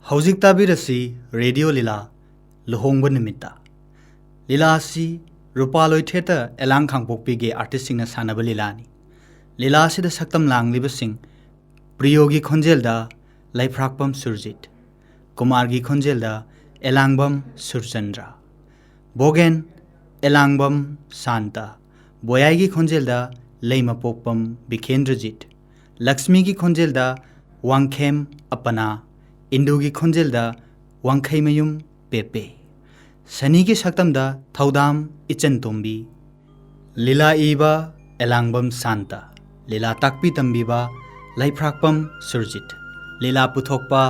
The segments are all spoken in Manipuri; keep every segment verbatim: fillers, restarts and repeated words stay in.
ꯍꯧꯖꯤꯛ ꯇꯥꯕꯤꯔꯁꯤ ꯔꯦꯗꯤꯑꯣ ꯂꯤꯂꯥ ꯂꯨꯍꯣꯡꯕ ꯅꯨꯃꯤꯠꯇ꯫ ꯂꯤꯂꯥ ꯑꯁꯤ ꯔꯨꯄꯥꯂꯣꯏ ꯊꯤꯌꯦꯇꯔ ꯑꯦꯂꯥꯡ ꯈꯥꯡꯄꯣꯛꯄꯤꯒꯤ ꯑꯥꯔꯇꯤꯁꯁꯤꯡꯅ ꯁꯥꯟꯅꯕ ꯂꯤꯂꯥꯅꯤ꯫ ꯂꯤꯂꯥ ꯑꯁꯤꯗ ꯁꯛꯇꯝ ꯂꯥꯡꯂꯤꯕꯁꯤꯡ ꯄ꯭ꯔꯤꯌꯣꯒꯤ ꯈꯣꯟꯖꯦꯜꯗ ꯂꯩꯐ꯭ꯔꯥꯛꯄꯝ ꯁꯨꯔꯖꯤꯠ, ꯀꯨꯃꯥꯔꯒꯤ ꯈꯣꯟꯖꯦꯜꯗ ꯑꯦꯂꯥꯡꯕꯝ ꯁꯨꯔꯆꯟꯗ꯭ꯔ, ꯕꯣꯒꯦꯟ ꯑꯦꯂꯥꯡꯕꯝ ꯁꯥꯟꯇ, ꯕꯣꯌꯥꯏꯒꯤ ꯈꯣꯟꯖꯦꯜꯗ ꯂꯩꯃꯄꯣꯛꯄꯝ ꯕꯤꯈꯦꯟꯗ꯭ꯔꯖꯤꯠ, ꯂꯛꯁꯃꯤꯒꯤ ꯈꯣꯟꯖꯦꯜꯗ ꯋꯥꯡꯈꯦꯝ ꯑꯄꯅꯥ, ꯏꯟꯗꯨꯒꯤ ꯈꯣꯟꯖꯦꯜꯗ ꯋꯥꯡꯈꯩꯃꯌꯨꯝ ꯄꯦꯄꯦ, ꯁꯅꯤꯒꯤ ꯁꯛꯇꯝꯗ ꯊꯧꯗꯥꯝ ꯏꯆꯟꯇꯣꯝꯕꯤ, ꯂꯤꯂꯥ ꯏꯕ ꯑꯦꯂꯥꯡꯕꯝ ꯁꯥꯟꯇ, ꯂꯤꯂꯥ ꯇꯥꯛꯄꯤ ꯇꯝꯕꯤꯕ ꯂꯩꯐ꯭ꯔꯥꯛꯄꯝ ꯁꯨꯔꯖꯤꯠ, ꯂꯤꯂꯥ ꯄꯨꯊꯣꯛꯄ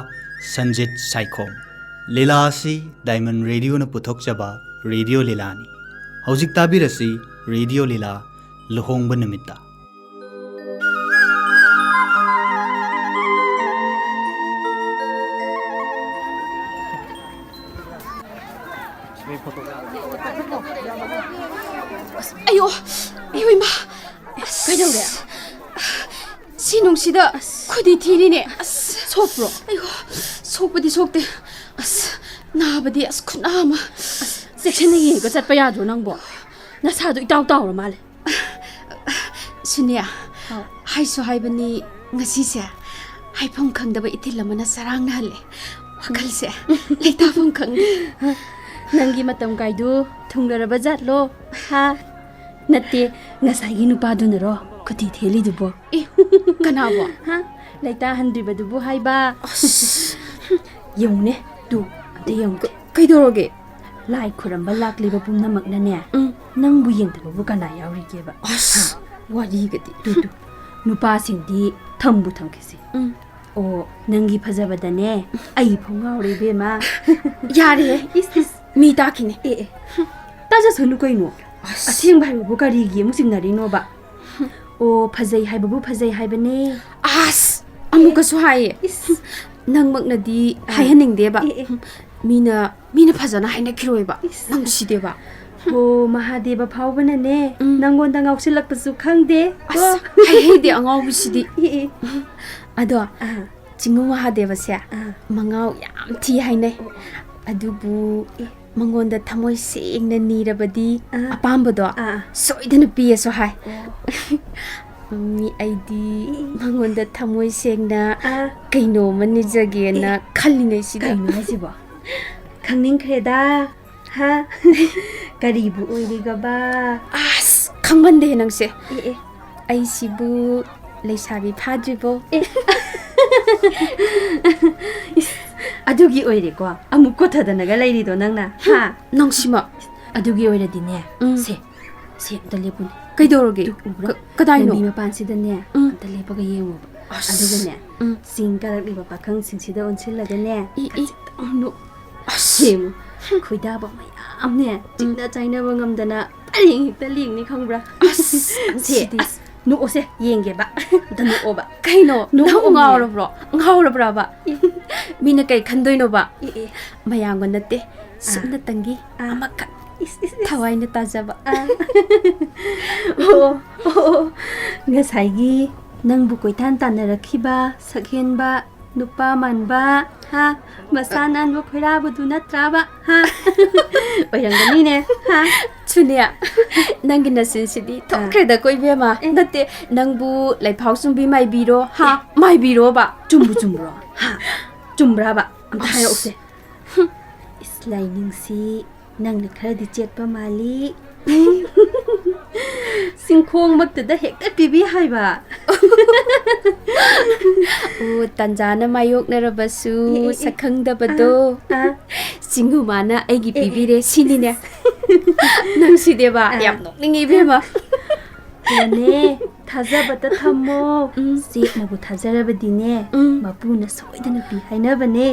ꯁꯟꯖꯤꯠ ꯁꯥꯏꯈꯣꯝ꯫ ꯂꯤꯂꯥ ꯑꯁꯤ ꯗꯥꯏꯃꯟ ꯔꯦꯗꯤꯑꯣꯅ ꯄꯨꯊꯣꯛꯆꯕ ꯔꯦꯗꯤꯑꯣ ꯂꯤꯂꯥꯅꯤ꯫ ꯍꯧꯖꯤꯛ ꯇꯥꯕꯤꯔꯁꯤ ꯔꯦꯗꯤꯑꯣ ꯂꯤꯂꯥ ꯂꯨꯍꯣꯡꯕ ꯅꯨꯃꯤꯠꯇ꯫ ꯑꯌꯣ, ꯑꯌꯣ ꯏꯃꯥ꯫ ꯑꯁ, ꯀꯩꯗꯧꯔꯦ? ꯁꯤ ꯅꯨꯡꯁꯤꯗ ꯈꯨꯗꯤ ꯊꯤꯔꯤꯅꯦ꯫ ꯑꯁ, ꯁꯣꯛꯄ꯭ꯔꯣ? ꯑꯌꯣ, ꯁꯣꯛꯄꯗꯤ ꯁꯣꯛꯇꯦ꯫ ꯑꯁ, ꯅꯥꯕꯗꯤ ꯑꯁ ꯈꯨꯅꯥ ꯑꯃ꯫ ꯑꯁ, ꯆꯦꯛꯁꯤꯟꯅ ꯌꯦꯡꯉꯒ ꯆꯠꯄ ꯌꯥꯗ꯭ꯔꯣ ꯅꯪꯕꯣ? ꯅꯁꯥꯗꯣ ꯏꯇꯥꯎ ꯇꯥꯎꯔ ꯃꯥꯜꯂꯦ꯫ ꯁꯨꯅꯤꯌꯥ, ꯍꯥꯎ꯫ ꯍꯥꯏꯁꯨ ꯍꯥꯏꯕꯅꯤ, ꯉꯁꯤꯁꯦ ꯍꯥꯏꯐꯝ ꯈꯪꯗꯕ ꯏꯊꯤꯜ ꯑꯃꯅ ꯆꯔꯥꯡꯅꯍꯜꯂꯦ ꯋꯥꯈꯜꯁꯦ꯫ ꯂꯩꯇꯥꯐꯝ ꯈꯪꯗꯦ꯫ ꯅꯪꯒꯤ ꯃꯇꯝ ꯀꯥꯏꯗꯨ ꯊꯨꯡꯂꯔꯕ ꯖꯥꯠꯂꯣ? ꯍꯥ? ꯅꯠꯇꯦ, ꯉꯁꯥꯏꯒꯤ ꯅꯨꯄꯥꯗꯨꯅꯔꯣ ꯈꯨꯗꯤ ꯊꯦꯜꯂꯤꯗꯨꯕꯣ? ꯑꯦ, ꯀꯅꯥꯕꯣ? ꯍꯥ? ꯂꯩꯇꯥꯍꯟꯗ꯭ꯔꯤꯕꯗꯨꯕꯨ ꯍꯥꯏꯕ꯫ ꯑꯁ꯫ ꯌꯦꯡꯉꯨꯅꯦ, ꯇꯨ, ꯑꯝꯇ ꯌꯦꯡꯉꯨ꯫ ꯀ-, ꯀꯩꯗꯧꯔꯒꯦ? ꯂꯥꯏ ꯈꯨꯔꯝꯕ ꯂꯥꯛꯂꯤꯕ ꯄꯨꯝꯅꯃꯛꯅꯅꯦ, ꯎꯝ꯫ ꯅꯪꯕꯨ ꯌꯦꯡꯗꯕꯕꯨ ꯀꯅꯥ ꯌꯥꯎꯔꯤꯒꯦꯕ? ꯑꯁ, ꯍꯥ? ꯋꯥꯔꯤꯒꯗꯤ꯫ ꯇꯨ, ꯇꯨ, ꯅꯨꯄꯥꯁꯤꯡꯗꯤ ꯊꯝꯕꯨ ꯊꯝꯈꯤꯁꯤ꯫ ꯎꯝ꯫ ꯑꯣ, ꯅꯪꯒꯤ ꯐꯖꯕꯗꯅꯦ, ꯑꯩ ꯐꯥꯎ ꯉꯥꯎꯔꯦ ꯏꯕꯦꯝꯃ꯫ ꯌꯥꯔꯦꯍꯦ꯫ ꯏꯁ, ꯏꯁ꯫ ꯃꯤ ꯇꯥꯈꯤꯅꯤ꯫ ꯑꯦ, ꯑꯦ꯫ ꯇꯥꯖꯁꯅꯨ ꯀꯩꯅꯣ꯫ ꯑꯁ꯫ ꯑꯁꯦꯡꯕ ꯍꯥꯏꯕꯕꯨ ꯀꯔꯤꯒꯤ ꯑꯃꯨꯛ ꯆꯤꯡꯅꯔꯤꯅꯣꯕ? ꯑꯣ, ꯐꯖꯩ ꯍꯥꯏꯕꯕꯨ ꯐꯖꯩ ꯍꯥꯏꯕꯅꯦ꯫ ꯑꯁ! ꯑꯃꯨꯛꯀꯁꯨ ꯍꯥꯏꯌꯦ꯫ ꯏꯁ꯫ ꯅꯪꯃꯛꯅꯗꯤ ꯑꯥ꯫ ꯍꯥꯏꯍꯟꯅꯤꯡꯗꯦꯕ꯫ ꯑꯦ, ꯑꯦ꯫ ꯃꯤꯅ, ꯃꯤꯅ ꯐꯖꯅ ꯍꯥꯏꯅꯈꯤꯔꯣꯏꯕ꯫ ꯏꯁ꯫ ꯅꯪ ꯅꯨꯡꯁꯤꯗꯦꯕ꯫ ꯑꯣ, ꯃꯍꯥꯗꯦꯕ ꯐꯥꯎꯕꯅꯅꯦ, ꯎꯝ꯫ ꯅꯪꯉꯣꯟꯗ ꯉꯥꯎꯁꯤꯜꯂꯛꯄꯁꯨ ꯈꯪꯗꯦ꯫ ꯑꯁ, ꯀꯣ? ꯍꯩ ꯍꯩꯗꯦ ꯑꯉꯥꯎꯕꯤꯁꯤꯗꯤ꯫ ꯑꯦ, ꯑꯦ꯫ ꯑꯗꯣ, ꯑꯥ꯫ ꯆꯤꯡꯉꯨ ꯃꯍꯥꯗꯦꯕꯁꯦ ꯑꯥ꯫ ꯃꯉꯥꯎ ꯌꯥꯝ ꯊꯤ ꯍꯥꯏꯅꯩ꯫ ꯑꯗꯨꯕꯨ ꯑꯦ꯫ ꯃꯉꯣꯟꯗ ꯊꯃꯣꯏ ꯁꯦꯡꯅ ꯅꯤꯔꯕꯗꯤ ꯑꯥ꯫ ꯑꯄꯥꯝꯕꯗꯣ ꯑꯥ꯫ ꯁꯣꯏꯗꯅ ꯄꯤꯌꯦꯁꯨ ꯍꯥꯏ꯫ ꯑꯣ꯫ ꯃꯤ ꯑꯩꯗꯤ ꯑꯦ꯫ ꯃꯉꯣꯟꯗ ꯊꯃꯣꯏ ꯁꯦꯡꯅ ꯑꯥ꯫ ꯀꯩꯅꯣꯝꯃ ꯅꯤꯖꯒꯦꯅ ꯑꯦ꯫ ꯈꯜꯂꯤꯉꯩꯁꯤꯗ꯫ ꯀꯩꯅꯣ ꯍꯥꯏꯁꯤꯕꯣ? ꯈꯪꯅꯤꯡꯈ꯭ꯔꯦꯗ꯫ ꯍꯥ? ꯀꯔꯤꯕꯨ ꯑꯣꯏꯔꯤꯒꯕ? ꯑꯁ, ꯈꯪꯃꯟꯗꯦ ꯅꯪꯁꯦ꯫ ꯑꯦ, ꯑꯦ꯫ ꯑꯩꯁꯤꯕꯨ ꯂꯩꯁꯥꯕꯤ ꯐꯥꯗ꯭ꯔꯤꯕꯣ? ꯑꯦ꯫ ꯏꯁ, ꯑꯗꯨꯒꯤ ꯑꯣꯏꯔꯦꯀꯣ ꯑꯃꯨꯛ ꯀꯣꯊꯗꯅꯒ ꯂꯩꯔꯤꯗꯣ ꯅꯪꯅ, ꯍꯥ? ꯅꯪꯁꯤꯃ꯫ ꯑꯗꯨꯒꯤ ꯑꯣꯏꯔꯗꯤꯅꯦ, ꯎꯝ꯫ ꯁꯦ, ꯁꯦ ꯑꯝꯇ ꯂꯦꯞꯄꯨꯅꯦ꯫ ꯀꯩꯗꯧꯔꯒꯦ? ꯇꯨ ꯎꯕ꯭ꯔꯥ? ꯀ-, ꯀꯗꯥꯏꯅꯣ? ꯂꯝꯕꯤ ꯃꯄꯥꯟꯁꯤꯗꯅꯦ, ꯎꯝ꯫ ꯑꯝꯇ ꯂꯦꯞꯄꯒ ꯌꯦꯡꯉꯣꯕ꯫ ꯑꯁ꯫ ꯑꯗꯨꯒꯅꯦ, ꯎꯝ꯫ ꯆꯤꯡ ꯀꯥꯔꯛꯂꯤꯕ ꯄꯥꯈꯪꯁꯤꯡꯁꯤꯗ ꯑꯣꯟꯁꯤꯜꯂꯒꯅꯦ, ꯏ, ꯏ꯫ ꯈꯖꯤꯛꯇꯪ ꯅꯣꯛ-, ꯑꯁ꯫ ꯌꯦꯡꯉꯨ, ꯈꯣꯏꯗꯥꯕ ꯃꯌꯥꯝꯅꯦ, ꯎꯝ꯫ ꯆꯤꯛꯅ ꯆꯥꯏꯅꯕ ꯉꯝꯗꯅ ꯄꯔꯦꯡ ꯍꯦꯛꯇ ꯂꯦꯡꯅꯤ, ꯈꯪꯕ꯭ꯔꯥ? ꯑꯁ, ꯁꯦ, ꯁꯤꯗꯤ꯫ ꯑꯁ, ꯅꯣꯛꯑꯣꯁꯦ, ꯌꯦꯡꯒꯦꯕ꯫ ꯑꯝꯇ ꯅꯣꯛꯑꯣꯕ꯫ ꯀꯩꯅꯣ? ꯅꯪ ꯅꯣꯛꯑꯣꯃꯤ꯫ ꯉꯥꯎꯔꯕ꯭ꯔꯣ? ꯉꯥꯎꯔꯕ꯭ꯔꯕ? ꯏ꯫ ꯃꯤꯅ ꯀꯩ ꯈꯟꯗꯣꯏꯅꯣꯕ? E, E. ꯃꯌꯥꯝꯒ ꯅꯠꯇꯦ, ꯑꯥ꯫ ꯁꯨꯞꯅꯇꯪꯒꯤ ꯑꯥ꯫ ꯑꯃꯈꯛ ꯏꯁ, ꯏꯁ, ꯏꯁ꯫ ꯊꯋꯥꯏꯅ ꯇꯥꯖꯕ꯫ ꯑꯥ꯫ ꯑꯣ, ꯑꯣ, ꯑꯣ꯫ ꯉꯁꯥꯏꯒꯤ ꯅꯪꯕꯨ ꯀꯣꯏꯇꯥꯟ ꯇꯥꯟꯅꯔꯛꯈꯤꯕ ꯁꯛꯍꯦꯟꯕ ꯅꯨꯄꯥ ꯃꯥꯟꯕ, ꯍꯥ? ꯃꯁꯥ ꯅꯥꯟꯕ ꯈꯣꯏꯔꯥꯕꯗꯨ ꯅꯠꯇ꯭ꯔꯥꯕ, ꯍꯥ? ꯑꯣꯏꯔꯝꯒꯅꯤꯅꯦ, ꯍꯥ? ꯁꯨꯅꯤꯌꯥ, ꯅꯪꯒꯤ ꯅꯆꯤꯟꯁꯤꯗꯤ ꯑꯥ꯫ ꯊꯣꯛꯈ꯭ꯔꯦꯗꯀꯣ, ꯏꯕꯦꯝꯃ꯫ ꯑꯦ꯫ ꯅꯠꯇꯦ, ꯅꯪꯕꯨ ꯂꯩꯐꯥꯎ ꯆꯨꯝꯕꯤ ꯃꯥꯏꯕꯤꯔꯣ, ꯍꯥ? ꯑꯦ꯫ ꯃꯥꯏꯕꯤꯔꯣꯕ? ꯆꯨꯝꯕꯨ ꯆꯨꯝꯕ꯭ꯔꯣ? ꯍꯥ? ꯆꯨꯝꯕ꯭ꯔꯥꯕ? ꯑꯝꯇ ꯑꯁ꯫ ꯍꯥꯏꯔꯛꯎꯁꯦ꯫ ꯍꯨꯝ꯫ ꯏꯁ, ꯂꯥꯏꯅꯤꯡꯁꯤ, ꯅꯪꯅ ꯈꯔꯗꯤ ꯆꯦꯠꯄ ꯃꯥꯜꯂꯤ꯫ ꯆꯤꯡꯈꯣꯡꯃꯛꯇꯨꯗ ꯍꯦꯛꯇ ꯄꯤꯕꯤ ꯍꯥꯏꯕ꯫ ꯑꯣ, ꯇꯟꯖꯥꯅ ꯃꯥꯌꯣꯛꯅꯔꯕꯁꯨ ꯑꯦ, ꯑꯦ, ꯑꯦ꯫ ꯁꯛꯈꯪꯗꯕꯗꯣ꯫ ꯑꯥ, ꯑꯥ꯫ ꯆꯤꯡꯒꯨꯃꯥꯅ ꯑꯩꯒꯤ ꯑꯦ, ꯑꯦ꯫ ꯄꯤꯕꯤꯔꯦ ꯁꯤꯅꯤꯅꯦ꯫ ꯅꯪꯁꯤꯗꯦꯕ, ꯑꯥ꯫ ꯌꯥꯝ ꯅꯣꯛꯅꯤꯡꯉꯤ ꯏꯕꯦꯝꯃ꯫ ꯍꯣꯅꯦ, ꯊꯥꯖꯕꯇ ꯊꯝꯃꯣ꯫ ꯎꯝ꯫ ꯆꯦꯠꯅꯕꯨ ꯊꯥꯖꯔꯕꯗꯤꯅꯦ, ꯎꯝ꯫ ꯃꯄꯨꯅ ꯁꯣꯏꯗꯅ ꯄꯤ ꯍꯥꯏꯅꯕꯅꯦ꯫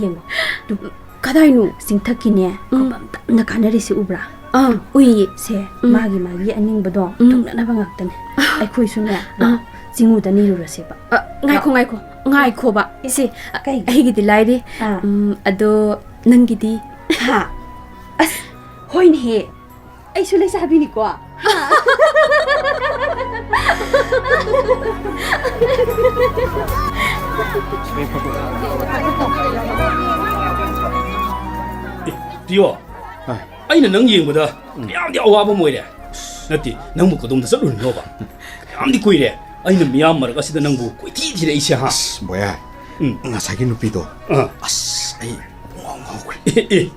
ꯌꯦꯡꯉꯣ, ꯇꯨ, ꯀꯗꯥꯏꯅꯣ? ꯆꯤꯡꯊꯛꯀꯤꯅꯦ, ꯎꯝ꯫ ꯈꯣꯡꯕꯥꯝ ꯇꯞꯅ ꯀꯥꯟꯅꯔꯤꯁꯦ ꯎꯕ꯭ꯔꯥ? ꯑꯥ, ꯎꯏꯌꯦ꯫ ꯁꯦ, ꯎꯝ꯫ ꯃꯥꯒꯤ, ꯃꯥꯒꯤ ꯑꯅꯤꯡꯕꯗꯣ ꯎꯝ꯫ ꯊꯨꯡꯅꯅꯕ ꯉꯥꯛꯇꯅꯦ꯫ ꯑꯥ꯫ ꯑꯩꯈꯣꯏꯁꯨꯅꯦ, ꯑꯥ꯫ ꯆꯤꯡꯉꯨꯗ ꯅꯤꯔꯨꯔꯁꯦꯕ꯫ ꯑ, ꯉꯥꯏꯈꯣ, ꯉꯥꯏꯈꯣ, ꯉꯥꯏꯈꯣꯕ꯫ ꯑꯦ, ꯁꯦ, ꯀꯩꯒꯤ? ꯑꯩꯒꯤꯗꯤ ꯂꯥꯏꯔꯤ꯫ ꯑꯥ꯫ ꯎꯝ, ꯑꯗꯣ ꯅꯪꯒꯤꯗꯤ? ꯍꯥ? ꯑꯁ, ꯍꯣꯏꯅꯦꯍꯦ꯫ ꯑꯩꯁꯨ ꯂꯩꯁꯥꯕꯤꯅꯤꯀꯣ꯫ ꯄꯤꯌꯣ꯫ ꯑ꯫ ꯑꯩꯅ ꯅꯪ ꯌꯦꯡꯕꯗ ꯎꯝ꯫ ꯌꯥꯝꯗꯤ ꯑꯋꯥꯕ ꯑꯃ ꯑꯣꯏꯔꯦ꯫ ꯅꯠꯇꯦ, ꯅꯪꯕꯨ ꯀꯗꯣꯝꯗ ꯆꯠꯂꯨꯔꯤꯅꯣꯕ? ꯌꯥꯝꯗꯤ ꯀꯨꯏꯔꯦ ꯑꯩꯅ ꯃꯤꯌꯥꯝ ꯃꯔꯛ ꯑꯁꯤꯗ ꯅꯪꯕꯨ ꯀꯣꯏꯊꯤ ꯊꯤꯔꯛꯏꯁꯦ, ꯍꯥ? ꯑꯁ, ꯕꯣꯌꯥ, ꯎꯝ꯫ ꯉꯁꯥꯏꯒꯤ ꯅꯨꯄꯤꯗꯣ, ꯑ꯫ ꯑꯁ, ꯑꯩ ꯄꯨꯡꯉꯥꯎ ꯉꯥꯎꯈ꯭ꯔꯦ꯫ ꯑꯦ, ꯑꯦ꯫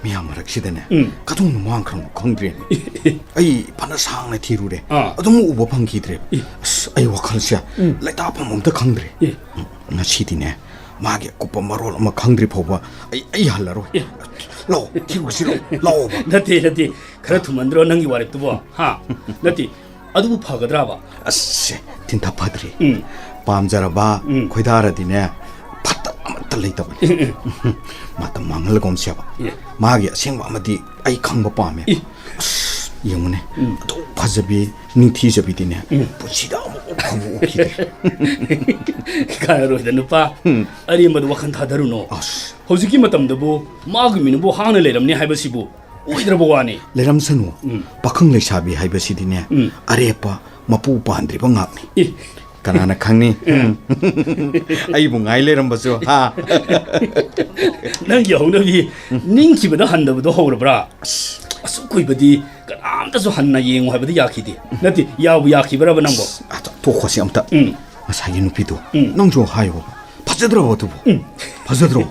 ꯃꯤꯌꯥꯝ ꯃꯔꯛꯁꯤꯗꯅꯦ, ꯎꯝ꯫ ꯀꯗꯣꯝꯗ ꯃꯥꯡꯈ꯭ꯔꯕꯅꯣ ꯈꯪꯗ꯭ꯔꯦꯅꯦ꯫ ꯑꯦ, ꯑꯦ꯫ ꯑꯩ ꯐꯅ ꯁꯥꯡꯅ ꯊꯤꯔꯨꯔꯦ꯫ ꯑ꯫ ꯑꯗꯨꯝ ꯎꯕ ꯐꯪꯈꯤꯗ꯭ꯔꯦ꯫ ꯑꯦ꯫ ꯑꯁ, ꯑꯩ ꯋꯥꯈꯜꯁꯦ ꯎꯝ꯫ ꯂꯩꯇꯥꯐꯝ ꯑꯝꯇ ꯈꯪꯗ꯭ꯔꯦ꯫ ꯑꯦ꯫ ꯉꯁꯤꯗꯤꯅꯦ, ꯃꯥꯒꯤ ꯑꯀꯨꯞꯄ ꯃꯔꯣꯜ ꯑꯃ ꯈꯪꯗ꯭ꯔꯤ ꯐꯥꯎꯕ ꯑꯩ, ꯑꯩ ꯍꯜꯂꯔꯣꯏ꯫ ꯑꯦ꯫ ꯂꯥꯛꯑꯣ, ꯊꯤꯔꯨꯁꯤ ꯂꯥꯛꯑꯣ, ꯂꯥꯛꯑꯣꯕ꯫ ꯅꯠꯇꯦ, ꯅꯠꯇꯦ, ꯈꯔ ꯊꯨꯃꯟꯗ꯭ꯔꯣ ꯅꯪꯒꯤ ꯋꯥꯔꯦꯞꯇꯨꯕꯣ? ꯍꯥ? ꯅꯠꯇꯦ, ꯑꯗꯨꯕꯨ ꯐꯒꯗ꯭ꯔꯥꯕ? ꯑꯁ, ꯁꯦ, ꯇꯤꯟꯊꯥ ꯐꯗ꯭ꯔꯤ꯫ ꯎꯝ꯫ ꯄꯥꯝꯖꯔꯕ ꯎꯝ꯫ ꯈꯣꯏꯗꯥꯔꯗꯤꯅꯦ, ꯐꯠꯇꯕ ꯑꯃꯠꯇ ꯂꯩꯇꯕꯅꯤ꯫ ꯎꯝ, ꯎꯝ꯫ ꯃꯇꯝ ꯃꯥꯡꯍꯜꯂꯒꯨꯝꯁꯦꯕ꯫ ꯑꯦ꯫ ꯃꯥꯒꯤ ꯑꯁꯦꯡꯕ ꯑꯃꯗꯤ ꯑꯩ ꯈꯪꯕ ꯄꯥꯝꯃꯦ꯫ ꯑꯦ꯫ ꯑꯁ, ꯌꯦꯡꯉꯨꯅꯦ꯫ ꯎꯝ꯫ ꯑꯗꯨꯛ ꯐꯖꯕꯤ, ꯅꯤꯡꯊꯤꯖꯕꯤꯗꯤꯅꯦ, ꯎꯝ꯫ ꯄꯨꯟꯁꯤꯗ ꯑꯃꯨꯛ ꯐꯥꯎꯕ ꯎꯈꯤꯗ꯭ꯔꯤ꯫ ꯀꯥꯟꯅꯔꯣꯏꯗ ꯅꯨꯄꯥ꯫ ꯎꯝ꯫ ꯑꯔꯦꯝꯕꯗ ꯋꯥꯈꯜ ꯊꯥꯗꯔꯨꯅꯣ꯫ ꯑꯁ꯫ ꯍꯧꯖꯤꯛꯀꯤ ꯃꯇꯝꯗꯕꯨ ꯃꯥꯒꯤ ꯃꯤꯅꯨꯡꯕꯨ ꯍꯥꯡꯅ ꯂꯩꯔꯝꯅꯤ ꯍꯥꯏꯕꯁꯤꯕꯨ ꯑꯣꯏꯗ꯭ꯔꯕ ꯋꯥꯅꯤ꯫ ꯂꯩꯔꯝꯁꯅꯨ꯫ ꯎꯝ꯫ ꯄꯥꯈꯪ ꯂꯩꯁꯥꯕꯤ ꯍꯥꯏꯕꯁꯤꯗꯤꯅꯦ, ꯎꯝ꯫ ꯑꯔꯦꯞꯄ ꯃꯄꯨ ꯄꯥꯟꯗ꯭ꯔꯤꯕ ꯉꯥꯛꯅꯤ꯫ ꯑꯦ꯫ ꯀꯅꯥꯅ ꯈꯪꯅꯤ? ꯎꯝ꯫ ꯑꯩꯕꯨ ꯉꯥꯏ ꯂꯩꯔꯝꯕꯁꯨ, ꯍꯥ? ꯅꯪꯒꯤ ꯍꯧꯅꯕꯤ ꯅꯤꯡꯈꯤꯕꯗ ꯍꯟꯗꯕꯗꯣ ꯍꯧꯔꯕ꯭ꯔꯥ? ꯑꯁ꯫ ꯑꯁꯨꯛ ꯀꯨꯏꯕꯗꯤ ꯀꯅꯥꯝꯇꯁꯨ ꯍꯟꯅ ꯌꯦꯡꯉꯨ ꯍꯥꯏꯕꯗꯤ ꯌꯥꯈꯤꯗꯦ꯫ ꯅꯠꯇꯦ, ꯌꯥꯕꯨ ꯌꯥꯈꯤꯕ꯭ꯔꯕ ꯅꯪꯕꯣ? ꯑꯁ, ꯇꯣꯛꯈꯣꯁꯤ ꯑꯝꯇ꯫ ꯎꯝ꯫ ꯉꯁꯥꯏꯒꯤ ꯅꯨꯄꯤꯗꯣ ꯎꯝ꯫ ꯅꯪꯁꯨ ꯍꯥꯏꯌꯣ꯫ ꯐꯖꯗ꯭ꯔꯣ ꯑꯗꯨꯕꯨ? ꯎꯝ꯫ ꯐꯖꯗ꯭ꯔꯣ?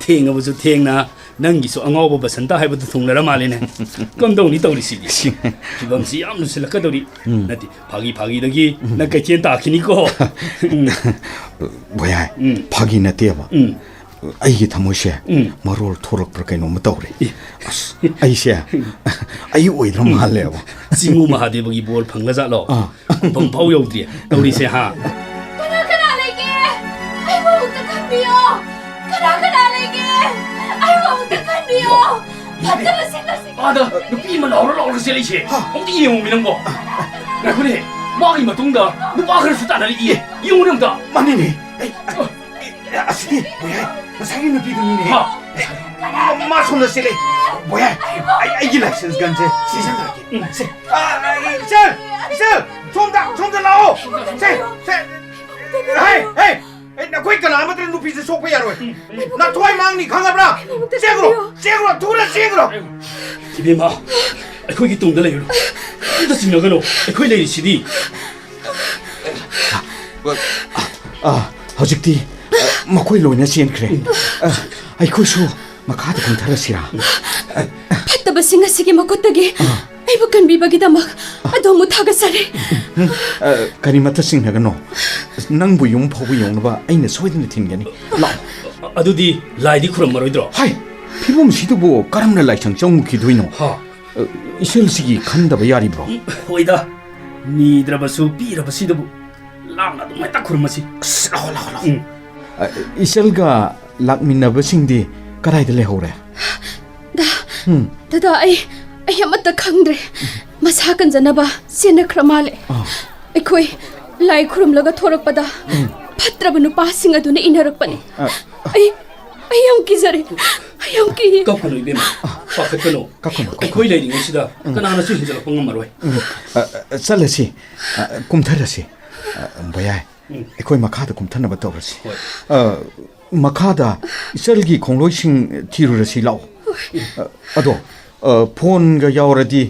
ꯊꯦꯡꯉꯕꯁꯨ ꯊꯦꯡꯅ ꯅꯪꯒꯤꯁꯨ ꯑꯉꯥꯎꯕ ꯕꯁꯟꯇ ꯍꯥꯏꯕꯗꯨ ꯊꯨꯡꯂꯔ ꯃꯥꯜꯂꯦꯅꯦ꯫ ꯀꯝꯗꯧꯅꯤ ꯇꯧꯔꯤꯁꯤꯗꯤ? ꯐꯤꯕꯝꯁꯤ ꯌꯥꯝ ꯂꯨꯁꯤꯜꯂꯛꯀꯗꯧꯔꯤ꯫ ꯎꯝ꯫ ꯅꯠꯇꯦ, ꯐꯥꯒꯤ ꯐꯥꯒꯤꯗꯒꯤ ꯎꯝ꯫ ꯅꯪ ꯀꯩꯊꯦꯜ ꯇꯥꯈꯤꯅꯤꯀꯣ꯫ ꯎꯝ꯫ ꯚꯌꯥꯏ, ꯎꯝ꯫ ꯐꯥꯒꯤ ꯅꯠꯇꯦꯕ꯫ ꯎꯝ꯫ ꯑꯩꯒꯤ ꯊꯃꯣꯏꯁꯦ ꯎꯝ꯫ ꯃꯔꯣꯜ ꯊꯣꯛꯂꯛꯄ꯭ꯔꯥ ꯀꯩꯅꯣꯝꯃ ꯇꯧꯔꯦ꯫ ꯑꯦ꯫ ꯑꯁ, ꯑꯩꯁꯦ ꯑꯩ ꯑꯣꯏꯗ꯭ꯔ ꯃꯥꯜꯂꯦꯕ꯫ ꯆꯤꯡꯉꯨ ꯃꯍꯥꯗꯦꯕꯒꯤ ꯕꯣꯔ ꯐꯪꯂꯖꯥꯠꯂꯣ? ꯑꯥ꯫ ꯈꯨꯐꯝ ꯐꯥꯎ ꯌꯧꯗ꯭ꯔꯤ ꯇꯧꯔꯤꯁꯦ, ꯍꯥ? ꯀꯅꯥ ꯀꯅꯥ ꯂꯩꯒꯦ? ꯑꯩꯕꯨ ꯑꯃꯨꯛꯇ ꯈꯟꯕꯤꯌꯣ꯫ ꯀꯅꯥ ꯀꯅꯥ ꯂꯩꯒꯦ? ꯑꯩꯕꯨ ꯑꯃꯨꯛꯇ ꯈꯟꯕꯤꯌꯣ꯫ ꯐꯠꯇꯕꯁꯤꯡ ꯑꯁꯤ ꯑꯥꯗ ꯅꯨꯄꯤ ꯑꯃ ꯂꯥꯎꯔ ꯂꯥꯎꯔ ꯆꯦꯜꯂꯛꯏꯁꯦ꯫ ꯍꯥ? ꯑꯃꯨꯛꯇ ꯌꯦꯡꯉꯨꯃꯤ ꯅꯪꯕꯣ꯫ ꯉꯥꯏꯈꯣꯅꯦ, ꯃꯥꯒꯤ ꯃꯇꯨꯡꯗ ꯅꯨꯄꯥ ꯈꯔꯁꯨ ꯇꯥꯟꯅꯔꯛꯏꯌꯦ꯫ ꯌꯦꯡꯉꯨꯅꯦ ꯑꯝꯇ꯫ ꯃꯥꯅꯤꯅꯦ꯫ ꯑꯩ, ꯑꯩ, ꯑꯦ, ꯑꯁꯤꯗꯤ ꯕꯣꯌꯥꯏ, ꯉꯁꯥꯏꯒꯤ ꯅꯨꯄꯤꯗꯨꯅꯤꯅꯦ꯫ ꯍꯥ? ꯃꯥ, ꯃꯥ ꯁꯣꯝꯗ ꯆꯦꯜꯂꯦ꯫ ꯕꯣꯌꯥꯏ, ꯑꯩ, ꯑꯩꯒꯤ license gunꯁꯦ ꯁꯤꯖꯤꯟꯅꯔꯒꯦ꯫ ꯎꯝ꯫ ꯁꯦ, ꯑ, ꯑ, ꯏꯆꯜ, ꯏꯆꯜ, ꯁꯣꯝꯗ, ꯁꯣꯝꯗ ꯂꯥꯛꯑꯣ꯫ ꯁꯦ, ꯁꯦ, ꯍꯦ, ꯍꯦ, ꯍꯦ, ꯅꯈꯣꯏ ꯀꯅꯥ ꯑꯃꯠꯇꯅ ꯅꯨꯄꯤꯁꯦ ꯁꯣꯛꯄ ꯌꯥꯔꯣꯏ꯫ ꯅꯊ꯭ꯋꯥꯏ ꯃꯥꯡꯅꯤ, ꯈꯪꯉꯕ꯭ꯔꯥ? ꯑꯩꯕꯨ ꯑꯝꯇ ꯆꯦꯟꯈ꯭ꯔꯣ, ꯁꯦꯝꯕꯤꯌꯣ꯫ ꯆꯦꯟꯈ꯭ꯔꯣ, ꯊꯨꯅ ꯆꯦꯟꯈ꯭ꯔꯣ꯫ ꯏꯕꯦꯝꯃ, ꯑꯩꯈꯣꯏꯒꯤ ꯇꯨꯡꯗ ꯂꯩꯔꯨꯅꯨ꯫ ꯑꯝꯇ ꯆꯤꯡꯅꯒꯅꯨ, ꯑꯩꯈꯣꯏ ꯂꯩꯔꯤꯁꯤꯗꯤ꯫ ꯑ, ꯍꯧꯖꯤꯛꯇꯤ, ꯑ, ꯃꯈꯣꯏ ꯂꯣꯏꯅ ꯆꯦꯟꯈ꯭ꯔꯦ꯫ ꯑ, ꯑꯩꯈꯣꯏꯁꯨ ꯃꯈꯥꯗ ꯀꯨꯝꯊꯔꯁꯤꯔꯥ? ꯐꯠꯇꯕꯁꯤꯡ ꯑꯁꯤꯒꯤ ꯃꯈꯨꯠꯇꯒꯤ ꯑꯩꯕꯨ ꯀꯟꯕꯤꯕꯒꯤꯗꯃꯛ ꯑꯗꯣꯝꯕꯨ ꯊꯥꯒꯠꯆꯔꯤ꯫ ꯎꯝ, ꯑ, ꯀꯔꯤꯃꯠꯇ ꯆꯤꯡꯅꯒꯅꯣ꯫ ꯅꯪꯕꯨ ꯌꯨꯝ ꯐꯥꯎꯕ ꯌꯧꯅꯕ ꯑꯩꯅ ꯁꯣꯏꯗꯅ ꯊꯤꯟꯒꯅꯤ꯫ ꯂꯥꯛꯑꯣ꯫ ꯑꯗꯨꯗꯤ ꯂꯥꯏꯗꯤ ꯈꯨꯔꯨꯝꯃꯔꯣꯏꯗ꯭ꯔꯣ? ꯍꯥꯏ, ꯐꯤꯕꯝꯁꯤꯗꯕꯨ ꯀꯔꯝꯅ ꯂꯥꯏꯁꯪ ꯆꯪꯉꯨꯈꯤꯗꯣꯏꯅꯣ? ꯍꯥ? ꯑ, ꯏꯆꯜꯁꯤꯒꯤ ꯈꯟꯗꯕ ꯌꯥꯔꯤꯕ꯭ꯔꯣ? ꯎꯝ, ꯍꯣꯏꯗ, ꯅꯤꯗ꯭ꯔꯕꯁꯨ ꯄꯤꯔꯕꯁꯤꯗꯕꯨ ꯂꯥꯡꯅ ꯑꯗꯨꯝ ꯍꯦꯛꯇ ꯈꯨꯔꯨꯝꯃꯁꯤ꯫ ꯑꯁ, ꯂꯥꯛꯑꯣ, ꯂꯥꯛꯑꯣ, ꯂꯥꯛꯑꯣ꯫ ꯎꯝ꯫ ꯑ, ꯏꯆꯜꯒ ꯂꯥꯛꯃꯤꯟꯅꯕꯁꯤꯡꯗꯤ ꯀꯗꯥꯏꯗ ꯂꯩꯍꯧꯔꯦ? ꯗꯥ, ꯎꯝ꯫ ꯗꯥꯗꯥ, ꯑꯩ, ꯑꯩ ꯑꯃꯠꯇ ꯈꯪꯗ꯭ꯔꯦ꯫ ꯃꯁꯥ ꯀꯟꯖꯅꯕ ꯆꯦꯟꯅꯈ꯭ꯔ ꯃꯥꯜꯂꯦ꯫ ꯑꯥ꯫ ꯑꯩꯈꯣꯏ ꯂꯥꯏ ꯈꯨꯔꯨꯝꯂꯒ ꯊꯣꯔꯛꯄꯗ ꯎꯝ꯫ ꯐꯠꯇ꯭ꯔꯕ ꯅꯨꯄꯥꯁꯤꯡ ꯑꯗꯨꯅ ꯏꯟꯅꯔꯛꯄꯅꯤ꯫ ꯑꯥ꯫ ꯑꯩ, ꯑꯩ ꯌꯥꯝ ꯀꯤꯖꯔꯦ꯫ ꯑꯩ ꯌꯥꯝ ꯀꯤ꯫ ꯀꯞꯀꯅꯨ ꯏꯕꯦꯝꯃ, ꯄꯥꯈꯠꯀꯅꯨ꯫ ꯀꯞꯀꯅꯨ, ꯀꯞꯀꯅꯨ꯫ ꯑꯩꯈꯣꯏ ꯂꯩꯔꯤꯉꯩꯁꯤꯗ ꯎꯝ꯫ ꯀꯅꯥꯅꯁꯨ ꯍꯦꯟꯖꯜꯂꯛꯄ ꯉꯝꯃꯔꯣꯏ꯫ ꯎꯝ꯫ ꯑ, ꯑ, ꯆꯠꯂꯁꯤ꯫ ꯑ, ꯀꯨꯝꯊꯔꯁꯤ꯫ ꯑ, ꯚꯌꯥꯏ꯫ ꯎꯝ꯫ ꯑꯩꯈꯣꯏ ꯃꯈꯥꯗ ꯀꯨꯝꯊꯅꯕ ꯇꯧꯔꯁꯤ꯫ ꯍꯣꯏ꯫ ꯑ, ꯃꯈꯥꯗ ꯏꯆꯜꯒꯤ ꯈꯣꯡꯂꯣꯏꯁꯤꯡ ꯊꯤꯔꯨꯔꯁꯤ ꯂꯥꯛꯑꯣ꯫ ꯑ, ꯑꯗꯣ, ꯑ, ꯐꯣꯟꯒ ꯌꯥꯎꯔꯗꯤ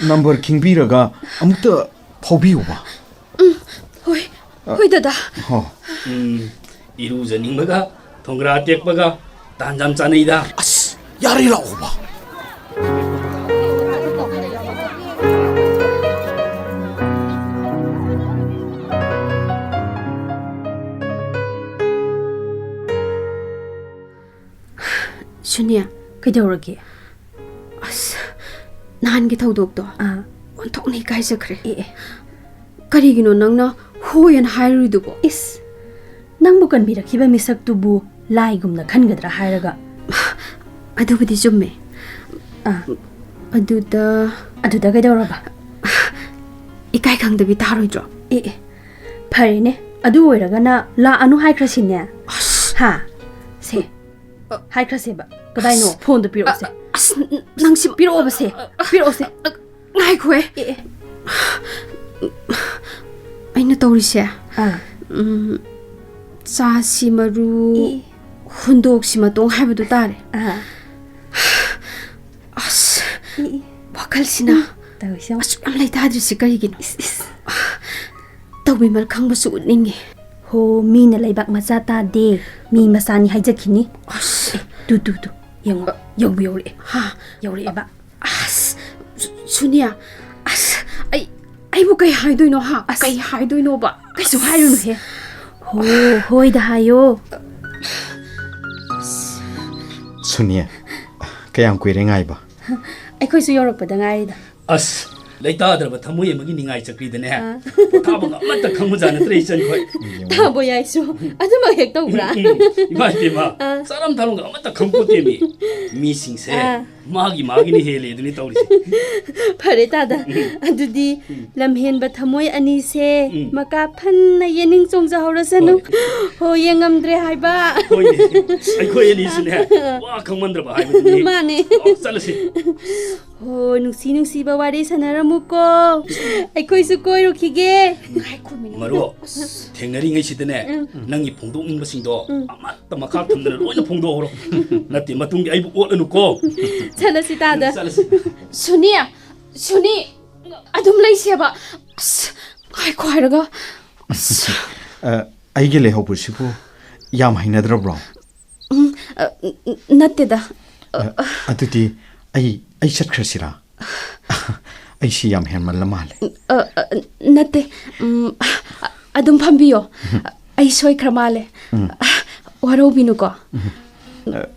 ꯅꯝꯕꯔ ꯈꯤꯡꯕꯤꯔꯒ ꯑꯃꯨꯛꯇ ꯐꯥꯎꯕꯤꯌꯨꯕ꯫ ꯎꯝ, ꯍꯣꯏ꯫ ꯑ, ꯍꯣꯏ, ꯗꯗꯥ꯫ ꯍꯣ꯫ ꯎꯝ, ꯏꯔꯨꯖꯅꯤꯡꯕꯒ ꯊꯣꯡꯒ꯭ꯔꯥ ꯇꯦꯛꯄꯒ ꯇꯥꯟ ꯌꯥꯝ ꯆꯥꯅꯩꯗ꯫ ꯑꯁ, ꯌꯥꯔꯦ, ꯂꯥꯛꯑꯣꯕ꯫ ꯁꯨꯅꯤꯌꯥ, ꯀꯩꯗꯧꯔꯒꯦ? ꯑꯁ, ꯅꯍꯥꯟꯒꯤ ꯊꯧꯗꯣꯛꯇꯣ ꯑꯥ꯫ ꯑꯣꯟꯊꯣꯛꯅ ꯏꯀꯥꯏꯖꯈ꯭ꯔꯦ꯫ ꯑꯦ, ꯑꯦ꯫ ꯀꯔꯤꯒꯤꯅꯣ ꯅꯪꯅ ꯍꯣꯏ ꯑꯅ ꯍꯥꯏꯔꯨꯔꯤꯗꯨꯕꯣ? ꯏꯁ, ꯅꯪꯕꯨ ꯀꯟꯕꯤꯔꯛꯈꯤꯕ ꯃꯤꯁꯛꯇꯨꯕꯨ ꯂꯥꯏꯒꯨꯝꯅ ꯈꯟꯒꯗ꯭ꯔꯥ ꯍꯥꯏꯔꯒ꯫ ꯑꯗꯨꯕꯨꯗꯤ ꯆꯨꯝꯃꯦ꯫ ꯑꯥ꯫ ꯑꯗꯨꯗ ꯑꯗꯨꯗ ꯀꯩꯗꯧꯔꯕ? ꯏꯀꯥꯏ ꯈꯪꯗꯕꯤ ꯇꯥꯔꯣꯏꯗ꯭ꯔꯣ? ꯑꯦ, ꯑꯦ꯫ ꯐꯔꯦꯅꯦ꯫ ꯑꯗꯨ ꯑꯣꯏꯔꯒꯅ ꯂꯥꯛꯑꯅꯨ ꯍꯥꯏꯈ꯭ꯔꯁꯤꯅꯦ꯫ ꯑꯁ꯫ ꯍꯥ? ꯁꯦ꯫ ꯑ, ꯍꯥꯏꯈ꯭ꯔꯁꯦꯕ꯫ ꯀꯗꯥꯏꯅꯣ? ꯑꯁ꯫ ꯐꯣꯟꯗꯣ ꯄꯤꯔꯛꯑꯣꯁꯦ꯫ ꯑ, ꯑ, ꯑꯁ, ꯅ-, ꯅꯪꯁꯤ ꯄꯤꯔꯛꯑꯣꯕꯁꯦ꯫ ꯄꯤꯔꯛꯑꯣꯁꯦ꯫ ꯑ, ꯉꯥꯏꯈꯣꯍꯦ꯫ ꯑꯦ, ꯑꯦ꯫ ꯑꯩꯅ ꯇꯧꯔꯤꯁꯦ꯫ ꯑꯥ꯫ ꯎꯝ, ꯆꯥꯁꯤ ꯃꯔꯨ, ꯏ꯫ ꯍꯨꯟꯗꯣꯛꯁꯤ ꯃꯇꯣꯡ ꯍꯥꯏꯕꯗꯨ ꯇꯥꯔꯦ꯫ ꯑꯥ꯫ ꯑꯁ, ꯏ, ꯏ꯫ ꯋꯥꯈꯜꯁꯤꯅ ꯇꯧꯔꯤꯁꯦ ꯌꯦꯡꯉꯨ꯫ ꯑꯁꯨꯛ ꯌꯥꯝ ꯂꯩꯇꯥꯗ꯭ꯔꯤꯁꯤ ꯀꯔꯤꯒꯤꯅꯣ? ꯏꯁ, ꯏꯁ꯫ ꯇꯧꯕꯤꯃꯜ ꯈꯪꯕꯁꯨ ꯎꯠꯅꯤꯡꯉꯤ꯫ ꯍꯣ, ꯃꯤꯅ ꯂꯩꯕꯥꯛ ꯃꯆꯥ ꯇꯥꯗꯦ, ꯃꯤ ꯃꯆꯥꯅꯤ ꯍꯥꯏꯖꯈꯤꯅꯤ꯫ ꯑꯁ꯫ ꯑꯦ, ꯇꯨ, ꯇꯨ, ꯇꯨ, ꯌꯦꯡꯉꯣ, ꯌꯧꯕꯨ ꯌꯧꯔꯛꯑꯦ꯫ ꯍꯥ? ꯌꯧꯔꯛꯑꯦꯕ꯫ ꯑꯁ, ꯁꯨ-, ꯁꯨꯅꯤꯌꯥ, ꯑꯁ, ꯑꯩ, ꯑꯩꯕꯨ ꯀꯩ ꯍꯥꯏꯗꯣꯏꯅꯣ, ꯍꯥ? ꯑꯁ꯫ ꯀꯩ ꯍꯥꯏꯗꯣꯏꯅꯣꯕ? ꯀꯩꯁꯨ ꯍꯥꯏꯔꯨꯅꯨꯍꯦ꯫ ꯍꯣ, ꯍꯣꯏꯗ ꯍꯥꯏꯌꯣ꯫ ꯁꯨꯅꯤꯌꯥ, ꯀꯌꯥꯝ ꯀꯨꯏꯔꯦ ꯉꯥꯏꯕ? ꯑꯩꯈꯣꯏꯁꯨ ꯌꯧꯔꯛꯄꯗ ꯉꯥꯏꯔꯤꯗ꯫ ꯑꯁ, ꯂꯩꯇꯥꯗ꯭ꯔꯕ ꯊꯃꯣꯏ ꯑꯃꯒꯤ ꯅꯤꯡꯉꯥꯏ ꯆꯀ꯭ꯔꯤꯗꯅꯦ, ꯑꯥ꯫ ꯄꯣꯊꯥꯐꯝꯒ ꯑꯃꯠꯇ ꯈꯪꯕꯖꯥꯠ ꯅꯠꯇ꯭ꯔꯦ ꯏꯆꯟꯈꯣꯏ꯫ ꯇꯥꯕꯣ ꯌꯥꯏꯁꯨ, ꯑꯗꯨꯃꯛ ꯍꯦꯛ ꯇꯧꯕ꯭ꯔꯥ? ꯎꯝ, ꯎꯝ꯫ ꯏꯃꯥ ꯏꯕꯦꯝꯃ, ꯑꯥ꯫ ꯆꯥꯔꯝ ꯊꯛꯂꯝꯒ ꯑꯃꯠꯇ ꯈꯪꯄꯣꯠꯇꯦꯃꯤ꯫ ꯃꯤꯁꯤꯡꯁꯦ ꯑꯥ꯫ ꯃꯥꯒꯤ ꯃꯥꯒꯤꯅ ꯍꯦꯜꯂꯦ ꯑꯗꯨꯅꯤ ꯇꯧꯔꯤꯁꯦ꯫ ꯐꯔꯦ ꯇꯥꯗ, ꯎꯝ꯫ ꯑꯗꯨꯗꯤ ꯎꯝ꯫ ꯂꯝꯍꯦꯟꯕ ꯊꯃꯣꯏ ꯑꯅꯤꯁꯦ ꯎꯝ꯫ ꯃꯀꯥ ꯐꯟꯅ ꯌꯦꯅꯤꯡ ꯆꯣꯡꯖꯍꯧꯔꯁꯅꯨ꯫ ꯍꯣꯏ꯫ ꯍꯣ, ꯌꯦꯡꯉꯝꯗ꯭ꯔꯦ ꯍꯥꯏꯕ꯫ ꯍꯣꯏꯅꯦ, ꯑꯩꯈꯣꯏ ꯑꯅꯤꯁꯨꯅꯦ, ꯋꯥ ꯈꯪꯃꯟꯗ꯭ꯔꯕ ꯍꯥꯏꯕꯗꯨꯅꯤ꯫ ꯃꯥꯅꯦ꯫ ꯑꯣ, ꯆꯠꯂꯁꯤ꯫ ꯍꯣ, ꯅꯨꯡꯁꯤ ꯅꯨꯡꯁꯤꯕ ꯋꯥꯔꯤ ꯁꯥꯟꯅꯔꯝꯃꯨꯀꯣ꯫ ꯑꯩꯈꯣꯏꯁꯨ ꯀꯣꯏꯔꯨꯈꯤꯒꯦ꯫ ꯉꯥꯏꯈꯣꯃꯤ, ꯅꯪ꯫ ꯃꯔꯨ, ꯑꯁ꯫ ꯊꯦꯡꯅꯔꯤꯉꯩꯁꯤꯗꯅꯦ, ꯎꯝ꯫ ꯅꯪꯒꯤ ꯐꯣꯡꯗꯣꯛꯅꯤꯡꯕꯁꯤꯡꯗꯣ ꯎꯝ꯫ ꯑꯃꯠꯇ ꯃꯈꯥ ꯊꯝꯗꯅ ꯂꯣꯏꯅ ꯐꯣꯡꯗꯣꯛꯍꯧꯔꯣ꯫ ꯅꯠꯇꯦ, ꯃꯇꯨꯡꯒꯤ ꯑꯩꯕꯨ ꯑꯣꯠꯂꯅꯨꯀꯣ꯫ ꯆꯠꯂꯁꯤ ꯇꯥꯗ꯫ ꯆꯠꯂꯁꯤ꯫ ꯁꯨꯅꯤ, ꯁꯨꯅꯤ, ꯑꯗꯨꯝ ꯂꯩꯁꯦꯕ꯫ ꯑꯁ, ꯉꯥꯏꯈꯣ ꯍꯥꯏꯔꯒ꯫ ꯑꯁ꯫ ꯑ, ꯑꯩꯒꯤ ꯂꯩꯍꯧꯕꯁꯤꯕꯨ ꯌꯥꯝ ꯍꯩꯅꯗ꯭ꯔꯕ꯭ꯔꯣ? ꯎꯝ, ꯑ, ꯅ-, ꯅꯠꯇꯦꯗ꯫ ꯑ, ꯑ, ꯑꯗꯨꯗꯤ ꯑꯩ, ꯑꯩ ꯆꯠꯈ꯭ꯔꯁꯤꯔꯥ? ꯑꯩꯁꯤ ꯌꯥꯝ ꯍꯦꯟꯃꯜꯂ ꯃꯥꯜꯂꯦ꯫ ꯑ, ꯑ, ꯅꯠꯇꯦ꯫ ꯎꯝ, ꯑ, ꯑꯗꯨꯝ ꯐꯝꯕꯤꯌꯣ꯫ ꯎꯝ꯫ ꯑꯩ ꯁꯣꯏꯈ꯭ꯔ ꯃꯥꯜꯂꯦ꯫ ꯎꯝ꯫ ꯋꯥꯔꯧꯕꯤꯅꯨꯀꯣ꯫ ꯎꯝ꯫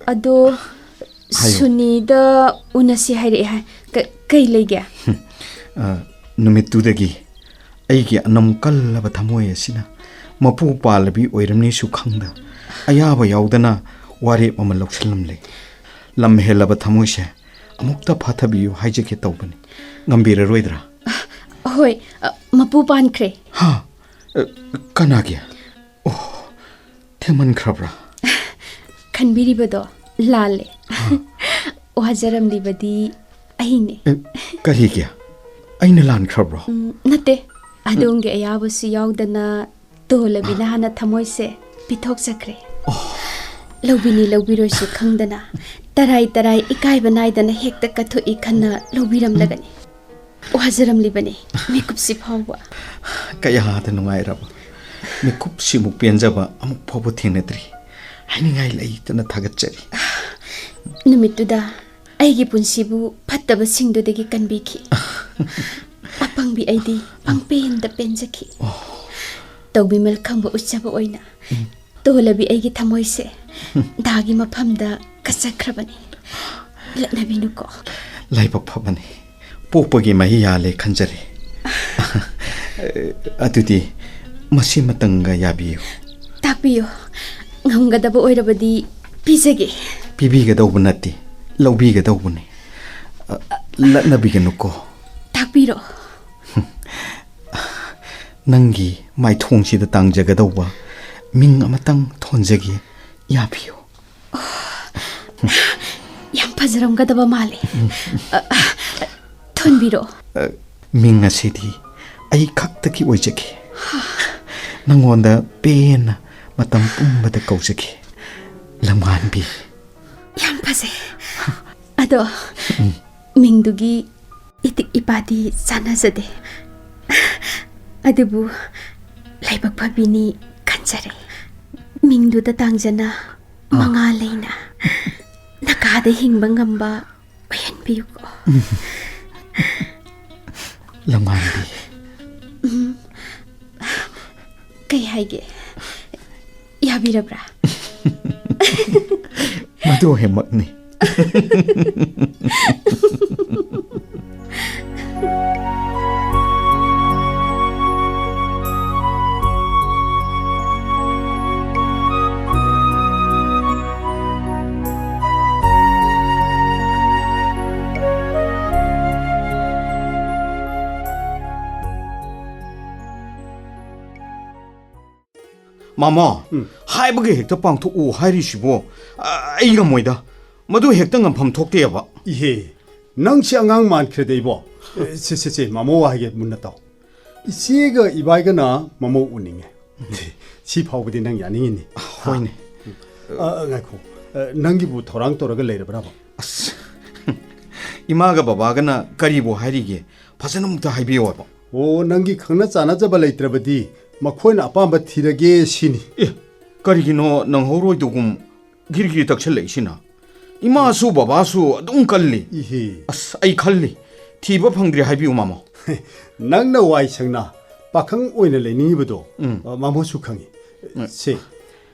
ꯑꯗꯣ, ꯍꯥꯏꯌꯨ꯫ ꯁꯨꯅꯤꯗ ꯎꯅꯁꯤ ꯍꯥꯏꯔꯛꯑꯦ ꯍꯥꯏ꯫ ꯀ-, ꯀꯩ ꯂꯩꯒꯦ? ꯑ, ꯅꯨꯃꯤꯠꯇꯨꯗꯒꯤ ꯑꯩꯒꯤ ꯑꯅꯝ ꯀꯜꯂꯕ ꯊꯃꯣꯏ ꯑꯁꯤꯅ ꯃꯄꯨ ꯄꯥꯜꯂꯕꯤ ꯑꯣꯏꯔꯝꯅꯤꯁꯨ ꯈꯪꯗ, ꯑꯌꯥꯕ ꯌꯥꯎꯗꯅ ꯋꯥꯔꯦꯞ ꯑꯃ ꯂꯧꯁꯤꯜꯂꯝꯂꯦ꯫ ꯂꯝ ꯍꯦꯜꯂꯕ ꯊꯃꯣꯏꯁꯦ ꯑꯃꯨꯛꯇ ꯐꯥꯊꯕꯤꯌꯨ ꯍꯥꯏꯖꯒꯦ ꯇꯧꯕꯅꯤ꯫ ꯉꯝꯕꯤꯔꯔꯣꯏꯗ꯭ꯔꯥ? ꯍꯣꯏ, ꯑ, ꯃꯄꯨ ꯄꯥꯟꯈ꯭ꯔꯦ꯫ ꯍꯥ? ꯑ, ꯀꯅꯥꯒꯤ? ꯑꯣ, ꯊꯦꯡꯃꯟꯈ꯭ꯔꯕ꯭ꯔꯥ? ꯈꯟꯕꯤꯔꯤꯕꯗꯣ ꯂꯥꯜꯂꯦ꯫ ꯍꯥ? ꯋꯥꯖꯔꯝꯂꯤꯕꯗꯤ ꯑꯩꯅꯦ꯫ ꯑꯦ, ꯀꯔꯤꯒꯤ? ꯑꯩꯅ ꯂꯥꯟꯈ꯭ꯔꯕ꯭ꯔꯣ? ꯎꯝ, ꯅꯠꯇꯦ꯫ ꯑꯗꯣꯝꯒꯤ ꯑꯌꯥꯕꯁꯨ ꯌꯥꯎꯗꯅ ꯇꯣꯜꯂꯕꯤꯅ ꯍꯥꯟꯅ ꯊꯃꯣꯏꯁꯦ ꯄꯤꯊꯣꯛꯆꯈ꯭ꯔꯦ꯫ ꯂꯧꯕꯤꯅꯤ ꯂꯧꯕꯤꯔꯣꯏꯁꯨ ꯈꯪꯗꯅ, ꯇꯔꯥꯏ ꯇꯔꯥꯏ ꯏꯀꯥꯏꯕ ꯅꯥꯏꯗꯅ ꯍꯦꯛꯇ ꯀꯠꯊꯣꯛꯏ ꯈꯟꯅ ꯂꯧꯕꯤꯔꯝꯂꯒꯅꯤ꯫ ꯋꯥꯖꯔꯝꯂꯤꯕꯅꯤ ꯃꯤꯀꯨꯞꯁꯤ ꯐꯥꯎꯕ꯫ ꯀꯌꯥꯗ ꯅꯨꯡꯉꯥꯏꯔꯕ! ꯃꯤꯀꯨꯞꯁꯤꯃꯨꯛ ꯄꯦꯟꯖꯕ ꯑꯃꯨꯛ ꯐꯥꯎꯕ ꯊꯦꯡꯅꯗ꯭ꯔꯤ꯫ ꯍꯥꯏꯅꯤꯡꯉꯥꯏ ꯂꯩꯇꯅ ꯊꯥꯒꯠꯆꯔꯤ꯫ ꯅꯨꯃꯤꯠꯇꯨꯗ ꯑꯩꯒꯤ ꯄꯨꯟꯁꯤꯕꯨ ꯐꯠꯇꯕꯁꯤꯡꯗꯨꯗꯒꯤ ꯀꯟꯕꯤꯈꯤ꯫ ꯑꯄꯪꯕꯤ ꯑꯩꯗꯤ ꯄꯪꯄꯦꯟꯗ ꯄꯦꯟꯖꯈꯤ꯫ ꯇꯧꯕꯤꯃꯜ ꯈꯪꯕ ꯎꯠꯆꯕ ꯑꯣꯏꯅ ꯇꯣꯂꯕꯤ ꯑꯩꯒꯤ ꯊꯃꯣꯏꯁꯦ ꯗꯥꯒꯤ ꯃꯐꯝꯗ ꯀꯠꯆꯈ꯭ꯔꯕꯅꯤ꯫ ꯂꯛꯅꯕꯤꯅꯨꯀꯣ꯫ ꯂꯥꯏꯕꯛ ꯐꯕꯅꯤ꯫ ꯄꯣꯛꯄꯒꯤ ꯃꯍꯩ ꯌꯥꯜꯂꯦ ꯈꯟꯖꯔꯦ꯫ ꯑꯗꯨꯗꯤ ꯃꯁꯤꯃꯇꯪꯒ ꯌꯥꯕꯤꯌꯨ꯫ ꯇꯥꯛꯄꯤꯌꯨ꯫ ꯉꯝꯒꯗꯕ ꯑꯣꯏꯔꯕꯗꯤ ꯄꯤꯖꯒꯦ꯫ ꯄꯤꯕꯤꯒꯗꯧꯕ ꯅꯠꯇꯦ, ꯂꯧꯕꯤꯒꯗꯧꯕꯅꯤ꯫ ꯑ, ꯂꯛꯅꯕꯤꯒꯅꯨꯀꯣ꯫ ꯇꯥꯛꯄꯤꯔꯣ꯫ ꯅꯪꯒꯤ ꯃꯥꯏꯊꯣꯡꯁꯤꯗ ꯇꯥꯡꯖꯒꯗꯧꯕ ꯃꯤꯡ ꯑꯃꯇꯪ ꯊꯣꯟꯖꯒꯦ, ꯌꯥꯕꯤꯌꯨ꯫ ꯌꯥꯝ ꯐꯖꯔꯝꯒꯗꯕ ꯃꯥꯜꯂꯦ꯫ ꯑ, ꯑ, ꯊꯣꯟꯕꯤꯔꯣ꯫ ꯑ, ꯃꯤꯡ ꯑꯁꯤꯗꯤ ꯑꯩ ꯈꯛꯇꯒꯤ ꯑꯣꯏꯖꯒꯦ꯫ ꯅꯪꯉꯣꯟꯗ ꯄꯦꯟꯅ ꯃꯇꯝ ꯄꯨꯝꯕꯗ ꯀꯧꯖꯒꯦ, ꯂꯝꯉꯥꯟꯕꯤ꯫ ꯌꯥꯝ ꯐꯖꯩ꯫ ꯑꯗꯣ, ꯃꯤꯡꯗꯨꯒꯤ ꯏꯇꯤꯛ ꯏꯄꯥꯗꯤ ꯆꯥꯟꯅꯖꯗꯦ꯫ ꯑꯗꯨꯕꯨ ꯂꯥꯏꯕꯛ ꯐꯕꯤꯅꯤ ꯈꯟꯖꯔꯦ꯫ ꯃꯤꯡꯗꯨꯗ ꯇꯥꯡꯖꯅ ꯃꯉꯥ ꯂꯩꯅ ꯅꯀꯥꯗ ꯍꯤꯡꯕ ꯉꯝꯕ ꯑꯣꯏꯍꯟꯕꯤꯌꯨꯀꯣ꯫ ꯂꯝꯉꯥꯟꯕꯤ꯫ ꯎꯝ꯫ ꯀꯩ ꯍꯥꯏꯒꯦ? ꯌꯥꯕꯤꯔꯕ꯭ꯔꯥ? ꯃꯗꯨ ꯍꯦꯃꯛꯅꯤ꯫ ꯃꯥꯃꯣ, ꯎꯝ꯫ ꯍꯥꯏꯕꯒ ꯍꯦꯛꯇ ꯄꯥꯡꯊꯣꯛꯎ ꯍꯥꯏꯔꯤꯁꯤꯕꯣ? ꯑ, ꯑꯩ ꯉꯝꯃꯣꯏꯗ꯫ ꯃꯗꯨ ꯍꯦꯛꯇ ꯉꯝꯐꯝ ꯊꯣꯛꯇꯦꯕ꯫ ꯏꯍꯦ, ꯅꯪꯁꯦ ꯑꯉꯥꯡ ꯃꯥꯟꯈ꯭ꯔꯦꯗ ꯏꯕꯣ꯫ ꯑꯦ, ꯁꯦ, ꯁꯦ, ꯁꯦ, ꯃꯥꯃꯣ ꯋꯥ ꯍꯥꯏꯒꯦ ꯃꯨꯟꯅ ꯇꯥꯎ꯫ ꯏꯆꯦꯒ ꯏꯕꯥꯏꯒꯅ ꯃꯃꯧ ꯎꯅꯤꯡꯉꯦ꯫ ꯁꯤ ꯐꯥꯎꯕꯗꯤ ꯅꯪ ꯌꯥꯅꯤꯡꯉꯤꯅꯤ꯫ ꯍꯣꯏꯅꯦ꯫ ꯑ, ꯑ, ꯉꯥꯏꯈꯣ꯫ ꯑ, ꯅꯪꯒꯤꯕꯨ ꯊꯧꯔꯥꯡ ꯇꯧꯔꯒ ꯂꯩꯔꯕ꯭ꯔꯕ? ꯑꯁ, ꯏꯃꯥꯒ ꯕꯕꯥꯒꯅ ꯀꯔꯤꯕꯨ ꯍꯥꯏꯔꯤꯒꯦ? ꯐꯖꯅ ꯑꯃꯨꯛꯇ ꯍꯥꯏꯕꯤꯌꯣ ꯍꯥꯏꯕ꯫ ꯑꯣ, ꯅꯪꯒꯤ ꯈꯪꯅ ꯆꯥꯟꯅꯖꯕ ꯂꯩꯇ꯭ꯔꯕꯗꯤ ꯃꯈꯣꯏꯅ ꯑꯄꯥꯝꯕ ꯊꯤꯔꯒꯦ ꯁꯤꯅꯤ꯫ ꯑꯦ, ꯀꯔꯤꯒꯤꯅꯣ ꯅꯪꯍꯧꯔꯣꯏꯗꯧꯒꯨꯝ ꯒꯤꯔꯤ ꯒꯤꯔꯤ ꯇꯛꯁꯜꯂꯛꯏꯁꯤꯅ? ꯏꯃꯥꯁꯨ ꯕꯕꯥꯁꯨ ꯑꯗꯨꯝ ꯀꯜꯂꯤ꯫ ꯏꯍꯦ꯫ ꯑꯁ, ꯑꯩ ꯈꯜꯂꯤ꯫ ꯊꯤꯕ ꯐꯪꯗ꯭ꯔꯤ ꯍꯥꯏꯕꯤꯌꯨ, ꯃꯥꯃꯣ꯫ ꯅꯪꯅ ꯋꯥꯏ ꯁꯪꯅ ꯄꯥꯈꯪ ꯑꯣꯏꯅ ꯂꯩꯅꯤꯡꯉꯤꯕꯗꯣ, ꯎꯝ꯫ ꯑ, ꯃꯥꯃꯣꯁꯨ ꯈꯪꯉꯤ꯫ ꯎꯝ꯫ ꯁꯦ,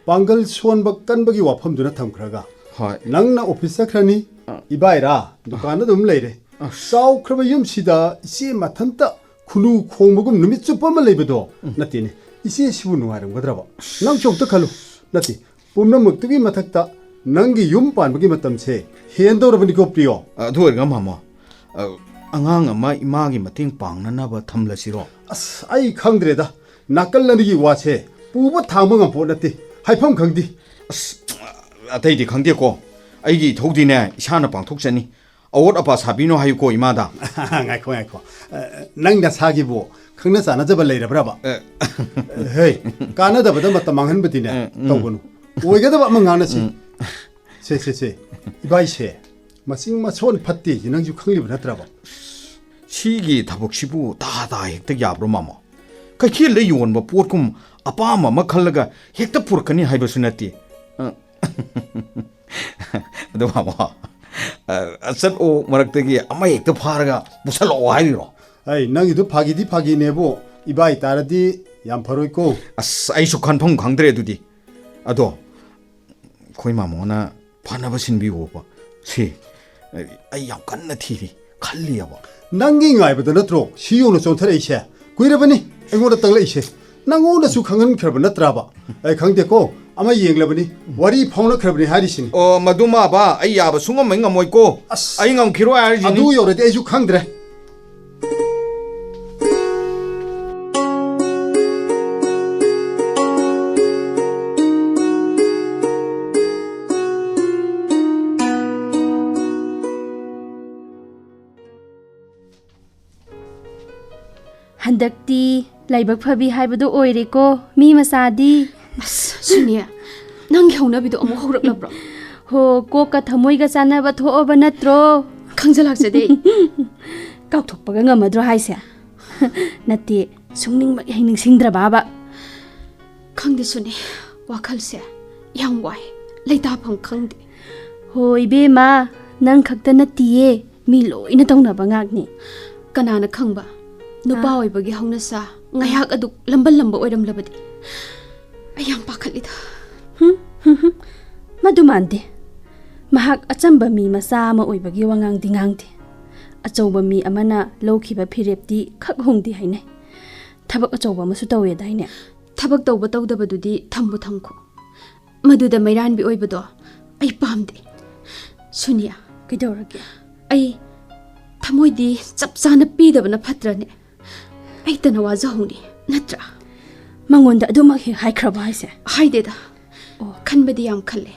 ꯄꯥꯡꯒꯜ ꯁꯣꯟꯕ ꯀꯟꯕꯒꯤ ꯋꯥꯐꯝꯗꯨꯅ ꯊꯝꯈ꯭ꯔꯒ, ꯍꯣꯏ꯫ ꯅꯪꯅ ꯑꯣꯐꯤꯁ ꯆꯠꯈ꯭ꯔꯅꯤ, ꯑ꯫ ꯏꯕꯥꯏꯔꯥ ꯗꯨꯀꯥꯟꯗ ꯑꯗꯨꯝ ꯂꯩꯔꯦ꯫ ꯑꯁ꯫ ꯆꯥꯎꯈ꯭ꯔꯕ ꯌꯨꯝꯁꯤꯗ ꯏꯆꯦ ꯃꯊꯟꯇ ꯈꯨꯅꯨ ꯈꯣꯡꯕꯒꯨꯝ ꯅꯨꯃꯤꯠ ꯆꯨꯞꯄ ꯑꯃ ꯂꯩꯕꯗꯣ ꯎꯝ꯫ ꯅꯠꯇꯦꯅꯦ꯫ ꯏꯆꯦꯁꯤꯕꯨ ꯅꯨꯡꯉꯥꯏꯔꯝꯒꯗ꯭ꯔꯕ? ꯅꯪꯁꯨ ꯑꯝꯇ ꯈꯜꯂꯨ꯫ ꯅꯠꯇꯦ, ꯄꯨꯝꯅꯃꯛꯇꯨꯒꯤ ꯃꯊꯛꯇ ꯅꯪꯒꯤ ꯌꯨꯝ ꯄꯥꯟꯕꯒꯤ ꯃꯇꯝꯁꯦ ꯍꯦꯟꯗꯧꯔꯕꯅꯤꯀꯣ, ꯄ꯭ꯔꯤꯌꯣ꯫ ꯑꯗꯨ ꯑꯣꯏꯔꯒ, ꯃꯥꯃꯣ, ꯑ, ꯑꯉꯥꯡ ꯑꯃ ꯏꯃꯥꯒꯤ ꯃꯇꯦꯡ ꯄꯥꯡꯅꯅꯕ ꯊꯝꯂꯁꯤꯔꯣ? ꯑꯁ, ꯑꯩ ꯈꯪꯗ꯭ꯔꯦꯗ꯫ ꯅꯥꯀꯜ ꯑꯅꯤꯒꯤ ꯋꯥꯁꯦ ꯄꯨꯕ ꯊꯥꯡꯕ ꯉꯝꯄꯣꯠ ꯅꯠꯇꯦ꯫ ꯍꯥꯏꯐꯝ ꯈꯪꯗꯦ꯫ ꯑꯁ, ꯑꯇꯩꯗꯤ ꯈꯪꯗꯦꯀꯣ꯫ ꯑꯩꯒꯤ ꯏꯊꯧꯗꯤꯅꯦ, ꯏꯁꯥꯅ ꯄꯥꯡꯊꯣꯛꯆꯅꯤ꯫ ꯑꯋꯣꯠ ꯑꯄꯥ ꯁꯥꯕꯤꯅꯣ ꯍꯥꯏꯌꯨꯀꯣ, ꯏꯃꯥꯗ꯫ ꯉꯥꯏꯈꯣ, ꯉꯥꯏꯈꯣ꯫ ꯑ, ꯅꯪ ꯅꯁꯥꯒꯤꯕꯨ ꯈꯪꯅ ꯆꯥꯟꯅꯖꯕ ꯂꯩꯔꯕ꯭ꯔꯕ? ꯑ꯫ ꯍꯦ, ꯀꯥꯟꯅꯗꯕꯗ ꯃꯇꯝ ꯃꯥꯡꯍꯟꯕꯗꯤꯅꯦ, ꯑ, ꯎꯝ꯫ ꯇꯧꯒꯅꯨ꯫ ꯑꯣꯏꯒꯗꯕ ꯑꯃ ꯉꯥꯡꯅꯁꯤ꯫ ꯎꯝ꯫ ꯁꯦ, ꯁꯦ, ꯁꯦ, ꯏꯕꯥꯏꯁꯦ ꯃꯆꯤꯡ ꯃꯁꯣꯟ ꯐꯠꯇꯦꯁꯤ ꯅꯪꯁꯨ ꯈꯪꯂꯤꯕ ꯅꯠꯇ꯭ꯔꯕ? ꯁꯤꯒꯤ ꯊꯕꯛꯁꯤꯕꯨ ꯇꯥ ꯇꯥ ꯍꯦꯛꯇ ꯌꯥꯕ꯭ꯔꯣ, ꯃꯥꯃꯣ? ꯀꯩꯊꯦꯜꯗ ꯌꯣꯟꯕ ꯄꯣꯠꯀꯨꯝ ꯑꯄꯥꯝꯕ ꯑꯃ ꯈꯜꯂꯒ ꯍꯦꯛꯇ ꯄꯨꯔꯛꯀꯅꯤ ꯍꯥꯏꯕꯁꯨ ꯅꯠꯇꯦ꯫ ꯑ, ꯑꯗꯣ, ꯃꯥꯃꯣ, ꯑ, ꯆꯠꯂꯣ, ꯃꯔꯛꯇꯒꯤ ꯑꯃ ꯍꯦꯛꯇ ꯐꯥꯔꯒ ꯄꯨꯁꯜꯂꯛꯑꯣ ꯍꯥꯏꯔꯤꯔꯣ? ꯑꯩ, ꯅꯪꯒꯤꯗꯨ ꯐꯥꯒꯤꯗꯤ ꯐꯥꯒꯤꯅꯦꯕꯨ, ꯏꯕꯥꯏ ꯇꯥꯔꯗꯤ ꯌꯥꯝ ꯐꯔꯣꯏꯀꯣ꯫ ꯑꯁ, ꯑꯩꯁꯨ ꯈꯟꯐꯝ ꯈꯪꯗ꯭ꯔꯦ ꯑꯗꯨꯗꯤ꯫ ꯑꯗꯣ, ꯑꯩꯈꯣꯏ ꯃꯥꯃꯣꯅ ꯐꯅꯕ ꯁꯤꯟꯕꯤꯌꯣꯕ꯫ ꯁꯤ, ꯑꯩ ꯌꯥꯝ ꯀꯟꯅ ꯊꯤꯔꯤ, ꯈꯜꯂꯤꯑꯕ꯫ ꯅꯪꯒꯤ ꯉꯥꯏꯕꯗ ꯅꯠꯇ꯭ꯔꯣ ꯁꯤ ꯌꯧꯅ ꯆꯣꯟꯊꯔꯛꯏꯁꯦ? ꯀꯨꯏꯔꯕꯅꯤ ꯑꯩꯉꯣꯟꯗ ꯇꯪꯂꯛꯏꯁꯦ꯫ ꯅꯪꯉꯣꯟꯗꯁꯨ ꯈꯪꯍꯟꯈ꯭ꯔꯕ ꯅꯠꯇ꯭ꯔꯕ? ꯑꯩ ꯈꯪꯗꯦꯀꯣ, ꯑꯃ ꯌꯦꯡꯂꯕꯅꯤ, ꯋꯥꯔꯤ ꯐꯥꯎꯅꯈ꯭ꯔꯕꯅꯤ ꯍꯥꯏꯔꯤꯁꯤꯅꯤ꯫ ꯑꯣ, ꯃꯗꯨꯃꯕ ꯑꯩ ꯌꯥꯕ ꯁꯨꯡꯉꯝ ꯍꯦꯛ ꯉꯝꯃꯣꯏꯀꯣ꯫ ꯑꯁ, ꯑꯩ ꯉꯝꯈꯤꯔꯣꯏ ꯍꯥꯏꯔꯤꯁꯤꯅꯤ꯫ ꯑꯗꯨ ꯌꯧꯔꯗꯤ ꯑꯩꯁꯨ ꯈꯪꯗ꯭ꯔꯦ꯫ ꯍꯟꯗꯛꯇꯤ ꯂꯥꯏꯕꯛ ꯐꯕꯤ ꯍꯥꯏꯕꯗꯣ ꯑꯣꯏꯔꯦꯀꯣ, ꯃꯤ ꯃꯆꯥꯗꯤ꯫ ꯑꯁ, ꯁꯨꯅꯤ, ꯅꯪꯒꯤ ꯍꯧꯅꯕꯤꯗꯣ ꯑꯃꯨꯛ ꯍꯧꯔꯛꯂꯕ꯭ꯔꯣ? ꯍꯣ, ꯀꯣꯛꯀ ꯊꯃꯣꯏꯒ ꯆꯥꯟꯅꯕ ꯊꯣꯛꯑꯕ ꯅꯠꯇ꯭ꯔꯣ? ꯈꯪꯖ ꯂꯥꯛꯆꯗꯦ ꯑꯩ꯫ ꯀꯥꯎꯊꯣꯛꯄꯒ ꯉꯝꯃꯗ꯭ꯔꯣ ꯍꯥꯏꯁꯦ? ꯅꯠꯇꯦ, ꯁꯨꯡꯅꯤꯡꯃꯛ ꯍꯦꯛ ꯅꯤꯡꯁꯤꯡꯗ꯭ꯔꯕꯕ? ꯈꯪꯗꯦ ꯁꯨꯅꯤ, ꯋꯥꯈꯜꯁꯦ ꯌꯥꯝ ꯋꯥꯏ, ꯂꯩꯇꯥꯐꯝ ꯈꯪꯗꯦ꯫ ꯍꯣ ꯏꯕꯦꯝꯃ, ꯅꯪ ꯈꯛꯇ ꯅꯠꯇꯤꯌꯦ, ꯃꯤ ꯂꯣꯏꯅ ꯇꯧꯅꯕ ꯉꯥꯛꯅꯤ꯫ ꯀꯅꯥꯅ ꯈꯪꯕ, ꯅꯨꯄꯥ ꯑꯥ꯫ ꯑꯣꯏꯕꯒꯤ ꯍꯧꯅꯁꯥ ꯉꯥꯏꯍꯥꯛ ꯑꯗꯨꯛ ꯂꯝꯕ ꯂꯝꯕ ꯑꯣꯏꯔꯝꯂꯕꯗꯤ꯫ ꯑꯩ ꯌꯥꯝ ꯄꯥꯈꯠꯂꯤꯗ꯫ ꯍꯨꯝ, ꯍꯨꯝ, ꯍꯨꯝ꯫ ꯃꯗꯨ ꯃꯥꯟꯗꯦ꯫ ꯃꯍꯥꯛ ꯑꯆꯝꯕ ꯃꯤ ꯃꯆꯥ ꯑꯃ ꯑꯣꯏꯕꯒꯤ ꯋꯥꯉꯥꯡꯗꯤ ꯉꯥꯡꯗꯦ꯫ ꯑꯆꯧꯕ ꯃꯤ ꯑꯃꯅ ꯂꯧꯈꯤꯕ ꯐꯤꯔꯦꯞꯇꯤ ꯈꯛ ꯍꯣꯡꯗꯦ ꯍꯥꯏꯅꯩ꯫ ꯊꯕꯛ ꯑꯆꯧꯕ ꯑꯃꯁꯨ ꯇꯧꯋꯦꯗꯥꯏꯅꯦ? ꯊꯕꯛ ꯇꯧꯕ ꯇꯧꯗꯕꯗꯨꯗꯤ ꯊꯝꯕꯨ ꯊꯝꯈꯣ꯫ ꯃꯗꯨꯗ ꯃꯩꯔꯥꯟꯕꯤ ꯑꯣꯏꯕꯗꯣ ꯑꯩ ꯄꯥꯝꯗꯦ꯫ ꯁꯨꯅꯤꯌꯥ, ꯀꯩꯗꯧꯔꯒꯦ? ꯑꯩ ꯊꯃꯣꯏꯗꯤ ꯆꯞ ꯆꯥꯅ ꯄꯤꯗꯕꯅ ꯐꯠꯇ꯭ꯔꯅꯦ? ꯑꯩꯇꯅ ꯋꯥꯖꯍꯧꯅꯤ, ꯅꯠꯇ꯭ꯔꯥ? ꯃꯉꯣꯟꯗ ꯑꯗꯨꯃꯛ ꯍꯦꯛ ꯍꯥꯏꯈ꯭ꯔꯕꯣ ꯍꯥꯏꯁꯦ? ꯍꯥꯏꯗꯦꯗ꯫ ꯑꯣ꯫ ꯈꯟꯕꯗꯤ ꯌꯥꯝ ꯈꯜꯂꯦ,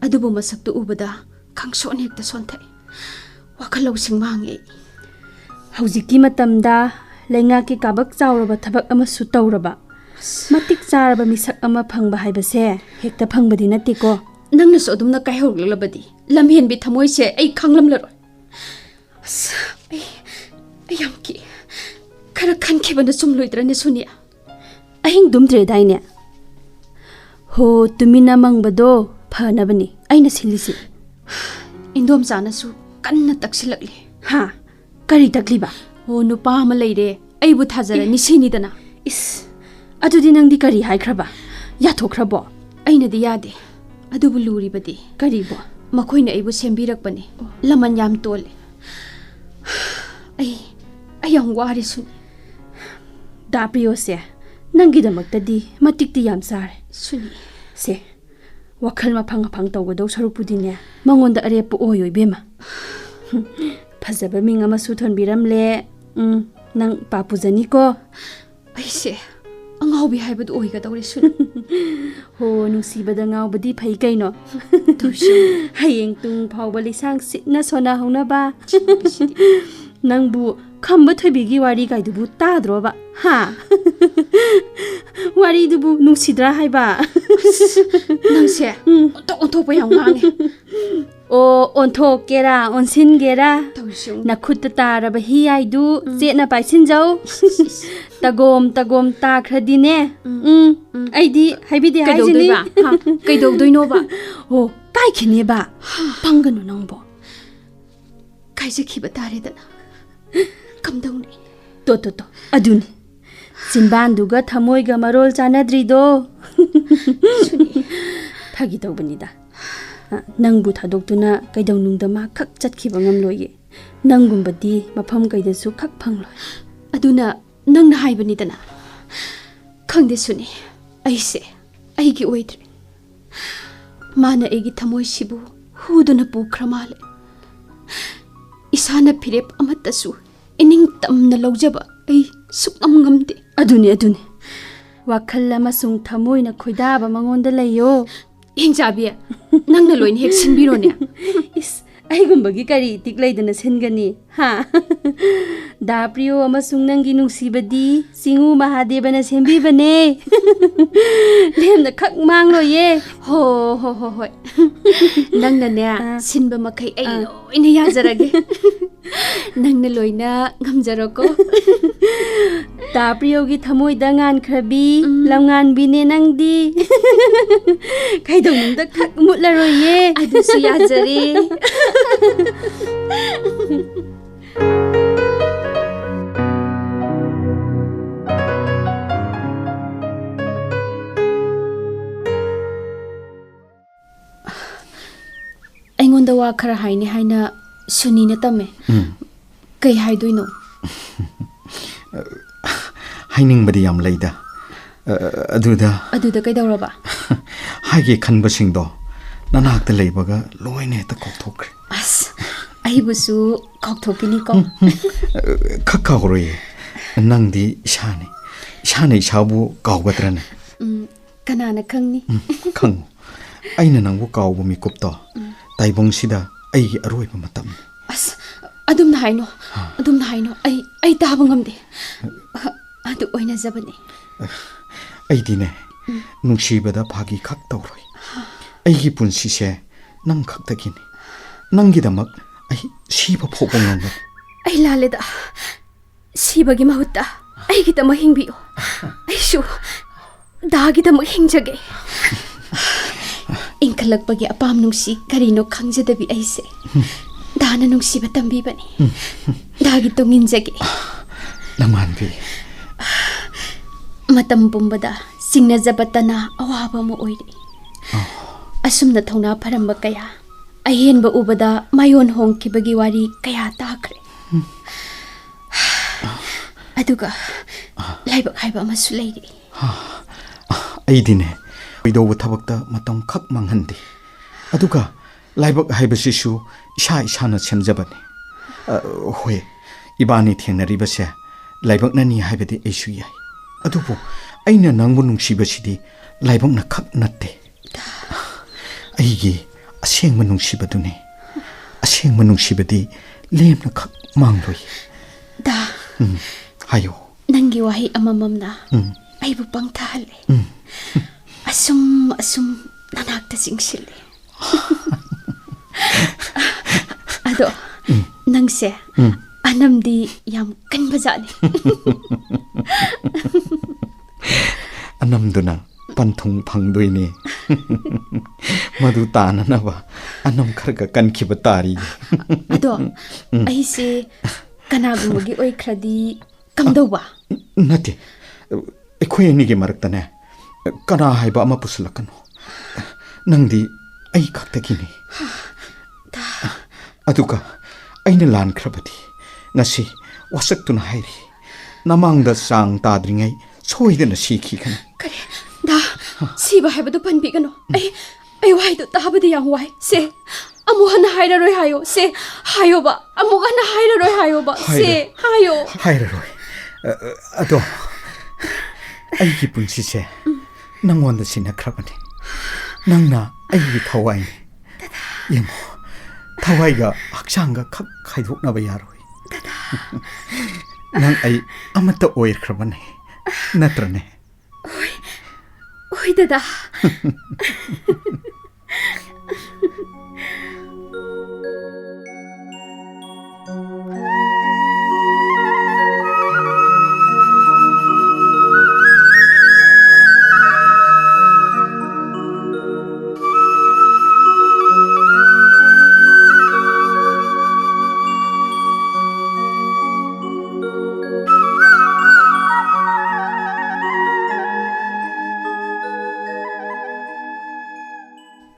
ꯑꯗꯨꯕꯨ ꯃꯁꯛꯇꯨ ꯎꯕꯗ ꯈꯪꯁꯣꯟ ꯍꯦꯛꯇ ꯁꯣꯟꯊꯩ꯫ ꯋꯥꯈꯜ ꯂꯧꯁꯤꯡ ꯃꯥꯡꯉꯦ ꯑꯩ꯫ ꯍꯧꯖꯤꯛꯀꯤ ꯃꯇꯝꯗ ꯂꯩꯉꯥꯛꯀꯤ ꯀꯥꯕꯛ ꯆꯥꯎꯔꯕ ꯊꯕꯛ ꯑꯃꯁꯨ ꯇꯧꯔꯕ, ꯑꯁ꯫ ꯃꯇꯤꯛ ꯆꯥꯔꯕ ꯃꯤꯁꯛ ꯑꯃ ꯐꯪꯕ ꯍꯥꯏꯕꯁꯦ ꯍꯦꯛꯇ ꯐꯪꯕꯗꯤ ꯅꯠꯇꯦꯀꯣ꯫ ꯅꯪꯅꯁꯨ ꯑꯗꯨꯝꯅ ꯀꯥꯏꯍꯧꯔꯛꯂꯕꯗꯤ ꯂꯝꯍꯦꯟꯕꯤ ꯊꯃꯣꯏꯁꯦ ꯑꯩ ꯈꯥꯡꯂꯝꯂꯔꯣꯏ꯫ ꯑꯁ, ꯑꯩ, ꯑꯩ ꯌꯥꯝ ꯀꯤ꯫ ꯈꯔ ꯈꯟꯈꯤꯕꯅ ꯆꯨꯝꯂꯣꯏꯗ꯭ꯔꯅꯦ, ꯁꯨꯅꯤꯌꯥ? ꯑꯍꯤꯡ ꯇꯨꯝꯗ꯭ꯔꯦꯗꯥꯏꯅꯦ? ꯍꯣ, ꯇꯨꯃꯤꯟꯅ ꯃꯪꯕꯗꯣ ꯐꯅꯕꯅꯤ ꯑꯩꯅ ꯁꯤꯜꯂꯤꯁꯤ꯫ ꯏꯟꯗꯣꯝꯆꯥꯅꯁꯨ ꯀꯟꯅ ꯇꯛꯁꯤꯜꯂꯛꯂꯤ꯫ ꯍꯥ? ꯀꯔꯤ ꯇꯛꯂꯤꯕ? ꯍꯣ, ꯅꯨꯄꯥ ꯑꯃ ꯂꯩꯔꯦ, ꯑꯩꯕꯨ ꯊꯥꯖꯔꯅꯤ ꯁꯤꯅꯤꯗꯅ꯫ ꯏꯁ, ꯑꯗꯨꯗꯤ ꯅꯪꯗꯤ ꯀꯔꯤ ꯍꯥꯏꯈ꯭ꯔꯕ? ꯌꯥꯊꯣꯛꯈ꯭ꯔꯕꯣ? ꯑꯩꯅꯗꯤ ꯌꯥꯗꯦ꯫ ꯑꯗꯨꯕꯨ ꯂꯨꯔꯤꯕꯗꯤ ꯀꯔꯤꯕꯣ? ꯃꯈꯣꯏꯅ ꯑꯩꯕꯨ ꯁꯦꯝꯕꯤꯔꯛꯄꯅꯤ꯫ ꯑꯣ꯫ ꯂꯃꯟ ꯌꯥꯝ ꯇꯣꯜꯂꯦ꯫ ꯑꯩ, ꯑꯩ ꯌꯥꯝ ꯋꯥꯔꯦ, ꯁꯨꯅꯤ꯫ ꯗꯥ ꯄ꯭ꯔꯤꯌꯣꯁꯦ, ꯅꯪꯒꯤꯗꯃꯛꯇꯗꯤ ꯃꯇꯤꯛꯇꯤ ꯌꯥꯝ ꯆꯥꯔꯦ꯫ ꯁꯨꯅꯤ꯫ ꯁꯦ, ꯋꯥꯈꯜ ꯃꯐꯪ ꯑꯐꯪ ꯇꯧꯒꯗꯧ ꯁꯔꯨꯛꯄꯨꯗꯤꯅꯦ, ꯃꯉꯣꯟꯗ ꯑꯔꯦꯞꯄ ꯑꯣꯏꯌꯣ, ꯏꯕꯦꯝꯃ꯫ ꯐꯖꯕ ꯃꯤꯡ ꯑꯃꯁꯨ ꯊꯣꯟꯕꯤꯔꯝꯂꯦ꯫ ꯎꯝ, ꯅꯪ ꯏꯄꯥ ꯄꯨꯖꯅꯤꯀꯣ꯫ ꯑꯩꯁꯦ ꯑꯉꯥꯎꯕꯤ ꯍꯥꯏꯕꯗꯨ ꯑꯣꯏꯒꯗꯧꯔꯦ, ꯁꯨꯅꯤ꯫ ꯍꯣ, ꯅꯨꯡꯁꯤꯕꯗ ꯉꯥꯎꯕꯗꯤ ꯐꯩ ꯀꯩꯅꯣ꯫ ꯇꯧꯁꯤ꯫ ꯍꯌꯦꯡ ꯇꯨꯡ ꯐꯥꯎꯕ ꯂꯤꯁꯥꯡ ꯁꯤꯠꯅ ꯁꯣꯟꯅꯍꯧꯅꯕ꯫ ꯆꯤꯡꯕꯁꯤꯗꯤ꯫ ꯅꯪꯕꯨ ꯈꯝꯕ ꯊꯣꯏꯕꯤꯒꯤ ꯋꯥꯔꯤ ꯀꯥꯏꯗꯨꯕꯨ ꯇꯥꯗ꯭ꯔꯣꯕ? ꯍꯥ? ꯋꯥꯔꯤꯗꯨꯕꯨ ꯅꯨꯡꯁꯤꯗ꯭ꯔꯥ ꯍꯥꯏꯕ? ꯅꯪꯁꯦ ꯎꯝ꯫ ꯑꯣꯟꯊꯣꯛ ꯑꯣꯟꯊꯣꯛꯄ ꯌꯥꯝ ꯉꯥꯡꯉꯦ꯫ ꯑꯣ, ꯑꯣꯟꯊꯣꯛꯀꯦꯔꯥ, ꯑꯣꯟꯁꯤꯟꯒꯦꯔꯥ, ꯇꯧꯔꯤꯁꯤ ꯌꯦꯡꯉꯨ꯫ ꯅꯈꯨꯠꯇ ꯇꯥꯔꯕ ꯍꯤ ꯍꯥꯏꯗꯨ ꯎꯝ꯫ ꯆꯦꯠꯅ ꯄꯥꯏꯁꯤꯟꯖꯧ꯫ ꯏꯁ, ꯏꯁ, ꯏꯁ꯫ ꯇꯒꯣꯝ ꯇꯒꯣꯝ ꯇꯥꯈ꯭ꯔꯗꯤꯅꯦ꯫ ꯎꯝ꯫ ꯎꯝ, ꯎꯝ꯫ ꯑꯩꯗꯤ ꯍꯥꯏꯕꯤꯗꯦ ꯍꯥꯏꯁꯤꯅꯤ꯫ ꯀꯩꯗꯧꯗꯣꯏꯕ? ꯍꯥ? ꯀꯩꯗꯧꯗꯣꯏꯅꯣꯕ? ꯑꯣ, ꯄꯥꯏꯈꯤꯅꯦꯕ꯫ ꯄꯪꯒꯅꯨ ꯅꯪꯕꯣ꯫ ꯀꯥꯏꯖꯈꯤꯕ ꯇꯥꯔꯦꯗꯅ꯫ ꯀꯝꯗꯧꯅꯤ? ꯇꯣ, ꯇꯣ, ꯇꯣ, ꯑꯗꯨꯅꯤ꯫ ꯆꯤꯟꯕꯥꯟꯗꯨꯒ ꯊꯃꯣꯏꯒ ꯃꯔꯣꯜ ꯆꯥꯟꯅꯗ꯭ꯔꯤꯗꯣ꯫ ꯁꯨꯅꯤ꯫ ꯐꯥꯒꯤ ꯇꯧꯕꯅꯤꯗ꯫ ꯑ, ꯅꯪꯕꯨ ꯊꯥꯗꯣꯛꯇꯨꯅ ꯀꯩꯗꯧꯅꯨꯡꯗ ꯃꯥ ꯈꯛ ꯆꯠꯈꯤꯕ ꯉꯝꯂꯣꯏꯌꯦ꯫ ꯅꯪꯒꯨꯝꯕꯗꯤ ꯃꯐꯝ ꯀꯩꯗꯁꯨ ꯈꯛ ꯐꯪꯂꯣꯏ꯫ ꯑꯗꯨꯅ ꯅꯪꯅ ꯍꯥꯏꯕꯅꯤꯗꯅ꯫ ꯈꯪꯗꯦ ꯁꯨꯅꯤ, ꯑꯩꯁꯦ ꯑꯩꯒꯤ ꯑꯣꯏꯗ꯭ꯔꯦ꯫ ꯃꯥꯅ ꯑꯩꯒꯤ ꯊꯃꯣꯏꯁꯤꯕꯨ ꯍꯨꯗꯨꯅ ꯄꯨꯈ꯭ꯔ ꯃꯥꯜꯂꯦ꯫ ꯏꯁꯥꯅ ꯐꯤꯔꯦꯞ ꯑꯃꯠꯇꯁꯨ ꯏꯅꯤꯡ ꯇꯝꯅ ꯂꯧꯖꯕ ꯑꯩ ꯁꯨꯛꯉꯝ ꯉꯝꯗꯦ꯫ ꯑꯗꯨꯅꯤ, ꯑꯗꯨꯅꯤ꯫ ꯋꯥꯈꯜ ꯑꯃꯁꯨꯡ ꯊꯃꯣꯏꯅ ꯈꯣꯏꯗꯥꯕ ꯃꯉꯣꯟꯗ ꯂꯩꯌꯣ꯫ ꯍꯤꯡꯆꯥꯕꯤ, ꯅꯪꯅ ꯂꯣꯏꯅ ꯍꯦꯛ ꯁꯤꯟꯕꯤꯔꯣꯅꯦ꯫ ꯏꯁ, ꯑꯩꯒꯨꯝꯕꯒꯤ ꯀꯔꯤ ꯏꯇꯤꯛ ꯂꯩꯗꯅ ꯁꯤꯟꯒꯅꯤ? ꯍꯥ? ꯗꯥ ꯄ꯭ꯔꯤꯌꯣ ꯑꯃꯁꯨꯡ ꯅꯪꯒꯤ ꯅꯨꯡꯁꯤꯕꯗꯤ ꯆꯤꯡꯉꯨ ꯃꯍꯥꯗꯦꯕꯅ ꯁꯦꯝꯕꯤꯕꯅꯦ꯫ ꯂꯦꯝꯅ ꯈꯛ ꯃꯥꯡꯂꯣꯏꯌꯦ꯫ ꯍꯣ, ꯍꯣ, ꯍꯣ, ꯍꯣꯏ꯫ ꯅꯪꯅꯅꯦ, ꯑꯥ꯫ ꯁꯤꯟꯕ ꯃꯈꯩ ꯑꯩ ꯑꯥ꯫ ꯂꯣꯏꯅ ꯌꯥꯖꯔꯒꯦ꯫ ꯅꯪꯅ ꯂꯣꯏꯅ ꯉꯝꯖꯔꯣꯀꯣ꯫ ꯗꯥ ꯄ꯭ꯔꯤꯌꯣꯒꯤ ꯊꯃꯣꯏꯗ ꯉꯥꯟꯈ꯭ꯔꯕꯤ, ꯎꯝ꯫ ꯂꯝꯉꯥꯟꯕꯤꯅꯦ ꯅꯪꯗꯤ꯫ ꯀꯩꯗꯧꯅꯨꯡꯗ ꯈꯛ ꯃꯨꯠꯂꯔꯣꯏꯌꯦ꯫ ꯑꯗꯨꯁꯨ ꯌꯥꯖꯔꯦ꯫ ꯑꯩꯉꯣꯟꯗ ꯋꯥ ꯈꯔ ꯍꯥꯏꯅꯤ ꯍꯥꯏꯅ ꯁꯨꯅꯤꯅ ꯇꯝꯃꯦ꯫ ꯎꯝ꯫ ꯀꯩ ꯍꯥꯏꯗꯣꯏꯅꯣ? ꯍꯥꯏꯅꯤꯡꯕꯗꯤ ꯌꯥꯝ ꯂꯩꯗ꯫ ꯑ, ꯑꯗꯨꯗ ꯑꯗꯨꯗ ꯀꯩꯗꯧꯔꯕ? ꯍꯥꯏꯒꯦ ꯈꯟꯕꯁꯤꯡꯗꯣ ꯅꯅꯥꯛꯇ ꯂꯩꯕꯒ ꯂꯣꯏꯅ ꯍꯦꯛꯇ ꯀꯥꯎꯊꯣꯛꯈ꯭ꯔꯦ꯫ ꯑꯁ, ꯑꯩꯕꯨꯁꯨ ꯀꯥꯎꯊꯣꯛꯈꯤꯅꯤꯀꯣ? ꯎꯝ, ꯎꯝ꯫ ꯈꯛ ꯀꯥꯎꯔꯣꯏꯌꯦ꯫ ꯅꯪꯗꯤ ꯏꯁꯥꯅꯤ꯫ ꯏꯁꯥꯅ ꯏꯁꯥꯕꯨ ꯀꯥꯎꯒꯗ꯭ꯔꯅꯦ? ꯎꯝ, ꯀꯅꯥꯅ ꯈꯪꯅꯤ? ꯎꯝ, ꯈꯪꯉꯨ꯫ ꯑꯩꯅ ꯅꯪꯕꯨ ꯀꯥꯎꯕ ꯃꯤꯀꯨꯞꯇꯣ ꯎꯝ꯫ ꯇꯥꯏꯕꯪꯁꯤꯗ ꯑꯩꯒꯤ ꯑꯔꯣꯏꯕ ꯃꯇꯝꯅꯤ꯫ ꯑꯁ, ꯑꯗꯨꯝꯅ ꯍꯥꯏꯅꯣ, ꯑꯗꯨꯝꯅ ꯍꯥꯏꯅꯣ꯫ ꯑꯩ, ꯑꯩ ꯇꯥꯕ ꯉꯝꯗꯦ꯫ ꯑꯗꯨ ꯑꯣꯏꯅꯖꯕꯅꯤ꯫ ꯑꯩꯗꯤꯅꯦ, ꯅꯨꯡꯁꯤꯕꯗ ꯐꯥꯒꯤ ꯈꯛ ꯇꯧꯔꯣꯏ꯫ ꯑꯩꯒꯤ ꯄꯨꯟꯁꯤꯁꯦ ꯅꯪ ꯈꯛꯇꯒꯤꯅꯤ꯫ ꯅꯪꯒꯤꯗꯃꯛ ꯑꯩ ꯁꯤꯕ ꯐꯥꯎꯕ ꯉꯝꯒꯅꯤ꯫ ꯑꯩ ꯂꯥꯜꯂꯦꯗ꯫ ꯁꯤꯕꯒꯤ ꯃꯍꯨꯠꯇ ꯑꯩꯒꯤꯗꯃꯛ ꯍꯤꯡꯕꯤꯌꯨ꯫ ꯑꯩꯁꯨ ꯗꯥꯒꯤꯗꯃꯛ ꯍꯤꯡꯖꯒꯦ꯫ ꯏꯟꯈꯠꯂꯛꯄꯒꯤ ꯑꯄꯥꯝ ꯅꯨꯡꯁꯤ ꯀꯔꯤꯅꯣ ꯈꯪꯖꯗꯕꯤ ꯑꯩꯁꯦ ꯗꯥꯅ ꯅꯨꯡꯁꯤꯕ ꯇꯝꯕꯤꯕꯅꯤ꯫ ꯗꯥꯒꯤ ꯇꯨꯡ ꯏꯟꯖꯒꯦ꯫ ꯂꯝꯉꯥꯟꯕꯤ꯫ ꯃꯇꯝ ꯄꯨꯝꯕꯗ ꯆꯤꯡꯅꯖꯕꯇꯅ ꯑꯋꯥꯕ ꯑꯃ ꯑꯣꯏꯔꯤ꯫ ꯑꯁꯨꯝꯅ ꯊꯧꯅꯥ ꯐꯔꯝꯕ ꯀꯌꯥ, ꯑꯍꯦꯟꯕ ꯎꯕꯗ ꯃꯥꯏꯑꯣꯟ ꯍꯣꯡꯈꯤꯕꯒꯤ ꯋꯥꯔꯤ ꯀꯌꯥ ꯇꯥꯈ꯭ꯔꯦ꯫ ꯑꯗꯨꯒ ꯂꯥꯏꯕꯛ ꯍꯥꯏꯕ ꯑꯃꯁꯨ ꯂꯩꯔꯤ꯫ ꯑꯩꯗꯤꯅꯦ, ꯀꯩꯗꯧꯕ ꯊꯕꯛꯇ ꯃꯇꯝ ꯈꯛ ꯃꯥꯡꯍꯟꯗꯦ꯫ ꯑꯗꯨꯒ ꯂꯥꯏꯕꯛ ꯍꯥꯏꯕꯁꯤꯁꯨ ꯏꯁꯥ ꯏꯁꯥꯅ ꯁꯦꯝꯖꯕꯅꯤ꯫ ꯑ, ꯍꯣꯏ, ꯏꯕꯥꯅꯤ ꯊꯦꯡꯅꯔꯤꯕꯁꯦ ꯂꯥꯏꯕꯛꯅꯅꯤ ꯍꯥꯏꯕꯗꯤ ꯑꯩꯁꯨ ꯌꯥꯏ꯫ ꯑꯗꯨꯕꯨ ꯑꯩꯅ ꯅꯪꯕꯨ ꯅꯨꯡꯁꯤꯕꯁꯤꯗꯤ ꯂꯥꯏꯕꯛꯅ ꯈꯛ ꯅꯠꯇꯦ꯫ ꯑꯩꯒꯤ ꯑꯁꯦꯡꯕ ꯅꯨꯡꯁꯤꯕꯗꯨꯅꯤ꯫ ꯑꯁꯦꯡꯕ ꯅꯨꯡꯁꯤꯕꯗꯤ ꯂꯦꯝꯅ ꯈꯛ ꯃꯥꯡꯂꯣꯏ꯫ ꯗꯥ, ꯎꯝ, ꯍꯥꯏꯌꯣ꯫ ꯅꯪꯒꯤ ꯋꯥꯍꯩ ꯑꯃꯃꯝꯅ ꯎꯝ꯫ ꯑꯩꯕꯨ ꯄꯪꯊꯍꯜꯂꯦ꯫ ꯎꯝ꯫ ꯑꯁꯨꯝ ꯑꯁꯨꯝ ꯅꯅꯥꯛꯇ ꯆꯤꯡꯁꯤꯜꯂꯦ꯫ ꯑꯗꯣ, ꯎꯝ꯫ ꯅꯪꯁꯦ ꯎꯝ꯫ ꯑꯅꯝꯗꯤ ꯌꯥꯝ ꯀꯟꯕꯖꯥꯠꯅꯤ꯫ ꯑꯅꯝꯗꯨꯅ ꯄꯟꯊꯨꯡ ꯐꯪꯗꯣꯏꯅꯦ꯫ ꯃꯗꯨ ꯇꯥꯅꯅꯕ ꯑꯅꯝ ꯈꯔꯒ ꯀꯟꯈꯤꯕ ꯇꯥꯔꯤ꯫ ꯑꯗꯣ, ꯎꯝ꯫ ꯑꯩꯁꯦ ꯀꯅꯥꯒꯨꯝꯕꯒꯤ ꯑꯣꯏꯈ꯭ꯔꯗꯤ ꯀꯝꯗꯧꯕ? ꯅꯠꯇꯦ, ꯑꯩꯈꯣꯏ ꯑꯅꯤꯒꯤ ꯃꯔꯛꯇꯅꯦ ꯀꯅꯥ ꯍꯥꯏꯕ ꯑꯃ ꯄꯨꯁꯜꯂꯛꯀꯅꯨ꯫ ꯅꯪꯗꯤ ꯑꯩ ꯈꯛꯇꯒꯤꯅꯤ꯫ ꯑꯗꯨꯒ ꯑꯩꯅ ꯂꯥꯟꯈ꯭ꯔꯕꯗꯤ ꯉꯁꯤ ꯋꯥꯁꯛꯇꯨꯅ ꯍꯥꯏꯔꯤ, ꯅꯃꯥꯡꯗ ꯆꯥꯡ ꯇꯥꯗ꯭ꯔꯤꯉꯩ ꯁꯣꯏꯗꯅ ꯁꯤꯈꯤꯒꯅꯤ꯫ ꯀꯔꯤ? ꯗꯥ, ꯁꯤꯕ ꯍꯥꯏꯕꯗꯨ ꯄꯟꯕꯤꯒꯅꯨ꯫ ꯑꯩ, ꯑꯩ ꯋꯥꯍꯩꯗꯨ ꯇꯥꯕꯗ ꯌꯥꯝ ꯋꯥꯏ꯫ ꯁꯦ, ꯑꯃꯨꯛ ꯍꯟꯅ ꯍꯥꯏꯔꯔꯣꯏ ꯍꯥꯏꯌꯣ꯫ ꯁꯦ, ꯍꯥꯏꯌꯣꯕ꯫ ꯑꯃꯨꯛ ꯍꯟꯅ ꯍꯥꯏꯔꯔꯣꯏ ꯍꯥꯏꯌꯣꯕ꯫ ꯁꯦ, ꯍꯥꯏꯔꯣꯏ꯫ ꯍꯥꯏꯌꯣ꯫ ꯍꯥꯏꯔꯔꯣꯏ꯫ ꯑ, ꯑ, ꯑꯗꯣ, ꯑꯩꯒꯤ ꯄꯨꯟꯁꯤꯁꯦ ꯅꯪꯉꯣꯟꯗ ꯁꯤꯟꯅꯈ꯭ꯔꯕꯅꯤ꯫ ꯅꯪꯅ ꯑꯩꯒꯤ ꯊꯋꯥꯏꯅꯤ꯫ ꯌꯦꯡꯉꯣ, ꯊꯋꯥꯏꯒ ꯍꯛꯆꯥꯡꯒ ꯈꯛ ꯈꯥꯏꯗꯣꯛꯅꯕ ꯌꯥꯔꯣꯏ꯫ ꯅꯪ ꯑꯩ ꯑꯃꯠꯇ ꯑꯣꯏꯈ꯭ꯔꯕꯅꯦ, ꯅꯠꯇ꯭ꯔꯅꯦ? ꯍꯣꯏ, ꯍꯣꯏ, ꯗꯗꯥ꯫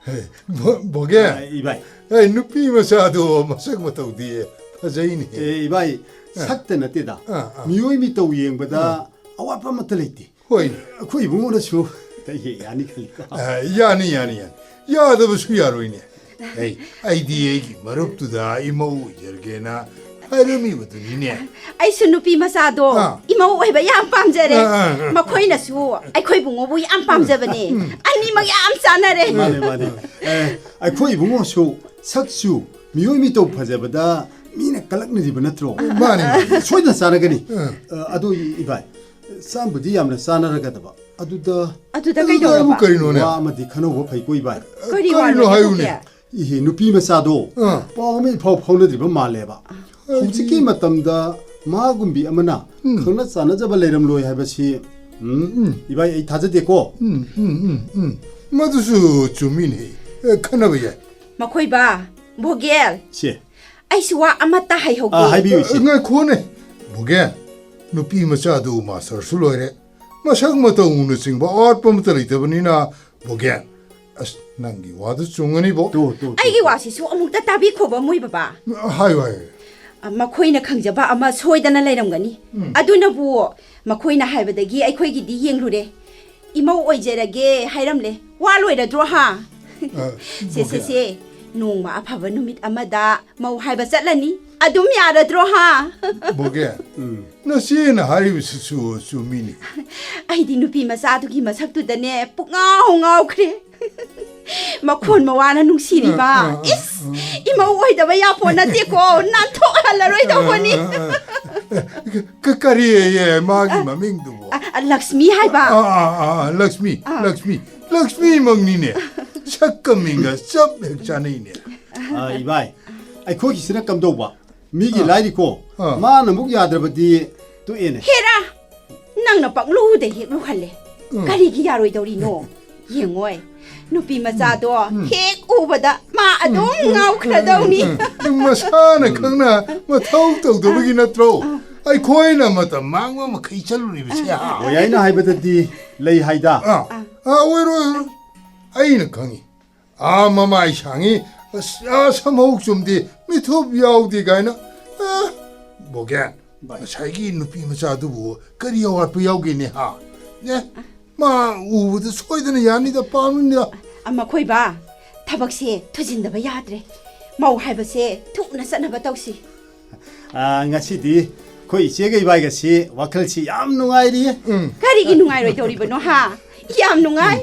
ꯍꯦ, ꯚꯣ-, ꯚꯣꯒꯦ꯫ ꯑ, ꯏꯕꯥꯏ꯫ ꯑꯦ, ꯅꯨꯄꯤ ꯃꯆꯥꯗꯣ ꯃꯁꯛ ꯃꯇꯧꯗꯤ ꯐꯖꯩꯅꯦ꯫ ꯑꯦ, ꯏꯕꯥꯏ, ꯑ꯫ ꯁꯛꯇ ꯅꯠꯇꯦꯗ꯫ ꯑ, ꯑ꯫ ꯃꯤꯑꯣꯏ ꯃꯤꯇꯧ ꯌꯦꯡꯕꯗ ꯑ꯫ ꯑꯋꯥꯠꯄ ꯑꯃꯠꯇ ꯂꯩꯇꯦ꯫ ꯍꯣꯏꯅꯦ꯫ ꯑꯩꯈꯣꯏ ꯏꯕꯨꯡꯉꯣꯅꯁꯨ ꯌꯥꯅꯤ ꯈꯜꯂꯤꯀꯣ꯫ ꯑ, ꯌꯥꯅꯤ, ꯌꯥꯅꯤ, ꯌꯥꯅꯤ꯫ ꯌꯥꯗꯕꯁꯨ ꯌꯥꯔꯣꯏꯅꯦ꯫ ꯑꯩ, ꯑꯩꯗꯤ ꯑꯩꯒꯤ ꯃꯔꯨꯞꯇꯨꯗ ꯏꯃꯧ ꯑꯣꯏꯖꯔꯒꯦꯅ ꯍꯥꯏꯔꯝꯃꯤꯕꯗꯨꯅꯤꯅꯦ꯫ ꯑꯩꯁꯨ ꯅꯨꯄꯤ ꯃꯆꯥꯗꯣ ꯑꯥ꯫ ꯏꯃꯧ ꯑꯣꯏꯕ ꯌꯥꯝ ꯄꯥꯝꯖꯔꯦ꯫ ꯑꯥ, ꯑꯥ, ꯑꯥ꯫ ꯃꯈꯣꯏꯅꯁꯨ ꯑꯩꯈꯣꯏ ꯏꯕꯨꯡꯉꯣꯕꯨ ꯌꯥꯝ ꯄꯥꯝꯖꯕꯅꯦ꯫ ꯎꯝ꯫ ꯑꯅꯤꯃꯛ ꯌꯥꯝ ꯆꯥꯟꯅꯔꯦ꯫ ꯃꯥꯅꯦ, ꯃꯥꯅꯦ꯫ ꯑꯦ, ꯑꯩꯈꯣꯏ ꯏꯕꯨꯡꯉꯣꯁꯨ ꯁꯛꯁꯨ ꯃꯤꯑꯣꯏ ꯃꯤꯇꯧ ꯐꯖꯕꯗ ꯃꯤꯅ ꯀꯂꯛꯅꯔꯤꯕ ꯅꯠꯇ꯭ꯔꯣ? ꯃꯥꯅꯦ, ꯃꯥꯅꯦ꯫ ꯁꯣꯏꯗꯅ ꯆꯥꯟꯅꯒꯅꯤ꯫ ꯑꯥ꯫ ꯑ, ꯑꯗꯣ ꯏꯕꯥꯏ, ꯆꯥꯝꯕꯨꯗꯤ ꯌꯥꯝꯅ ꯆꯥꯟꯅꯔꯒꯗꯕ꯫ ꯑꯗꯨꯗ ꯑꯗꯨꯗ ꯑꯗꯨꯗ ꯀꯩꯗꯧꯔꯕ? ꯑꯃꯨꯛ ꯀꯔꯤꯅꯣꯅꯦ? ꯋꯥ ꯑꯃꯗꯤ ꯈꯟꯅꯍꯧꯕ ꯐꯩꯀꯣ, ꯏꯕꯥꯏ꯫ ꯀꯔꯤ ꯀꯔꯤꯅꯣ ꯋꯥꯅꯣꯅꯦ, ꯍꯥꯏꯌꯨꯅꯦ? ꯏꯕꯣꯛꯀꯤ? ꯏꯍꯦ, ꯅꯨꯄꯤ ꯃꯆꯥꯗꯣ ꯑꯥ꯫ ꯄꯥꯎ ꯑꯃ ꯏꯐꯥꯎ ꯐꯥꯎꯅꯗ꯭ꯔꯤꯕ ꯃꯥꯜꯂꯦꯕ꯫ ꯀꯔꯤ? ꯍꯧꯖꯤꯛꯀꯤ ꯃꯇꯝꯗ ꯃꯥꯒꯨꯝꯕꯤ ꯑꯃꯅ ꯎꯝ꯫ ꯈꯪꯅ ꯆꯥꯟꯅꯖꯕ ꯂꯩꯔꯝꯂꯣꯏ ꯍꯥꯏꯕꯁꯤ, ꯎꯝ, ꯎꯝ꯫ ꯏꯕꯥꯏ, ꯑꯩ ꯊꯥꯖꯗꯦꯀꯣ꯫ ꯎꯝ, ꯎꯝ, ꯎꯝ, ꯎꯝ꯫ ꯃꯗꯨꯁꯨ ꯆꯨꯝꯃꯤꯅꯦ꯫ ꯑꯦ, ꯈꯟꯅꯕ ꯌꯥꯏ꯫ ꯃꯈꯣꯏꯕꯥ, ꯚꯣꯒꯦꯜ꯫ ꯁꯦ꯫ ꯑꯩꯁꯨ ꯋꯥ ꯑꯃꯠꯇ ꯍꯥꯏꯍꯧꯒꯦ꯫ ꯑꯥ, ꯍꯥꯏꯕꯤꯌꯨ, ꯏꯆꯦ꯫ ꯑ, ꯉꯥꯏꯈꯣꯅꯦ꯫ ꯚꯣꯒꯦꯜ, ꯅꯨꯄꯤ ꯃꯆꯥꯗꯨ ꯃꯥꯁꯇꯔꯁꯨ ꯂꯣꯏꯔꯦ꯫ ꯃꯁꯛ ꯃꯇꯧꯅꯆꯤꯡꯕ ꯑꯋꯥꯠꯄ ꯑꯃꯠꯇ ꯂꯩꯇꯕꯅꯤꯅ, ꯚꯣꯒꯦꯜ, ꯑꯁ, ꯅꯪꯒꯤ ꯋꯥꯗꯨ ꯆꯨꯝꯒꯅꯤꯕꯣ꯫ ꯇꯨ, ꯇꯨ, ꯇꯨ, ꯑꯩꯒꯤ ꯇꯨ꯫ ꯋꯥꯁꯤꯁꯨ ꯑꯃꯨꯛꯇ ꯇꯥꯕꯤꯈꯣꯕ, ꯃꯣꯏ ꯕꯕꯥ꯫ ꯍꯥꯏꯌꯨ, ꯍꯥꯏꯌꯨ꯫ ꯑ, ꯃꯈꯣꯏꯅ ꯈꯪꯖꯕ ꯑꯃ ꯁꯣꯏꯗꯅ ꯂꯩꯔꯝꯒꯅꯤ꯫ ꯎꯝ꯫ ꯑꯗꯨꯅꯕꯨ ꯃꯈꯣꯏꯅ ꯍꯥꯏꯕꯗꯒꯤ ꯑꯩꯈꯣꯏꯒꯤꯗꯤ ꯌꯦꯡꯂꯨꯔꯦ꯫ ꯏꯃꯧ ꯑꯣꯏꯖꯔꯒꯦ ꯍꯥꯏꯔꯝꯂꯦ꯫ ꯋꯥ ꯂꯣꯏꯔꯗ꯭ꯔꯣ, ꯍꯥ? ꯑ, ꯁꯦ, ꯁꯦ, ꯚꯣꯒꯦꯜ꯫ ꯁꯦ꯫ ꯅꯣꯡꯃ ꯑꯐꯕ ꯅꯨꯃꯤꯠ ꯑꯃꯗ ꯃꯧ ꯍꯥꯏꯕ ꯆꯠꯂꯅꯤ꯫ ꯑꯗꯨꯝ ꯌꯥꯔꯗ꯭ꯔꯣ, ꯍꯥ? ꯚꯣꯒꯦꯜ, ꯎꯝ꯫ ꯅꯆꯦꯅ ꯍꯥꯏꯔꯤꯕꯁꯤꯁꯨ ꯆꯨꯝꯃꯤꯅꯤ꯫ ꯑꯩꯗꯤ ꯅꯨꯄꯤ ꯃꯆꯥꯗꯨꯒꯤ ꯃꯁꯛꯇꯨꯗꯅꯦ ꯄꯨꯛꯉꯥꯎ ꯉꯥꯎꯈ꯭ꯔꯦ꯫ ꯃꯈꯣꯟ ꯃꯋꯥꯅ ꯅꯨꯡꯁꯤꯔꯤꯕ꯫ ꯑ, ꯑ, ꯑ, ꯏꯁ! ꯑ꯫ ꯏꯃꯧ ꯑꯣꯏꯗꯕ ꯌꯥꯄꯣ ꯅꯠꯇꯦꯀꯣ, ꯅꯥꯟꯊꯣꯛꯍꯜꯂꯔꯣꯏꯗꯧꯕꯅꯤ꯫ ꯀ- ꯀꯔꯤ ꯑꯌꯦ ꯃꯥꯒꯤ ꯃꯃꯤꯡꯗꯨꯕꯨ? ꯑ, ꯑ, ꯂꯛꯁꯃꯤ ꯍꯥꯏꯕ꯫ ꯑꯥ, ꯑꯥ, ꯑꯥ, ꯂꯛꯁꯃꯤ, ꯑꯥ꯫ ꯂꯛꯁꯃꯤ, ꯂꯛꯁꯃꯤꯃꯛꯅꯤꯅꯦ꯫ ꯁꯛꯀ ꯃꯤꯡꯒ ꯆꯞ ꯍꯦꯛ ꯆꯥꯅꯩꯅꯦ꯫ ꯑ, ꯏꯕꯥꯏ, ꯑꯩꯈꯣꯏꯒꯤꯁꯤꯅ ꯀꯝꯗꯧꯕ? ꯃꯤꯒꯤ ꯂꯥꯏꯔꯤꯀꯣ, ꯑꯥ꯫ ꯃꯥꯅ ꯑꯃꯨꯛ ꯌꯥꯗ꯭ꯔꯕꯗꯤ ꯇꯣꯛꯑꯦꯅꯦ꯫ ꯍꯦꯔꯥ, ꯅꯪꯅ ꯄꯪꯂꯨꯗ ꯍꯦꯛ ꯂꯨꯍꯜꯂꯦ꯫ ꯀꯔꯤꯒꯤ ꯌꯥꯔꯣꯏꯗꯧꯔꯤꯅꯣ? ꯌꯦꯡꯉꯣꯏ, ꯅꯨꯄꯤ ꯃꯆꯥꯗꯣ ꯍꯦꯛ ꯎꯕꯗ ꯃꯥ ꯑꯗꯨꯝ ꯉꯥꯎꯈ꯭ꯔꯗꯧꯅꯤ꯫ ꯃꯁꯥꯅ ꯈꯪꯅ ꯃꯊꯧ ꯇꯧꯗꯕꯒꯤ ꯅꯠꯇ꯭ꯔꯣ ꯑꯩꯈꯣꯏꯅ ꯃꯇꯝ ꯃꯥꯡꯕ ꯃꯈꯩ ꯆꯠꯂꯨꯔꯤꯕꯁꯦ? ꯍꯥ? ꯍꯣꯏ, ꯑꯩꯅ ꯍꯥꯏꯕꯗꯗꯤ ꯂꯩ ꯍꯥꯏꯗ꯫ ꯑꯥ, ꯑꯥ, ꯑꯣꯏꯔꯣꯏ, ꯑꯣꯏꯔꯣꯏ꯫ ꯑꯩꯅ ꯈꯪꯉꯤ꯫ ꯑꯥ, ꯃꯃꯥꯏ ꯁꯥꯡꯉꯤ, ꯑꯁ, ꯑꯥ, ꯁꯝꯍꯧ ꯆꯨꯝꯗꯦ, ꯃꯤꯊꯨꯞ ꯌꯥꯎꯗꯦ ꯀꯥꯏꯅ꯫ ꯑꯥ, ꯕꯣꯒꯦꯟ, ꯉꯁꯥꯏꯒꯤ ꯅꯨꯄꯤ ꯃꯆꯥꯗꯨꯕꯨ ꯀꯔꯤ ꯑꯋꯥꯠꯄ ꯌꯥꯎꯒꯦꯅꯦ, ꯍꯥ? ꯑꯦ, ꯃꯥ ꯎꯕꯗ ꯁꯣꯏꯗꯅ ꯌꯥꯅꯤꯗ, ꯄꯥꯝꯅꯤꯗ꯫ ꯑ, ꯃꯈꯣꯏꯕ, ꯊꯕꯛꯁꯦ ꯊꯨꯖꯤꯟꯗꯕ ꯌꯥꯗ꯭ꯔꯦ꯫ ꯃꯧ ꯍꯥꯏꯕꯁꯦ ꯊꯨꯅ ꯆꯠꯅꯕ ꯇꯧꯁꯤ꯫ ꯑ, ꯉꯁꯤꯗꯤ ꯑꯩꯈꯣꯏ ꯏꯆꯦꯒ ꯏꯕꯥꯏꯒꯁꯤ ꯋꯥꯈꯜꯁꯤ ꯌꯥꯝ ꯅꯨꯡꯉꯥꯏꯔꯤꯌꯦ꯫ ꯀꯔꯤꯒꯤ ꯅꯨꯡꯉꯥꯏꯔꯣꯏꯗꯧꯔꯤꯕꯅꯣ, ꯍꯥ? ꯌꯥꯝ ꯅꯨꯡꯉꯥꯏ꯫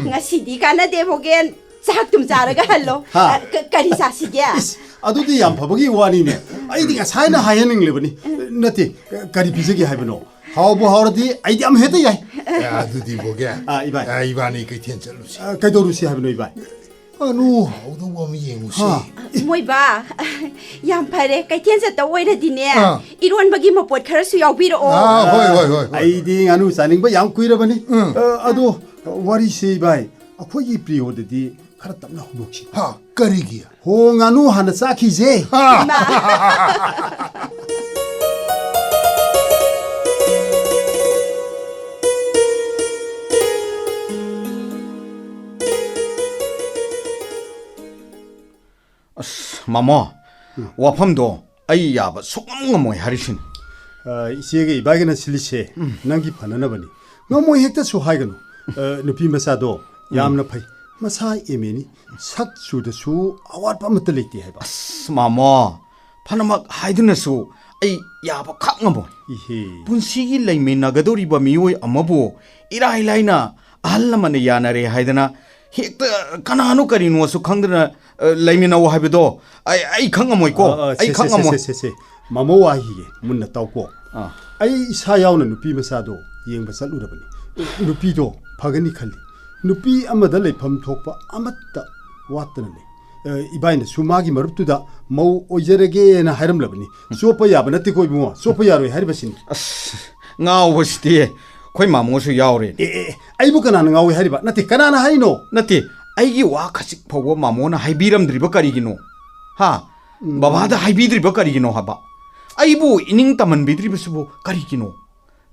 ꯉꯁꯤꯗꯤ ꯀꯥꯟꯅꯗꯦ, ꯕꯣꯒꯦꯟ꯫ ꯆꯥꯛ ꯇꯨꯝ ꯆꯥꯔꯒ ꯍꯜꯂꯣ꯫ ꯍꯥ? ꯑ, ꯀ- ꯀꯔꯤ ꯆꯥꯁꯤꯒꯦ? ꯏꯁ, ꯑꯗꯨꯗꯤ ꯌꯥꯝ ꯐꯕꯒꯤ ꯋꯥꯅꯤꯅꯦ꯫ ꯑꯩꯗꯤ ꯉꯁꯥꯏꯅ ꯍꯥꯏꯍꯟꯅꯤꯡꯂꯕꯅꯤ꯫ ꯅꯠꯇꯦ, ꯀꯔꯤ ꯄꯤꯖꯒꯦ ꯍꯥꯏꯕꯅꯣ? ꯍꯥꯎꯕꯨ ꯍꯥꯎꯔꯗꯤ ꯑꯩꯗꯤ ꯑꯃ ꯍꯦꯛꯇ ꯌꯥꯏ꯫ ꯑꯦ, ꯑꯗꯨꯗꯤ ꯕꯣꯒꯦꯟ, ꯑꯥ, ꯏꯕꯥꯏ꯫ ꯑꯦ, ꯏꯕꯥꯅꯤ ꯀꯩꯊꯦꯜ ꯆꯠꯂꯨꯁꯤ꯫ ꯑ, ꯀꯩꯗꯧꯔꯨꯁꯤ ꯍꯥꯏꯕꯅꯣ, ꯏꯕꯥꯏ? ꯉꯥꯅꯨ ꯍꯥꯎꯗꯧꯕ ꯑꯃ ꯌꯦꯡꯉꯨꯁꯤ꯫ ꯍꯥ? ꯃꯣꯏꯕ, ꯌꯥꯝ ꯐꯔꯦ, ꯀꯩꯊꯦꯜ ꯆꯠꯇ ꯑꯣꯏꯔꯗꯤꯅꯦ, ꯑꯥ꯫ ꯏꯔꯣꯟꯕꯒꯤ ꯃꯄꯣꯠ ꯈꯔꯁꯨ ꯌꯥꯎꯕꯤꯔꯛꯑꯣ꯫ ꯑꯥ, ꯍꯣꯏ, ꯍꯣꯏ, ꯍꯣꯏ, ꯍꯣꯏ꯫ ꯑꯩꯗꯤ ꯉꯥꯅꯨ ꯆꯥꯅꯤꯡꯕ ꯌꯥꯝ ꯀꯨꯏꯔꯕꯅꯤ꯫ ꯎꯝ꯫ ꯑ, ꯑꯗꯣ ꯋꯥꯔꯤꯁꯦ, ꯏꯕꯥꯏ, ꯑꯩꯈꯣꯏꯒꯤ ꯄ꯭ꯔꯤꯌꯣꯗꯗꯤ ꯈꯔ ꯇꯞꯅ ꯍꯧꯗꯣꯛꯁꯤ꯫ ꯍꯥ, ꯀꯔꯤꯒꯤ? ꯍꯣ, ꯉꯥꯅꯨ ꯍꯥꯟꯅ ꯆꯥꯈꯤꯁꯦ꯫ ꯍꯥ? ꯑꯁ, ꯃꯥꯃꯣ, ꯋꯥꯐꯝꯗꯣ ꯑꯩ ꯌꯥꯕ ꯁꯨꯛꯉꯝ ꯉꯝꯃꯣꯏ ꯍꯥꯏꯔꯤꯁꯤꯅꯤ꯫ ꯑ, ꯏꯆꯦꯒ ꯏꯕꯥꯏꯒꯅ ꯁꯤꯜꯂꯤꯁꯦ ꯅꯪꯒꯤ ꯐꯅꯅꯕꯅꯤ꯫ ꯉꯝꯃꯣꯏ ꯍꯦꯛꯇꯁꯨ ꯍꯥꯏꯒꯅꯨ꯫ ꯑ, ꯅꯨꯄꯤ ꯃꯆꯥꯗꯣ ꯌꯥꯝꯅ ꯐꯩ꯫ ꯃꯁꯥ ꯑꯦꯝ ꯑꯦꯅꯤ꯫ ꯁꯛ ꯆꯨꯗꯁꯨ ꯑꯋꯥꯠꯄ ꯑꯃꯠꯇ ꯂꯩꯇꯦ ꯍꯥꯏꯕ꯫ ꯑꯁ, ꯃꯥꯃꯣ, ꯐꯅꯃꯛ ꯍꯥꯏꯗꯨꯅꯁꯨ ꯑꯩ ꯌꯥꯕ ꯈꯛ ꯉꯝꯃꯣꯏ꯫ ꯏꯍꯦ꯫ ꯄꯨꯟꯁꯤꯒꯤ ꯂꯩꯃꯤꯟꯅꯒꯗꯧꯔꯤꯕ ꯃꯤꯑꯣꯏ ꯑꯃꯕꯨ ꯏꯔꯥꯏ ꯂꯥꯏꯅ ꯑꯍꯜ ꯂꯃꯟꯅ ꯌꯥꯅꯔꯦ ꯍꯥꯏꯗꯅ ꯍꯦꯛꯇ ꯀꯅꯥꯅꯣ ꯀꯔꯤꯅꯣꯁꯨ ꯈꯪꯗꯅ, ꯑ, ꯂꯩꯃꯤꯟꯅꯧ ꯍꯥꯏꯕꯗꯣ ꯑꯩ, ꯑꯩ ꯈꯪꯉꯝꯃꯣꯏꯀꯣ꯫ ꯑ, ꯑ, ꯑꯩ ꯁꯦ, ꯁꯦ, ꯈꯪꯉꯝꯃꯣꯏ꯫ ꯁꯦ, ꯁꯦ, ꯁꯦ꯫ ꯃꯃꯧ ꯋꯥꯍꯩꯒꯤ ꯃꯨꯟꯅ ꯇꯥꯎꯀꯣ꯫ ꯑꯥ꯫ ꯑꯩ ꯏꯁꯥ ꯌꯥꯎꯅ ꯅꯨꯄꯤ ꯃꯆꯥꯗꯣ ꯌꯦꯡꯕ ꯆꯠꯂꯨꯔꯕꯅꯤ꯫ ꯅꯨꯄꯤꯗꯣ ꯐꯒꯅꯤ ꯈꯜꯂꯤ꯫ ꯅꯨꯄꯤ ꯑꯃꯗ ꯂꯩꯐꯝ ꯊꯣꯛꯄ ꯑꯃꯠꯇ ꯋꯥꯠꯇꯅ ꯂꯩ꯫ ꯑ, ꯏꯕꯥꯏꯅꯁꯨ ꯃꯥꯒꯤ ꯃꯔꯨꯞꯇꯨꯗ ꯃꯧ ꯑꯣꯏꯖꯔꯒꯦꯅ ꯍꯥꯏꯔꯝꯂꯕꯅꯤ꯫ ꯆꯣꯞꯄ ꯌꯥꯕ ꯅꯠꯇꯦꯀꯣ ꯏꯕꯨꯡꯉꯣ, ꯆꯣꯞꯄ ꯌꯥꯔꯣꯏ ꯍꯥꯏꯔꯤꯕꯁꯤꯅꯤ꯫ ꯑꯁ, ꯉꯥꯎꯕꯁꯤꯗꯤ ꯑꯩꯈꯣꯏ ꯃꯥꯃꯣꯁꯨ ꯌꯥꯎꯔꯦ꯫ ꯑꯦ, ꯑꯦ, ꯑꯦ, ꯑꯩꯕꯨ ꯀꯅꯥꯅ ꯉꯥꯎꯏ ꯍꯥꯏꯔꯤꯕ? ꯅꯠꯇꯦ, ꯀꯅꯥꯅ ꯍꯥꯏꯅꯣ? ꯅꯠꯇꯦ, ꯑꯩꯒꯤ ꯋꯥ ꯈꯖꯤꯛ ꯐꯥꯎꯕ ꯃꯥꯃꯣꯅ ꯍꯥꯏꯕꯤꯔꯝꯗ꯭ꯔꯤꯕ ꯀꯔꯤꯒꯤꯅꯣ? ꯍꯥ? ꯎꯝ꯫ ꯕꯕꯥꯗ ꯍꯥꯏꯕꯤꯗ꯭ꯔꯤꯕ ꯀꯔꯤꯒꯤꯅꯣ ꯍꯥꯏꯕ? ꯑꯩꯕꯨ ꯏꯅꯤꯡ ꯇꯝꯍꯟꯕꯤꯗ꯭ꯔꯤꯕꯁꯤꯕꯨ ꯀꯔꯤꯒꯤꯅꯣ?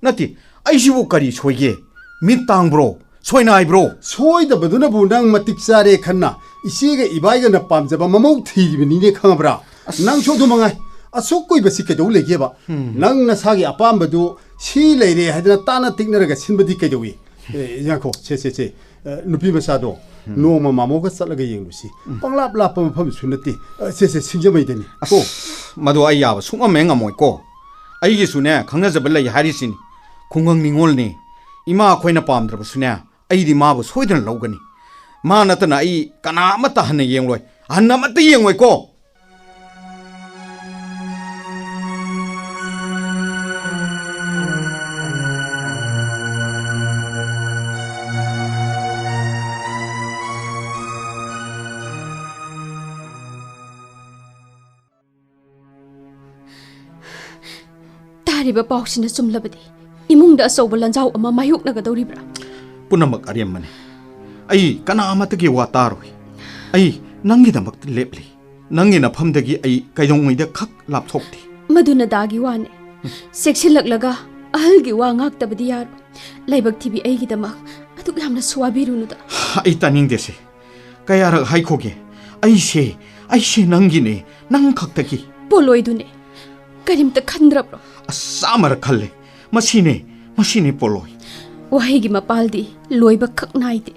ꯅꯠꯇꯦ, ꯑꯩꯁꯤꯕꯨ ꯀꯔꯤ ꯁꯣꯏꯒꯦ? ꯃꯤꯠ ꯇꯥꯡꯕ꯭ꯔꯣ? ꯁꯣꯏꯅꯥꯏꯕ꯭ꯔꯣ? ꯁꯣꯏꯗꯕꯗꯨꯅꯕꯨ ꯅꯪ ꯃꯇꯤꯛ ꯆꯥꯔꯦ ꯈꯟꯅ ꯏꯆꯦꯒ ꯏꯕꯥꯏꯒꯅ ꯄꯥꯝꯖꯕ ꯃꯃꯧ ꯊꯤꯔꯤꯕꯅꯤꯅꯦ, ꯈꯪꯉꯕ꯭ꯔꯥ? ꯑꯁ꯫ ꯅꯪꯁꯨ ꯑꯗꯨ ꯃꯉꯥꯏ꯫ ꯑꯁꯨꯛ ꯀꯨꯏꯕꯁꯤ ꯀꯩꯗꯧ ꯂꯩꯒꯦꯕ? ꯎꯝ꯫ ꯅꯪ ꯅꯁꯥꯒꯤ ꯑꯄꯥꯝꯕꯗꯨ ꯁꯤ ꯂꯩꯔꯦ ꯍꯥꯏꯗꯅ ꯇꯥꯅ ꯇꯤꯛꯅꯔꯒ ꯁꯤꯟꯕꯗꯤ ꯀꯩꯗꯧꯏ? ꯑꯦ, ꯉꯥꯏꯈꯣ, ꯁꯦ, ꯁꯦ, ꯁꯦ꯫ ꯑ, ꯅꯨꯄꯤ ꯃꯆꯥꯗꯣ, ꯎꯝ꯫ ꯅꯣꯡꯃ ꯃꯥꯃꯣꯒ ꯆꯠꯂꯒ ꯌꯦꯡꯂꯨꯁꯤ꯫ ꯎꯝ꯫ ꯄꯪꯂꯥꯞ ꯂꯥꯞꯄ ꯃꯐꯝꯁꯨ ꯅꯠꯇꯦ꯫ ꯑ, ꯁꯦ, ꯁꯦ, ꯁꯤꯡꯖꯃꯩꯗꯅꯤ꯫ ꯑꯁ, ꯀꯣ? ꯃꯗꯨ ꯑꯩ ꯌꯥꯕ ꯁꯨꯡꯉꯝ ꯍꯦꯛ ꯉꯝꯃꯣꯏꯀꯣ꯫ ꯑꯩꯒꯤꯁꯨꯅꯦ, ꯈꯪꯅꯖꯕ ꯂꯩ ꯍꯥꯏꯔꯤꯁꯤꯅꯤ꯫ ꯈꯨꯡꯒꯪ ꯅꯤꯉꯣꯜꯅꯤ꯫ ꯏꯃꯥ ꯑꯩꯈꯣꯏꯅ ꯄꯥꯝꯗ꯭ꯔꯕꯁꯨꯅꯦ, ꯑꯩꯗꯤ ꯃꯥꯕꯨ ꯁꯣꯏꯗꯅ ꯂꯧꯒꯅꯤ꯫ ꯃꯥ ꯅꯠꯇꯅ ꯑꯩ ꯀꯅꯥ ꯑꯃꯠꯇ ꯍꯟꯅ ꯌꯦꯡꯂꯣꯏ꯫ ꯍꯟꯅ ꯑꯃꯠꯇ ꯌꯦꯡꯉꯣꯏꯀꯣ꯫ ꯇꯥꯔꯤꯕ ꯄꯥꯎꯁꯤꯅ ꯆꯨꯝꯂꯕꯗꯤ ꯏꯃꯨꯡꯗ ꯑꯆꯧꯕ ꯂꯥꯟꯖꯥꯎ ꯑꯃ ꯃꯥꯌꯣꯛꯅꯒꯗꯧꯔꯤꯕ꯭ꯔꯥ? ꯄꯨꯝꯅꯃꯛ ꯑꯔꯦꯝꯕꯅꯤ꯫ ꯑꯩ ꯀꯅꯥ ꯑꯃꯠꯇꯒꯤ ꯋꯥ ꯇꯥꯔꯣꯏ꯫ ꯑꯩ ꯅꯪꯒꯤꯗꯃꯛꯇ ꯂꯦꯞꯂꯤ꯫ ꯅꯪꯒꯤ ꯅꯐꯝꯗꯒꯤ ꯑꯩ ꯀꯩꯗꯧꯉꯩꯗ ꯈꯛ ꯂꯥꯞꯊꯣꯛꯇꯦ꯫ ꯃꯗꯨ ꯅꯗꯥꯒꯤ ꯋꯥꯅꯤ꯫ ꯆꯦꯛꯁꯤꯜꯂꯛꯂꯒ ꯑꯍꯜꯒꯤ ꯋꯥ ꯉꯥꯛꯇꯕꯗꯤ ꯌꯥꯔꯣꯏ꯫ ꯂꯥꯏꯕꯛ ꯊꯤꯕꯤ ꯑꯩꯒꯤꯗꯃꯛ ꯑꯗꯨꯛ ꯌꯥꯝꯅꯁꯨ ꯋꯥꯕꯤꯔꯨꯅꯨꯗ꯫ ꯑꯩ ꯇꯥꯅꯤꯡꯗꯦꯁꯦ꯫ ꯀꯌꯥꯔꯛ ꯍꯥꯏꯈꯣꯒꯦ? ꯑꯩꯁꯦ, ꯑꯩꯁꯦ ꯅꯪꯒꯤꯅꯦ, ꯅꯪ ꯈꯛꯇꯒꯤ꯫ ꯄꯣꯂꯣꯏꯗꯨꯅꯦ꯫ ꯀꯔꯤꯝꯇ ꯈꯟꯗ꯭ꯔꯕ꯭ꯔꯣ? ꯑꯁ, ꯆꯥꯝꯃꯔꯛ ꯈꯜꯂꯦ꯫ ꯃꯁꯤꯅꯦ, ꯃꯁꯤꯅꯦ ꯄꯣꯂꯣꯏ꯫ ꯋꯥꯍꯩꯒꯤ ꯃꯄꯥꯜꯗꯤ ꯂꯣꯏꯕ ꯈꯛ ꯅꯥꯏꯗꯦ꯫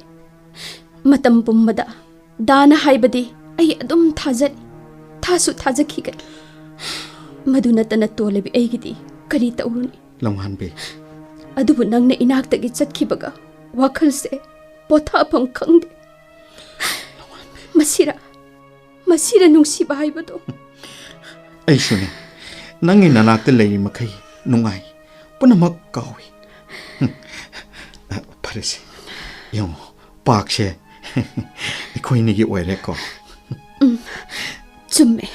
ꯃꯇꯝ ꯄꯨꯝꯕꯗ ꯗꯥꯅ ꯍꯥꯏꯕꯗꯤ ꯑꯩ ꯑꯗꯨꯝ ꯊꯥꯖꯔꯤ꯫ ꯊꯥꯁꯨ ꯊꯥꯖꯈꯤꯒꯅꯤ꯫ ꯃꯗꯨ ꯅꯠꯇꯅ ꯇꯣꯂꯕꯤ ꯑꯩꯒꯤꯗꯤ ꯀꯔꯤ ꯇꯧꯔꯨꯅꯤ? ꯂꯝꯉꯥꯟꯕꯤ꯫ ꯑꯗꯨꯕꯨ ꯅꯪꯅ ꯏꯅꯥꯛꯇꯒꯤ ꯆꯠꯈꯤꯕꯒ ꯋꯥꯈꯜꯁꯦ ꯄꯣꯊꯥꯐꯝ ꯈꯪꯗꯦ꯫ ꯃꯁꯤꯔ, ꯃꯁꯤꯔ ꯅꯨꯡꯁꯤꯕ ꯍꯥꯏꯕꯗꯣ? ꯑꯩꯁꯨꯅꯦ, ꯅꯪꯒꯤ ꯅꯅꯥꯛꯇ ꯂꯩꯔꯤ ꯃꯈꯩ ꯅꯨꯡꯉꯥꯏ, ꯄꯨꯝꯅꯃꯛ ꯀꯥꯎꯏ꯫ ꯐꯔꯦꯁꯦ, ꯌꯦꯡꯉꯣ, ꯄꯥꯔꯛꯁꯦ ꯑꯩꯈꯣꯏꯅꯤꯒꯤ ꯑꯣꯏꯔꯦꯀꯣ꯫ ꯆꯨꯝꯃꯦ꯫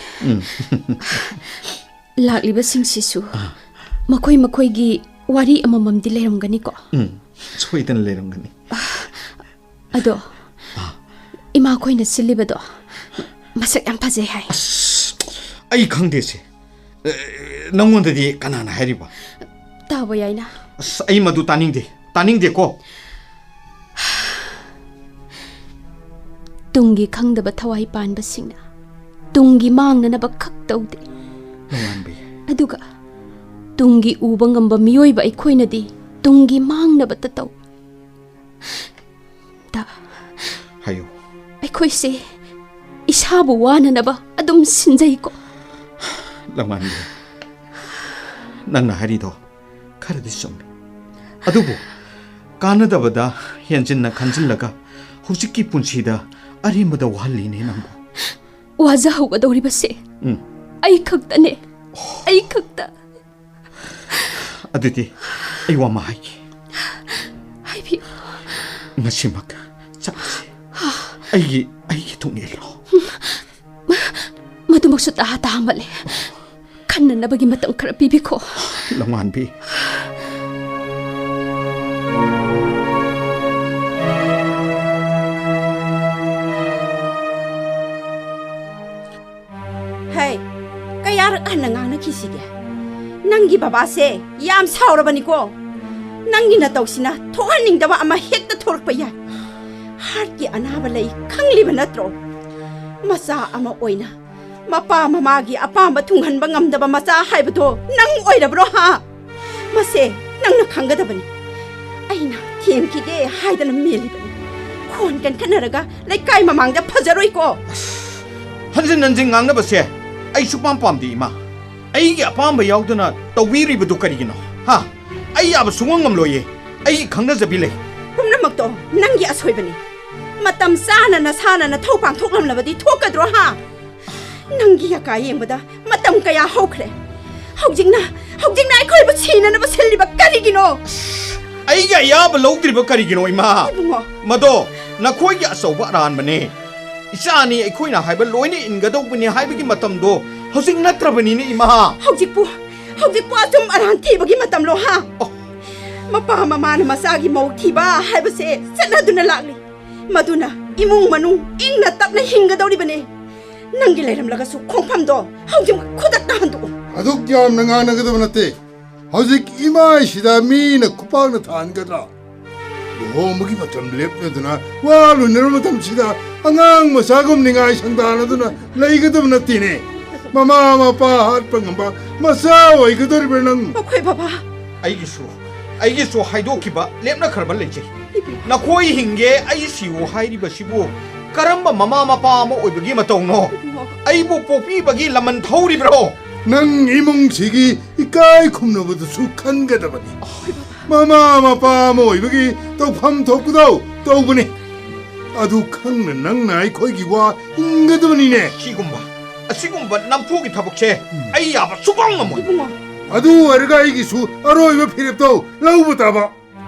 ꯂꯥꯛꯂꯤꯕꯁꯤꯡꯁꯤꯁꯨ ꯃꯈꯣꯏ ꯃꯈꯣꯏꯒꯤ ꯋꯥꯔꯤ ꯑꯃꯃꯝꯗꯤ ꯂꯩꯔꯝꯒꯅꯤꯀꯣ꯫ ꯎꯝ, ꯁꯣꯏꯗꯅ ꯂꯩꯔꯝꯒꯅꯤ꯫ ꯑꯗꯣ ꯏꯃꯥꯈꯣꯏꯅ ꯁꯤꯜꯂꯤꯕꯗꯣ ꯃꯁꯛ ꯌꯥꯝ ꯐꯖꯩ ꯍꯥꯏ꯫ ꯑꯩ ꯈꯪꯗꯦꯁꯦ꯫ ꯑꯦ, ꯅꯪꯉꯣꯟꯗꯗꯤ ꯀꯅꯥꯅ ꯍꯥꯏꯔꯤꯕ? ꯇꯥꯕ ꯌꯥꯏꯅ꯫ ꯑꯁ, ꯑꯩ ꯃꯗꯨ ꯇꯥꯅꯤꯡꯗꯦ, ꯇꯥꯅꯤꯡꯗꯦꯀꯣ꯫ ꯇꯨꯡꯒꯤ ꯈꯪꯗꯕ ꯊꯋꯥꯏ ꯄꯥꯟꯕꯁꯤꯡꯅ ꯇꯨꯡꯒꯤ ꯃꯥꯡꯅꯅꯕ ꯈꯛ ꯇꯧꯗꯦ꯫ ꯂꯧꯉꯥꯟꯕꯤ꯫ ꯑꯗꯨꯒ ꯇꯨꯡꯒꯤ ꯎꯕ ꯉꯝꯕ ꯃꯤꯑꯣꯏꯕ ꯑꯩꯈꯣꯏꯅꯗꯤ ꯇꯨꯡꯒꯤ ꯃꯥꯡꯅꯕꯇ ꯇꯧ꯫ ꯗꯥ, ꯍꯥꯏꯌꯨ꯫ ꯑꯩꯈꯣꯏꯁꯦ ꯏꯁꯥꯕꯨ ꯋꯥꯅꯅꯕ ꯑꯗꯨꯝ ꯁꯤꯟꯖꯩꯀꯣ꯫ ꯂꯧꯉꯥꯟꯕꯤ, ꯅꯪꯅ ꯍꯥꯏꯔꯤꯗꯣ ꯈꯔꯗꯤ ꯆꯨꯝꯃꯤ꯫ ꯑꯗꯨꯕꯨ ꯀꯥꯟꯅꯗꯕꯗ ꯍꯦꯟꯖꯤꯟꯅ ꯈꯟꯖꯤꯜꯂꯒ ꯍꯧꯖꯤꯛꯀꯤ ꯄꯨꯟꯁꯤꯗ ꯑꯔꯦꯝꯕꯗ ꯋꯥꯍꯜꯂꯤꯅꯦ ꯅꯪꯕꯨ꯫ ꯋꯥꯖꯍꯧꯒꯗꯧꯔꯤꯕꯁꯦ ꯎꯝ꯫ ꯑꯩ ꯈꯛꯇꯅꯦ꯫ ꯑꯩ ꯈꯛꯇ꯫ ꯑꯗꯨꯗꯤ ꯑꯩ ꯋꯥ ꯑꯃ ꯍꯥꯏꯒꯦ꯫ ꯍꯥꯏꯕꯤꯌꯨ꯫ ꯉꯁꯤꯃꯛ ꯆꯠꯂꯁꯤ꯫ ꯑꯩꯒꯤ, ꯑꯩꯒꯤ ꯊꯣꯡ ꯏꯜꯂꯣ꯫ ꯃꯗꯨꯃꯛꯁꯨ ꯇꯍꯥ ꯇꯍꯥꯃꯜꯂꯦ꯫ ꯈꯟꯅꯅꯕꯒꯤ ꯃꯇꯝ ꯈꯔ ꯄꯤꯕꯤꯈꯣ꯫ ꯂꯧꯉꯥꯟꯕꯤ꯫ ꯍꯦ, ꯀꯌꯥꯔꯛ ꯍꯟꯅ ꯉꯥꯡꯅꯈꯤꯁꯤꯒꯦ? ꯅꯪꯒꯤ ꯕꯕꯥꯁꯦ ꯌꯥꯝ ꯁꯥꯎꯔꯕꯅꯤꯀꯣ꯫ ꯅꯪꯒꯤ ꯅꯇꯧꯁꯤꯅ ꯊꯣꯛꯍꯟꯅꯤꯡꯗꯕ ꯑꯃ ꯍꯦꯛꯇ ꯊꯣꯛꯂꯛꯄ ꯌꯥꯏ꯫ ꯍꯥꯔꯠꯀꯤ ꯑꯅꯥꯕ ꯂꯩ ꯈꯪꯂꯤꯕ ꯅꯠꯇ꯭ꯔꯣ? ꯃꯆꯥ ꯑꯃ ꯑꯣꯏꯅ ꯃꯄꯥ ꯃꯃꯥꯒꯤ ꯑꯄꯥꯝꯕ ꯊꯨꯡꯍꯟꯕ ꯉꯝꯗꯕ ꯃꯆꯥ ꯍꯥꯏꯕꯗꯣ ꯅꯪ ꯑꯣꯏꯔꯕ꯭ꯔꯣ, ꯍꯥ? ꯃꯁꯦ ꯅꯪꯅ ꯈꯪꯒꯗꯕꯅꯤ꯫ ꯑꯩꯅ ꯊꯦꯝꯈꯤꯒꯦ ꯍꯥꯏꯗꯅ ꯃꯦꯜꯂꯤꯕꯅꯤ꯫ ꯈꯣꯟ ꯀꯟꯈꯠꯅꯔꯒ ꯂꯩꯀꯥꯏ ꯃꯃꯥꯡꯗ ꯐꯖꯔꯣꯏꯀꯣ꯫ ꯍꯟꯖꯤꯟ ꯍꯟꯖꯤꯟ ꯉꯥꯡꯅꯕꯁꯦ ꯑꯩ ꯁꯨꯄꯥꯝ ꯄꯥꯝꯗꯦ, ꯏꯃꯥ꯫ ꯑꯩꯒꯤ ꯑꯄꯥꯝꯕ ꯌꯥꯎꯗꯅ ꯇꯧꯕꯤꯔꯤꯕꯗꯨ ꯀꯔꯤꯒꯤꯅꯣ? ꯍꯥ? ꯑꯩ ꯌꯥꯕ ꯁꯨꯡꯉꯝ ꯉꯝꯂꯣꯏꯌꯦ꯫ ꯑꯩꯒꯤ ꯈꯪꯅꯖꯕꯤ ꯂꯩ꯫ ꯄꯨꯝꯅꯃꯛꯇꯣ ꯅꯪꯒꯤ ꯑꯁꯣꯏꯕꯅꯤ꯫ ꯃꯇꯝ ꯆꯥꯅ ꯅꯁꯥꯅ ꯅꯊꯧ ꯄꯥꯡꯊꯣꯛꯂꯝꯂꯕꯗꯤ ꯊꯣꯛꯀꯗ꯭ꯔꯣ, ꯍꯥ? ꯅꯪꯒꯤ ꯑꯀꯥ ꯌꯦꯡꯕꯗ ꯃꯇꯝ ꯀꯌꯥ ꯍꯧꯈ꯭ꯔꯦ꯫ ꯍꯧꯖꯤꯛꯅ, ꯍꯧꯖꯤꯛꯅ ꯑꯩꯈꯣꯏꯕꯨ ꯁꯤꯅꯅꯕ ꯁꯤꯜꯂꯤꯕ ꯀꯔꯤꯒꯤꯅꯣ? ꯑꯩꯒꯤ ꯑꯌꯥꯕ ꯂꯧꯗ꯭ꯔꯤꯕ ꯀꯔꯤꯒꯤꯅꯣ, ꯏꯃꯥ? ꯏꯕꯨꯡꯉꯣ꯫ ꯃꯗꯣ ꯅꯈꯣꯏꯒꯤ ꯑꯆꯧꯕ ꯑꯔꯥꯟꯕꯅꯦ꯫ ꯏꯆꯥꯅꯤ, ꯑꯩꯈꯣꯏꯅ ꯍꯥꯏꯕ ꯂꯣꯏꯅ ꯏꯟꯒꯗꯧꯕꯅꯤ ꯍꯥꯏꯕꯒꯤ ꯃꯇꯝꯗꯣ ꯍꯧꯖꯤꯛ ꯅꯠꯇ꯭ꯔꯕꯅꯤꯅꯦ, ꯏꯃꯥ꯫ ꯍꯧꯖꯤꯛꯄꯨ, ꯍꯧꯖꯤꯛꯄꯨ ꯑꯆꯨꯝ ꯑꯔꯥꯟ ꯊꯤꯕꯒꯤ ꯃꯇꯝꯂꯣ, ꯍꯥ? ꯑꯣ꯫ ꯃꯄꯥ ꯃꯃꯥꯅ ꯃꯆꯥꯒꯤ ꯃꯧ ꯊꯤꯕ ꯍꯥꯏꯕꯁꯦ ꯆꯠꯅꯗꯨꯅ ꯂꯥꯛꯂꯤ꯫ ꯃꯗꯨꯅ ꯏꯃꯨꯡ ꯃꯅꯨꯡ ꯏꯪꯅ ꯇꯞꯅ ꯍꯤꯡꯒꯗꯧꯔꯤꯕꯅꯤ꯫ ꯅꯪꯒꯤ ꯂꯩꯔꯝꯂꯒꯁꯨ ꯈꯣꯡꯐꯝꯗꯣ ꯍꯧꯖꯤꯛ ꯈꯨꯗꯛꯇ ꯍꯟꯗꯣꯛꯎ꯫ ꯑꯗꯨꯛ ꯌꯥꯝꯅ ꯉꯥꯡꯅꯒꯗꯕ ꯅꯠꯇꯦ꯫ ꯍꯧꯖꯤꯛ ꯏꯃꯥꯏꯁꯤꯗ ꯃꯤꯅ ꯈꯨꯄꯥꯛꯅ ꯊꯥꯍꯟꯒꯗ꯭ꯔꯥ? ꯂꯨꯍꯣꯡꯕꯒꯤ ꯃꯇꯝ ꯂꯦꯞꯅꯗꯨꯅ ꯋꯥ ꯂꯣꯏꯅꯔꯕ ꯃꯇꯝꯁꯤꯗ ꯑꯉꯥꯡ ꯃꯆꯥꯒꯨꯝ ꯅꯤꯡꯉꯥꯏ ꯁꯪꯗꯥꯅꯗꯨꯅ ꯂꯩꯒꯗꯕ ꯅꯠꯇꯦꯅꯦ꯫ ꯃꯃꯥ ꯃꯄꯥ ꯍꯥꯠꯄ ꯉꯝꯕ ꯃꯆꯥ ꯑꯣꯏꯒꯗꯧꯔꯤꯕ꯭ꯔꯥ ꯅꯪ? ꯃꯈꯣꯏ ꯕꯕꯥ꯫ ꯑꯩꯒꯤꯁꯨ, ꯑꯩꯒꯤꯁꯨ ꯍꯥꯏꯗꯣꯛꯈꯤꯕ ꯂꯦꯞꯅꯈ꯭ꯔꯕ ꯂꯩꯖꯩ꯫ ꯅꯈꯣꯏ ꯍꯤꯡꯒꯦ ꯑꯩ ꯁꯤꯌꯨ ꯍꯥꯏꯔꯤꯕꯁꯤꯕꯨ ꯀꯔꯝꯕ ꯃꯃꯥ ꯃꯄꯥ ꯑꯃ ꯑꯣꯏꯕꯒꯤ ꯃꯇꯧꯅꯣ? ꯑꯩꯕꯨ ꯄꯣꯛꯄꯤꯕꯒꯤ ꯂꯃꯟ ꯊꯧꯔꯤꯕ꯭ꯔꯣ? ꯅꯪ ꯏꯃꯨꯡꯁꯤꯒꯤ ꯏꯀꯥꯏ ꯈꯨꯝꯅꯕꯗꯨꯁꯨ ꯈꯟꯒꯗꯕꯅꯤ꯫ ꯃꯃꯥ ꯃꯄꯥ ꯑꯃ ꯑꯣꯏꯕꯒꯤ ꯇꯧꯐꯝ ꯊꯣꯛꯄꯗꯣ ꯇꯧꯕꯅꯤ꯫ ꯑꯗꯨ ꯈꯪꯅ ꯅꯪꯅ ꯑꯩꯈꯣꯏꯒꯤ ꯋꯥ ꯏꯟꯒꯗꯕꯅꯤꯅꯦ꯫ ꯑꯁꯤꯒꯨꯝꯕ, ꯑꯁꯤꯒꯨꯝꯕ ꯅꯝꯐꯨꯒꯤ ꯊꯕꯛꯁꯦ ꯑꯩ ꯌꯥꯕ ꯁꯨꯡꯉꯝ ꯉꯝꯃꯣꯏ꯫ ꯑꯗꯨ ꯑꯣꯏꯔꯒ ꯑꯩꯒꯤꯁꯨ ꯑꯔꯣꯏꯕ ꯐꯤꯔꯦꯞꯇꯣ ꯂꯧꯕ ꯇꯥꯕ꯫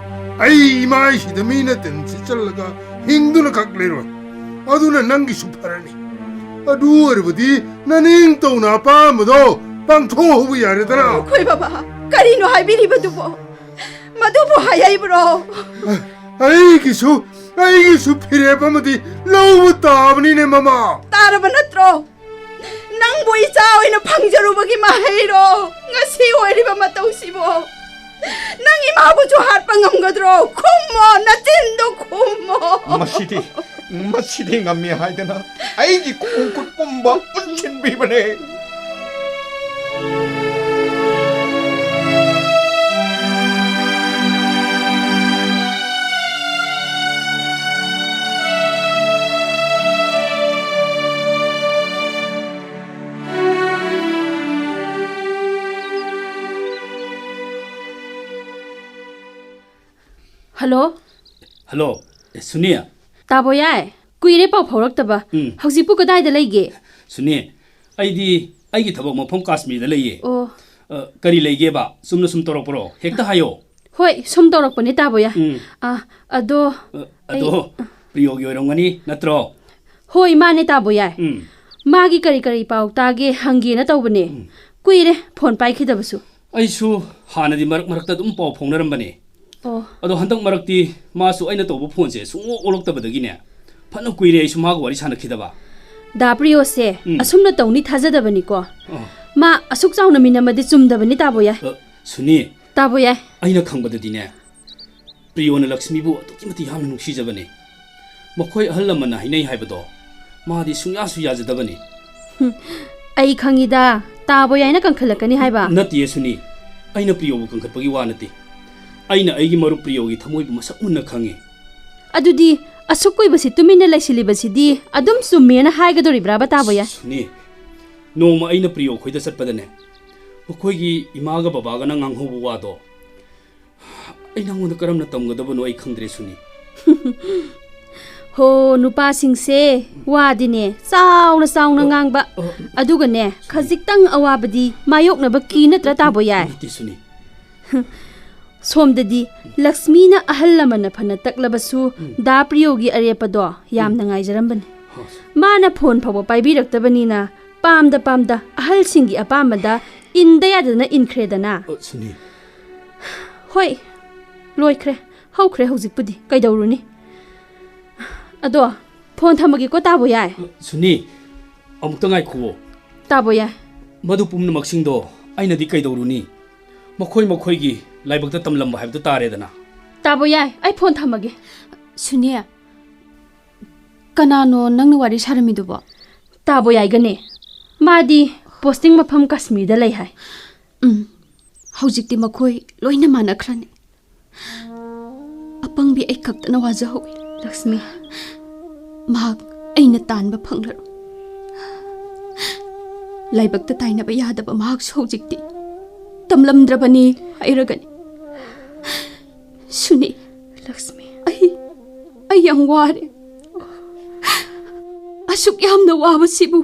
ꯑꯩ ꯏꯃꯥꯏꯁꯤꯗ ꯃꯤꯅ ꯇꯤꯟ ꯁꯤꯠꯆꯜꯂꯒ ꯍꯤꯡꯗꯨꯅ ꯈꯛ ꯂꯩꯔꯣꯏ꯫ ꯑꯗꯨꯅ ꯅꯪꯒꯤꯁꯨ ꯐꯔꯅꯤ꯫ ꯑꯗꯨ ꯑꯣꯏꯔꯕꯗꯤ ꯅꯅꯤꯡ ꯇꯧꯅ ꯑꯄꯥꯝꯕꯗꯣ ꯄꯥꯡꯊꯣꯛꯍꯧꯕ ꯌꯥꯔꯦꯗꯅ꯫ ꯃꯈꯣꯏ ꯕꯕꯥ, ꯀꯔꯤꯅꯣ ꯍꯥꯏꯕꯤꯔꯤꯕꯗꯨꯕꯣ? ꯃꯗꯨꯕꯨ ꯍꯥꯏꯍꯩꯕ꯭ꯔꯣ? ꯑꯩꯒꯤꯁꯨ, ꯑꯩꯒꯤꯁꯨ ꯐꯤꯔꯦꯞ ꯑꯃꯗꯤ ꯂꯧꯕ ꯇꯥꯕꯅꯤꯅꯦ, ꯃꯃꯥ꯫ ꯇꯥꯔꯕ ꯅꯠꯇ꯭ꯔꯣ? ꯅꯪꯕꯨ ꯏꯆꯥ ꯑꯣꯏꯅ ꯐꯪꯖꯔꯨꯕꯒꯤ ꯃꯍꯩꯔꯣ ꯉꯁꯤ ꯑꯣꯏꯔꯤꯕ ꯃꯇꯧꯁꯤꯕꯣ? ꯅꯪ ꯏꯃꯥꯕꯨꯁꯨ ꯍꯥꯠꯄ ꯉꯝꯒꯗ꯭ꯔꯣ? ꯈꯨꯝꯃꯣ, ꯅꯆꯤꯟꯗꯣ ꯈꯨꯝꯃꯣ꯫ ꯃꯁꯤꯗꯤ, ꯃꯁꯤꯗꯤ ꯉꯝꯃꯤ ꯍꯥꯏꯗꯅ ꯑꯩꯒꯤ ꯈꯣꯡ ꯈꯨꯠ ꯄꯨꯝꯕ ꯄꯨꯟꯁꯤꯟꯕꯤꯕꯅꯦ꯫ ꯍꯜꯂꯣ꯫ ꯍꯜꯂꯣ꯫ ꯑꯦ, ꯁꯨꯅꯤꯌꯥ, ꯇꯥꯕꯣ ꯌꯥꯏ, ꯀꯨꯏꯔꯦ ꯄꯥꯎ ꯐꯥꯎꯔꯛꯇꯕ꯫ ꯎꯝ꯫ ꯍꯧꯖꯤꯛꯄꯨ ꯀꯗꯥꯏꯗ ꯂꯩꯒꯦ? ꯁꯨꯅꯤ, ꯑꯩꯗꯤ ꯑꯩꯒꯤ ꯊꯕꯛ ꯃꯐꯝ ꯀꯥꯁꯃꯤꯔꯗ ꯂꯩꯌꯦ꯫ ꯑꯣ꯫ ꯑ, ꯀꯔꯤ ꯂꯩꯒꯦꯕ? ꯆꯨꯝꯅ ꯁꯨꯝ ꯇꯧꯔꯛꯄ꯭ꯔꯣ? ꯍꯦꯛꯇ ꯍꯥꯏꯌꯣ꯫ ꯍꯣꯏ, ꯁꯨꯝ ꯇꯧꯔꯛꯄꯅꯦ ꯇꯥꯕꯣ ꯌꯥꯏ꯫ ꯎꯝ꯫ ꯑ, ꯑꯗꯣ ꯑ, ꯑꯗꯣ ꯑꯩ ꯄ꯭ꯔꯤꯌꯣꯒꯤ ꯑꯣꯏꯔꯝꯒꯅꯤ, ꯅꯠꯇ꯭ꯔꯣ? ꯍꯣꯏ, ꯃꯥꯅꯦ ꯇꯥꯕꯣ ꯌꯥꯏ꯫ ꯎꯝ꯫ ꯃꯥꯒꯤ ꯀꯔꯤ ꯀꯔꯤ ꯄꯥꯎ ꯇꯥꯒꯦ ꯍꯪꯒꯦꯅ ꯇꯧꯕꯅꯦ꯫ ꯎꯝ꯫ ꯀꯨꯏꯔꯦ ꯐꯣꯟ ꯄꯥꯏꯈꯤꯗꯕꯁꯨ꯫ ꯑꯩꯁꯨ ꯍꯥꯟꯅꯗꯤ ꯃꯔꯛ ꯃꯔꯛꯇ ꯑꯗꯨꯝ ꯄꯥꯎ ꯐꯥꯎꯅꯔꯝꯕꯅꯦ꯫ ꯑꯣ꯫ ꯑꯗꯣ ꯍꯟꯗꯛ ꯃꯔꯛꯇꯤ ꯃꯥꯁꯨ ꯑꯩꯅ ꯇꯧꯕ ꯐꯣꯟꯁꯦ ꯁꯨꯡꯑꯣꯛ ꯑꯣꯛꯂꯛꯇꯕꯗꯒꯤꯅꯦ, ꯐꯅ ꯀꯨꯏꯔꯦ ꯑꯩꯁꯨ ꯃꯥꯒ ꯋꯥꯔꯤ ꯁꯥꯟꯅꯈꯤꯗꯕ꯫ ꯗꯥ ꯄ꯭ꯔꯤꯌꯣꯁꯦ ꯎꯝ꯫ ꯑꯁꯨꯝꯅ ꯇꯧꯅꯤ ꯊꯥꯖꯗꯕꯅꯤꯀꯣ꯫ ꯑꯣ꯫ ꯃꯥ ꯑꯁꯨꯛ ꯆꯥꯎꯅ ꯃꯤꯅꯝꯃꯗꯤ ꯆꯨꯝꯗꯕꯅꯤ ꯇꯥꯕꯣ ꯌꯥꯏ꯫ ꯑ, ꯁꯨꯅꯤ꯫ ꯇꯥꯕꯣ ꯌꯥꯏ꯫ ꯑꯩꯅ ꯈꯪꯕꯗꯗꯤꯅꯦ, ꯄ꯭ꯔꯤꯌꯣꯅ ꯂꯛꯁꯃꯤꯕꯨ ꯑꯗꯨꯛꯀꯤ ꯃꯇꯤꯛ ꯌꯥꯝꯅ ꯅꯨꯡꯁꯤꯖꯕꯅꯦ꯫ ꯃꯈꯣꯏ ꯑꯍꯜ ꯂꯃꯟꯅ ꯍꯥꯏꯅꯩ ꯍꯥꯏꯕꯗꯣ ꯃꯥꯗꯤ ꯁꯨꯡꯌꯥꯁꯨ ꯌꯥꯖꯗꯕꯅꯤ꯫ ꯍꯨꯝ, ꯑꯩ ꯈꯪꯉꯤꯗ, ꯇꯥꯕꯣ ꯌꯥꯏꯅ ꯀꯟꯈꯠꯂꯛꯀꯅꯤ ꯍꯥꯏꯕ꯫ ꯅꯠꯇꯤꯌꯦ ꯁꯨꯅꯤ, ꯑꯩꯅ ꯄ꯭ꯔꯤꯌꯣꯕꯨ ꯀꯟꯈꯠꯄꯒꯤ ꯋꯥ ꯅꯠꯇꯦ꯫ ꯑꯩꯅ ꯑꯩꯒꯤ ꯃꯔꯨꯞ ꯄ꯭ꯔꯤꯌꯣꯒꯤ ꯊꯃꯣꯏꯕꯨ ꯃꯁꯛ ꯃꯨꯟꯅ ꯈꯪꯉꯤ꯫ ꯑꯗꯨꯗꯤ ꯑꯁꯨꯛ ꯀꯨꯏꯕꯁꯤ ꯇꯨꯃꯤꯟꯅ ꯂꯩꯁꯤꯜꯂꯤꯕꯁꯤꯗꯤ ꯑꯗꯨꯝ ꯆꯨꯝꯃꯦꯅ ꯍꯥꯏꯒꯗꯣꯔꯤꯕ꯭ꯔꯥꯕ ꯇꯥꯕꯣ ꯌꯥꯏ? ꯁꯨꯅꯤ, ꯅꯣꯡꯃ ꯑꯩꯅ ꯄ꯭ꯔꯤꯌꯣ ꯈꯣꯏꯗ ꯆꯠꯄꯗꯅꯦ, ꯃꯈꯣꯏꯒꯤ ꯏꯃꯥꯒ ꯕꯕꯥꯒꯅ ꯉꯥꯡꯍꯧꯕ ꯋꯥꯗꯣ ꯑꯩ ꯅꯉꯣꯟꯗ ꯀꯔꯝꯅ ꯇꯝꯒꯗꯕꯅꯣ ꯑꯩ ꯈꯪꯗ꯭ꯔꯦ ꯁꯨꯅꯤ꯫ ꯍꯣ, ꯅꯨꯄꯥꯁꯤꯡꯁꯦ ꯋꯥꯗꯤꯅꯦ ꯆꯥꯎꯅ ꯆꯥꯎꯅ ꯑ, ꯉꯥꯡꯕ꯫ ꯑ, ꯑꯗꯨꯒꯅꯦ, ꯈꯖꯤꯛꯇꯪ ꯑꯋꯥꯕꯗꯤ ꯃꯥꯌꯣꯛꯅꯕ ꯀꯤ ꯅꯠꯇ꯭ꯔꯥ ꯇꯥꯕꯣ ꯌꯥꯏ? ꯅꯠꯇꯦ ꯁꯨꯅꯤ꯫ ꯁꯣꯝꯗꯗꯤ ꯂꯛꯁꯃꯤꯅ ꯑꯍꯜ ꯂꯃꯟꯅ ꯐꯅ ꯇꯛꯂꯕꯁꯨ ꯎꯝ꯫ ꯗꯥ ꯄ꯭ꯔꯤꯌꯣꯒꯤ ꯑꯔꯦꯞꯄꯗꯣ ꯌꯥꯝꯅ ꯉꯥꯏꯖꯔꯝꯕꯅꯤ꯫ ꯍꯣ꯫ ꯃꯥꯅ ꯐꯣꯟ ꯐꯥꯎꯕ ꯄꯥꯏꯕꯤꯔꯛꯇꯕꯅꯤꯅ ꯄꯥꯝꯗ ꯄꯥꯝꯗ ꯑꯍꯜꯁꯤꯡꯒꯤ ꯑꯄꯥꯝꯕꯗ ꯏꯟꯗ ꯌꯥꯗꯅ ꯏꯟꯈ꯭ꯔꯦꯗꯅ꯫ ꯑ, ꯁꯨꯅꯤ꯫ ꯍꯣꯏ, ꯂꯣꯏꯈ꯭ꯔꯦ, ꯍꯧꯈ꯭ꯔꯦ ꯍꯧꯖꯤꯛꯄꯨꯗꯤ꯫ ꯀꯩꯗꯧꯔꯨꯅꯤ? ꯑꯗꯣ, ꯐꯣꯟ ꯊꯝꯃꯒꯦꯀꯣ ꯇꯥꯕꯣ ꯌꯥꯏ꯫ ꯁꯨꯅꯤ, ꯑꯃꯨꯛꯇ ꯉꯥꯏꯈꯨꯑꯣ꯫ ꯇꯥꯕꯣ ꯌꯥꯏ꯫ ꯃꯗꯨ ꯄꯨꯝꯅꯃꯛꯁꯤꯡꯗꯣ ꯑꯩꯅꯗꯤ ꯀꯩꯗꯧꯔꯨꯅꯤ? ꯃꯈꯣꯏ ꯃꯈꯣꯏꯒꯤ ꯂꯥꯏꯕꯛꯇ ꯇꯝꯂꯝꯕ ꯍꯥꯏꯕꯗꯨ ꯇꯥꯔꯦꯗꯅ꯫ ꯇꯥꯕꯣ ꯌꯥꯏ, ꯑꯩ ꯐꯣꯟ ꯊꯝꯃꯒꯦ꯫ ꯁꯨꯅꯤ, ꯀꯅꯥꯅꯣ ꯅꯪꯅ ꯋꯥꯔꯤ ꯁꯥꯔꯝꯃꯤꯗꯨꯕꯣ? ꯇꯥꯕꯣ ꯌꯥꯏꯒꯅꯦ꯫ ꯃꯥꯗꯤ ꯄꯣꯁꯇꯤꯡ ꯃꯐꯝ ꯀꯥꯁꯃꯤꯔꯗ ꯂꯩ ꯍꯥꯏ꯫ ꯎꯝ, ꯍꯧꯖꯤꯛꯇꯤ ꯃꯈꯣꯏ ꯂꯣꯏꯅ ꯃꯥꯟꯅꯈ꯭ꯔꯅꯤ꯫ ꯑꯄꯪꯕꯤ ꯑꯩ ꯈꯛꯇꯅ ꯋꯥꯖꯍꯧꯏ꯫ ꯂꯛꯁꯃꯤ꯫ ꯃꯍꯥꯛ ꯑꯩꯅ ꯇꯥꯟꯕ ꯐꯪꯂꯔꯣꯏ꯫ ꯂꯥꯏꯕꯛꯇ ꯇꯥꯏꯅꯕ ꯌꯥꯗꯕ ꯃꯍꯥꯛꯁꯨ ꯍꯧꯖꯤꯛꯇꯤ ꯇꯝꯂꯝꯗ꯭ꯔꯕꯅꯤ ꯍꯥꯏꯔꯒꯅꯤ꯫ ꯁꯨꯅꯤ꯫ ꯂꯛꯁꯃꯤ꯫ ꯑꯩ ꯌꯥꯝ ꯋꯥꯔꯦ꯫ ꯑꯁꯨꯛ ꯌꯥꯝꯅ ꯋꯥꯕꯁꯤꯕꯨ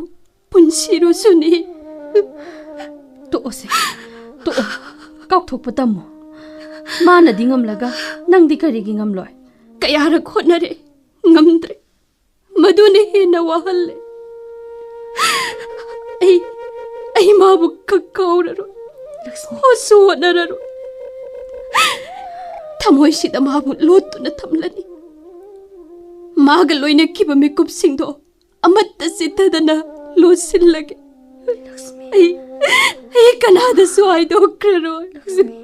ꯄꯨꯟꯁꯤꯔꯣ, ꯁꯨꯅꯤ? ꯇꯣꯛꯑꯣꯁꯦ, ꯇꯣꯛꯑꯣ꯫ ꯀꯥꯎꯊꯣꯛꯄ ꯇꯝꯃꯣ꯫ ꯃꯥꯅꯗꯤ ꯉꯝꯂꯒ ꯅꯪꯗꯤ ꯀꯔꯤꯒꯤ ꯉꯝꯂꯣꯏ? ꯀꯌꯥꯔꯛ ꯍꯣꯠꯅꯔꯦ, ꯉꯝꯗ꯭ꯔꯦ꯫ ꯃꯗꯨꯅ ꯍꯦꯟꯅ ꯋꯥꯍꯜꯂꯦ꯫ ꯑꯩ, ꯑꯩ ꯃꯥꯕꯨ ꯀ-, ꯀꯥꯎꯔꯔꯣꯏ꯫ ꯂꯛꯁꯃꯤ꯫ ꯍꯣꯠꯁꯨ ꯍꯣꯠꯅꯔꯔꯣꯏ꯫ ꯊꯃꯣꯏꯁꯤꯗ ꯃꯥꯕꯨ ꯂꯣꯠꯇꯨꯅ ꯊꯝꯂꯅꯤ꯫ ꯃꯥꯒ ꯂꯣꯏꯅꯈꯤꯕ ꯃꯤꯀꯨꯞꯁꯤꯡꯗꯣ ꯑꯃꯠꯇ ꯆꯤꯠꯊꯗꯅ ꯂꯣꯠꯁꯤꯜꯂꯒꯦ꯫ ꯂꯛꯁꯃꯤ꯫ ꯑꯩ, ꯑꯩ ꯀꯅꯥꯗꯁꯨ ꯍꯥꯏꯗꯣꯛꯈ꯭ꯔꯔꯣꯏ꯫ ꯂꯛꯁꯃꯤ꯫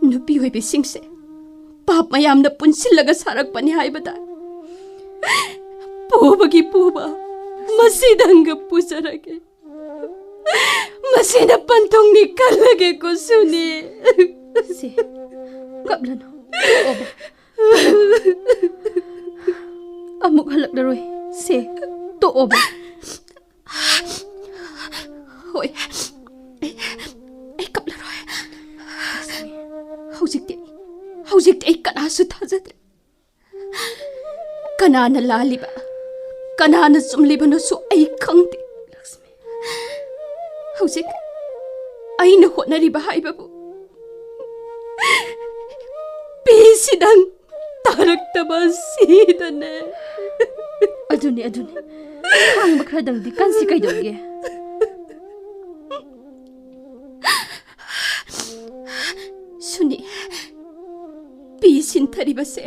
ꯅꯨꯄꯤ ꯑꯣꯏꯕꯤꯁꯤꯡꯁꯦ ꯄꯥꯞ ꯃꯌꯥꯝꯅ ꯄꯨꯟꯁꯤꯜꯂꯒ ꯁꯥꯔꯛꯄꯅꯤ ꯍꯥꯏꯕꯗ, ꯄꯨꯕꯒꯤ ꯄꯨꯕ ꯃꯁꯤꯗꯪꯒ ꯄꯨꯖꯔꯒꯦ꯫ ꯃꯁꯤꯅ ꯄꯟꯊꯨꯡꯅꯤ ꯈꯜꯂꯒꯦꯀꯣ, ꯁꯨꯅꯤ꯫ ꯁꯦ, ꯀꯞꯂꯅꯨ꯫ ꯇꯣꯛꯑꯣꯕ꯫ ꯑꯃꯨꯛ ꯍꯜꯂꯛꯂꯔꯣꯏ꯫ ꯁꯦ, ꯇꯣꯛꯑꯣꯕ꯫ ꯍꯣꯏ꯫ ꯑꯩ, ꯑꯩ ꯀꯞꯂꯔꯣꯏ꯫ ꯍꯧꯖꯤꯛꯇꯤ, ꯍꯧꯖꯤꯛꯇꯤ ꯑꯩ ꯀꯅꯥꯁꯨ ꯊꯥꯖꯗ꯭ꯔꯦ꯫ ꯀꯅꯥꯅ ꯂꯥꯜꯂꯤꯕ, ꯀꯅꯥꯅ ꯆꯨꯝꯂꯤꯕꯅꯣꯁꯨ ꯑꯩ ꯈꯪꯗꯦ꯫ ꯂꯛꯁꯃꯤ꯫ ꯍꯧꯖꯤꯛ ꯑꯩꯅ ꯍꯣꯠꯅꯔꯤꯕ ꯍꯥꯏꯕꯕꯨ ꯄꯤꯁꯤꯗꯪ ꯇꯥꯔꯛꯇꯕ ꯑꯁꯤꯗꯅꯦ꯫ ꯑꯗꯨꯅꯤ, ꯑꯗꯨꯅꯤ꯫ ꯈꯥꯡꯕ ꯈꯔꯗꯪꯗꯤ ꯀꯟꯁꯤ ꯀꯩꯗꯧꯒꯦ? ꯁꯨꯅꯤ, ꯄꯤ ꯁꯤꯟꯊꯔꯤꯕꯁꯦ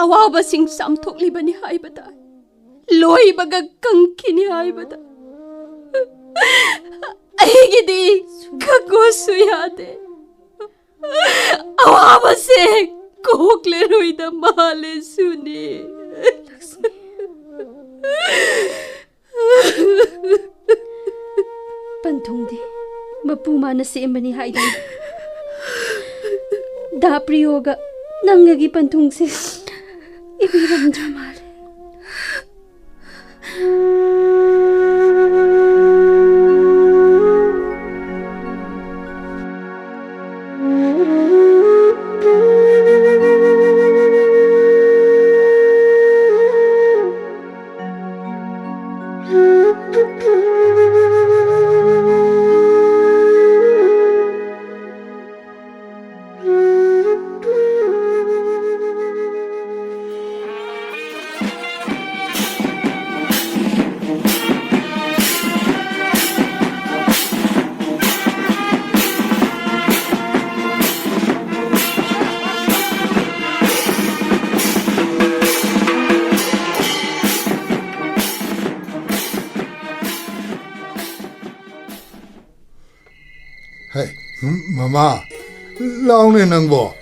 ꯑꯋꯥꯕꯁꯤꯡ ꯆꯥꯝꯊꯣꯛꯂꯤꯕꯅꯤ ꯍꯥꯏꯕꯗ, ꯂꯣꯏꯕꯒ ꯀꯪꯈꯤꯅꯤ ꯍꯥꯏꯕꯗ ꯑꯩꯒꯤꯗꯤ ꯈꯪꯉꯨꯁꯨ ꯌꯥꯗꯦ꯫ ꯑꯋꯥꯕꯁꯦ ꯀꯣꯛꯂꯔꯣꯏꯗ ꯃꯥꯜꯂꯦ, ꯁꯨꯅꯤ꯫ ꯂꯛꯁꯃꯤ꯫ ꯄꯟꯊꯨꯡꯗꯤ ꯃꯄꯨ ꯃꯥꯅ ꯁꯦꯝꯕꯅꯤ ꯍꯥꯏꯗꯅ ꯗꯥ ꯄ꯭ꯔꯤꯌꯣꯒ ꯅꯪꯒꯒꯤ ꯄꯟꯊꯨꯡꯁꯦ ꯏꯕꯤꯔꯝꯗ꯭ꯔ ꯃꯥꯜꯂꯦ꯫ ꯃꯥ, ꯂꯥꯎꯅꯦ ꯅꯪꯕꯣ꯫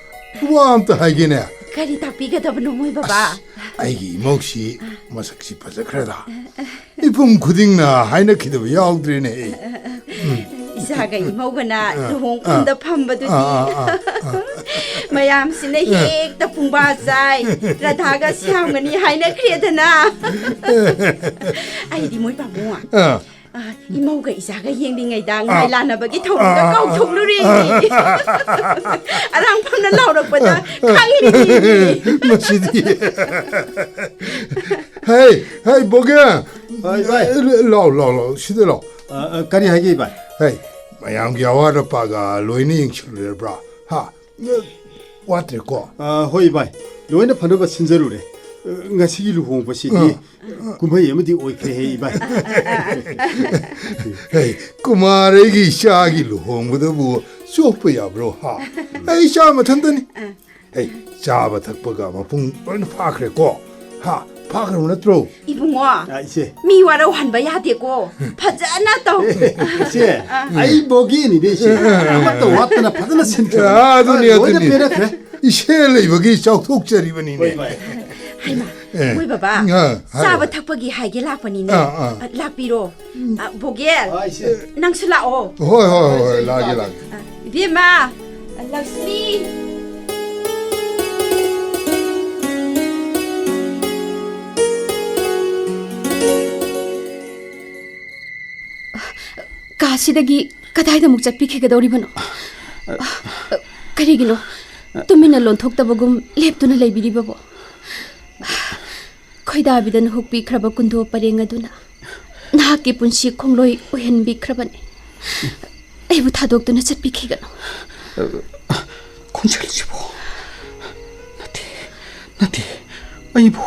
ꯋꯥ ꯑꯝꯇ ꯍꯥꯏꯒꯦꯅꯦ꯫ ꯀꯔꯤ ꯇꯥꯛꯄꯤꯒꯗꯕꯅꯣ ꯃꯣꯏ ꯕꯕꯥ? ꯑꯁ, ꯑꯩꯒꯤ ꯏꯃꯧꯁꯤ ꯃꯁꯛꯁꯤ ꯐꯖꯈ꯭ꯔꯗ꯫ ꯃꯤꯄꯨꯝ ꯈꯨꯗꯤꯡꯅ ꯍꯥꯏꯅꯈꯤꯗꯕ ꯌꯥꯎꯗ꯭ꯔꯦꯅꯦ꯫ ꯏꯆꯥꯒ ꯏꯃꯧꯒꯅ ꯑ, ꯂꯨꯍꯣꯡꯐꯝꯗ ꯑ, ꯐꯝꯕꯗꯨꯗꯤ꯫ ꯑ, ꯑ, ꯑ, ꯑ꯫ ꯃꯌꯥꯝꯁꯤꯅ ꯑ꯫ ꯍꯦꯛꯇ ꯄꯨꯡꯕꯥ ꯆꯥꯏ, ꯔꯥꯙꯥꯒ ꯁ꯭ꯌꯥꯝꯒꯅꯤ ꯍꯥꯏꯅꯈ꯭ꯔꯦꯗꯅ꯫ ꯑꯩꯗꯤ ꯃꯣꯏ ꯄꯥꯕꯨꯡ꯫ ꯑ꯫ ꯑ, ꯏꯃꯧꯒ ꯏꯆꯥꯒ ꯌꯦꯡꯂꯤꯉꯩꯗ ꯑ꯫ ꯉꯥꯏꯂꯥꯟꯅꯕꯒꯤ ꯊꯧꯔꯝꯒ ꯑ꯫ ꯀꯥꯎꯊꯣꯛꯂꯨꯔꯦ꯫ ꯑ꯫ ꯑꯔꯥꯡ ꯐꯝꯅ ꯂꯥꯎꯔꯛꯄꯗ ꯑ꯫ ꯈꯪꯂꯤꯅꯤ꯫ ꯃꯁꯤꯗꯤ꯫ ꯍꯩ, ꯍꯩ, ꯕꯣꯒꯦ꯫ ꯍꯣꯏ, ꯚꯥꯏ꯫ ꯂꯥꯎ, ꯂꯥꯎ, ꯂꯥꯎ, ꯁꯤꯗ ꯂꯥꯎ꯫ ꯑ, ꯑ, ꯀꯔꯤ ꯍꯥꯏꯒꯦ, ꯚꯥꯏ? ꯍꯩ, ꯃꯌꯥꯝꯒꯤ ꯑꯋꯥꯠ ꯑꯄꯥꯒ ꯂꯣꯏꯅ ꯌꯦꯡꯁꯤꯜꯂꯨꯔꯕ꯭ꯔꯥ? ꯍꯥ? ꯋꯥꯠꯇ꯭ꯔꯦꯀꯣ? ꯑ, ꯍꯣꯏ, ꯚꯥꯏ꯫ ꯂꯣꯏꯅ ꯐꯅꯕ ꯁꯤꯟꯖꯔꯨꯔꯦ꯫ ꯑ, ꯉꯁꯤꯒꯤ ꯂꯨꯍꯣꯡꯕꯁꯤꯗꯤ ꯑ꯫ ꯀꯨꯝꯍꯩ ꯑꯃꯗꯤ ꯑꯣꯏꯈ꯭ꯔꯦꯍꯦ, ꯏꯚꯥꯏ꯫ ꯍꯦ, ꯀꯨꯃꯥꯔ ꯑꯩꯒꯤ ꯏꯆꯥꯒꯤ ꯂꯨꯍꯣꯡꯕꯗꯕꯨ ꯆꯣꯞꯄ ꯌꯥꯕ꯭ꯔꯣ, ꯍꯥ? ꯑꯩ ꯏꯆꯥ ꯃꯊꯟꯇꯅꯤ꯫ ꯍꯦ, ꯆꯥꯕ ꯊꯛꯄꯒ ꯃꯄꯨꯡ ꯂꯣꯏꯅ ꯐꯥꯈ꯭ꯔꯦꯀꯣ? ꯍꯥ? ꯐꯥꯈ꯭ꯔꯕ ꯅꯠꯇ꯭ꯔꯣ? ꯏꯕꯨꯡꯉꯣ, ꯑ, ꯏꯆꯦ꯫ ꯃꯤ ꯋꯥꯔꯧꯍꯟꯕ ꯌꯥꯗꯦꯀꯣ꯫ ꯐꯖꯅ ꯇꯧ꯫ ꯏꯆꯦ, ꯑ꯫ ꯑꯩ ꯕꯣꯒꯤꯅꯤꯅꯦ, ꯏꯆꯦ꯫ ꯑꯃꯠꯇ ꯋꯥꯠꯇꯅ ꯐꯖꯅ ꯁꯤꯟꯈ꯭ꯔꯦ꯫ ꯑ, ꯑꯗꯨꯅꯤ, ꯂꯣꯏꯅ ꯑꯗꯨꯅꯤ꯫ ꯄꯦꯟꯅꯈ꯭ꯔꯦ꯫ ꯏꯆꯦ ꯂꯩꯕꯒꯤ ꯆꯥꯎꯊꯣꯛꯆꯔꯤꯕꯅꯤꯅꯦ꯫ ꯍꯣꯏ, ꯍꯣꯏ꯫ ꯍꯩꯃꯥ, ꯑꯦ꯫ ꯃꯣꯏ ꯕꯕꯥ, ꯑ, ꯍꯥꯏ, ꯆꯥꯕ ꯍꯥꯏ꯫ ꯊꯛꯄꯒꯤ ꯍꯥꯏꯒꯦ ꯂꯥꯛꯄꯅꯤꯅꯦ꯫ ꯑ, ꯑ꯫ ꯑ, ꯂꯥꯛꯄꯤꯔꯣ꯫ ꯑ, ꯕꯣꯒꯦꯜ, ꯑ, ꯏꯆꯦ꯫ ꯅꯪꯁꯨ ꯂꯥꯛꯑꯣ꯫ ꯍꯣꯏ, ꯍꯣꯏ, ꯍꯣꯏ, ꯍꯣꯏ, ꯂꯥꯛꯑꯒꯦ, ꯂꯥꯛꯑꯒꯦ꯫ ꯑ, ꯏꯕꯦꯝꯃ, ꯂꯛꯁꯃꯤ꯫ ꯀꯥꯁꯤꯗꯒꯤ ꯀꯗꯥꯏꯗ ꯑꯃꯨꯛ ꯆꯠꯄꯤꯈꯤꯒꯗꯧꯔꯤꯕꯅꯣ? ꯀꯔꯤꯒꯤꯅꯣ ꯇꯨꯃꯤꯟꯅ ꯂꯣꯟꯊꯣꯛꯇꯕꯒꯨꯝ ꯂꯦꯞꯇꯨꯅ ꯂꯩꯕꯤꯔꯤꯕꯕꯣ? ꯈꯣꯏꯗꯥꯕꯤꯗ ꯅꯍꯨꯛꯄꯤꯈ꯭ꯔꯕ ꯀꯨꯟꯗꯣ ꯄꯔꯦꯡ ꯑꯗꯨꯅ ꯅꯍꯥꯛꯀꯤ ꯄꯨꯟꯁꯤ ꯈꯣꯡꯂꯣꯏ ꯑꯣꯏꯍꯟꯕꯤꯈ꯭ꯔꯕꯅꯤ꯫ ꯑꯩꯕꯨ ꯊꯥꯗꯣꯛꯇꯨꯅ ꯆꯠꯄꯤꯈꯤꯒꯅꯨ꯫ ꯈꯣꯟꯖꯦꯜꯁꯤꯕꯨ? ꯅꯠꯇꯦ, ꯅꯠꯇꯦ, ꯑꯩꯕꯨ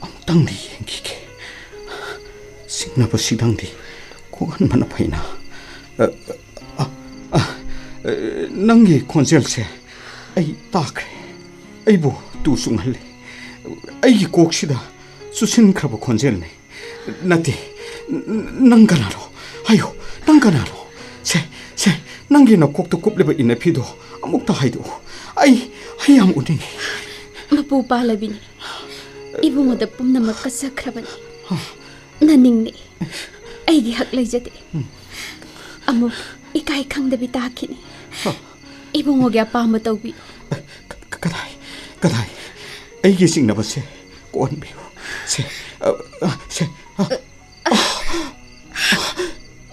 ꯑꯃꯨꯛꯇꯪꯗꯤ ꯌꯦꯡꯈꯤꯒꯦ꯫ ꯁꯤꯡꯅꯕꯁꯤꯗꯪꯗꯤ ꯀꯣꯛꯍꯟꯕꯅ ꯐꯩꯅ꯫ ꯑ, ꯑ, ꯑ, ꯑ, ꯅꯪꯒꯤ ꯈꯣꯟꯖꯦꯜꯁꯦ ꯑꯩ ꯇꯥꯈ꯭ꯔꯦ꯫ ꯑꯩꯕꯨ ꯇꯨ ꯆꯨꯡꯍꯜꯂꯦ꯫ ꯑꯩꯒꯤ ꯀꯣꯛꯁꯤꯗ ꯆꯨꯁꯤꯟꯈ꯭ꯔꯕ ꯈꯣꯟꯖꯦꯜꯅꯤ꯫ ꯅꯠꯇꯦ, ꯅ-, ꯅꯪ ꯀꯅꯥꯅꯣ? ꯍꯥꯏꯌꯨ, ꯅꯪ ꯀꯅꯥꯅꯣ? ꯁꯦ, ꯁꯦ, ꯅꯪꯒꯤ ꯅꯀꯣꯛꯇ ꯀꯨꯞꯂꯤꯕ ꯏꯟꯅꯐꯤꯗꯣ ꯑꯃꯨꯛꯇ ꯍꯥꯏꯗꯣꯛꯎ꯫ ꯑꯩ, ꯑꯩ ꯌꯥꯝ ꯎꯅꯤꯡꯉꯤ꯫ ꯃꯄꯨ ꯄꯥꯜꯂꯕꯤꯅꯤ꯫ ꯏꯕꯨꯡꯉꯣꯗ ꯄꯨꯝꯅꯃꯛ ꯀꯠꯆꯈ꯭ꯔꯕꯅꯤ꯫ ꯅꯅꯤꯡꯅꯤ꯫ ꯑꯩꯒꯤ ꯍꯛ ꯂꯩꯖꯗꯦ꯫ ꯑꯃꯨꯛ ꯏꯀꯥꯏ ꯈꯪꯗꯕꯤ ꯇꯥꯈꯤꯅꯤ꯫ ꯏꯕꯨꯡꯉꯣꯒꯤ ꯑꯄꯥꯝꯕ ꯇꯧꯕꯤ꯫ ꯀ-, ꯀ-, ꯀꯗꯥꯏ, ꯀꯗꯥꯏ? ꯑꯩꯒꯤ ꯆꯤꯡꯅꯕꯁꯦ ꯀꯣꯛꯍꯟꯕꯤꯌꯨ꯫ ꯁꯦ, ꯑ, ꯑ, ꯁꯦ, ꯑ,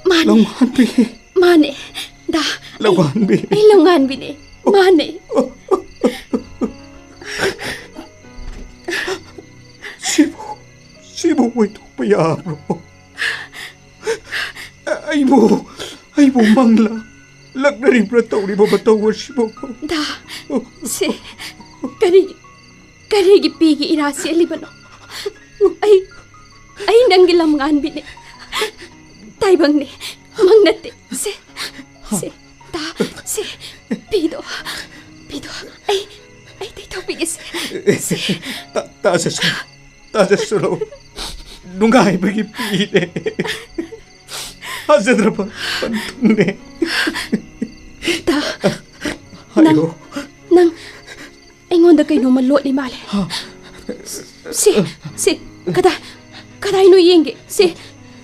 ꯃꯥꯅꯦ꯫ ꯂꯧꯉꯥꯟꯕꯤ꯫ ꯃꯥꯅꯦ꯫ ꯗꯥ, ꯑꯩ, ꯂꯧꯉꯥꯟꯕꯤ꯫ ꯑꯩ ꯂꯧꯉꯥꯟꯕꯤꯅꯦ꯫ ꯃꯥꯅꯦ꯫ ꯁꯤꯕꯨ, ꯁꯤꯕꯨ ꯑꯣꯏꯊꯣꯛꯄ ꯌꯥꯕ꯭ꯔꯣ? ꯑꯩꯕꯨ, ꯑꯩꯕꯨ ꯃꯪꯂꯥ ꯂꯛꯅꯔꯤꯕ꯭ꯔꯥ ꯇꯧꯔꯤꯕ ꯃꯇꯧ ꯑꯁꯤꯕꯨ? ꯗꯥ, ꯁꯦ, ꯀꯔꯤ, ꯀꯔꯤꯒꯤ ꯄꯤꯒꯤ ꯏꯔꯥ ꯁꯦꯠꯂꯤꯕꯅꯣ? ꯑꯩ, ꯑꯩ ꯅꯪꯒꯤ ꯂꯝꯉꯥꯟꯕꯤꯅꯦ꯫ ꯇꯥꯏꯕꯪꯅꯦ, ꯃꯪ ꯅꯠꯇꯦ꯫ ꯁꯦ, ꯁꯦ, ꯗꯥ, ꯁꯦ, ꯄꯤꯗꯣ, ꯄꯤꯗꯣ, ꯑꯩ, ꯑꯩ ꯇꯩꯊꯣꯛꯄꯤꯒꯦꯁꯦ꯫ ꯁꯦ꯫ ꯇꯥ-, ꯇꯥꯖꯁꯅꯨ, ꯇꯥꯖꯁꯅꯨ꯫ ꯅꯨꯡꯉꯥꯏꯕꯒꯤ ꯄꯤꯅꯦ꯫ ꯊꯥꯖꯗ꯭ꯔꯕ ꯄꯟꯊꯨꯡꯅꯦ꯫ ꯗꯥ, ꯅꯪ, ꯍꯥꯏꯌꯣ꯫ ꯅꯪ ꯑꯩꯉꯣꯟꯗ ꯀꯩꯅꯣꯝꯃ ꯂꯣꯠꯂꯤ ꯃꯥꯜꯂꯦ꯫ ꯍꯥ? ꯁꯤ, ꯁꯤ, ꯀꯗꯥꯏ, ꯀꯗꯥꯏꯅꯣ ꯌꯦꯡꯒꯦ꯫ ꯁꯤ,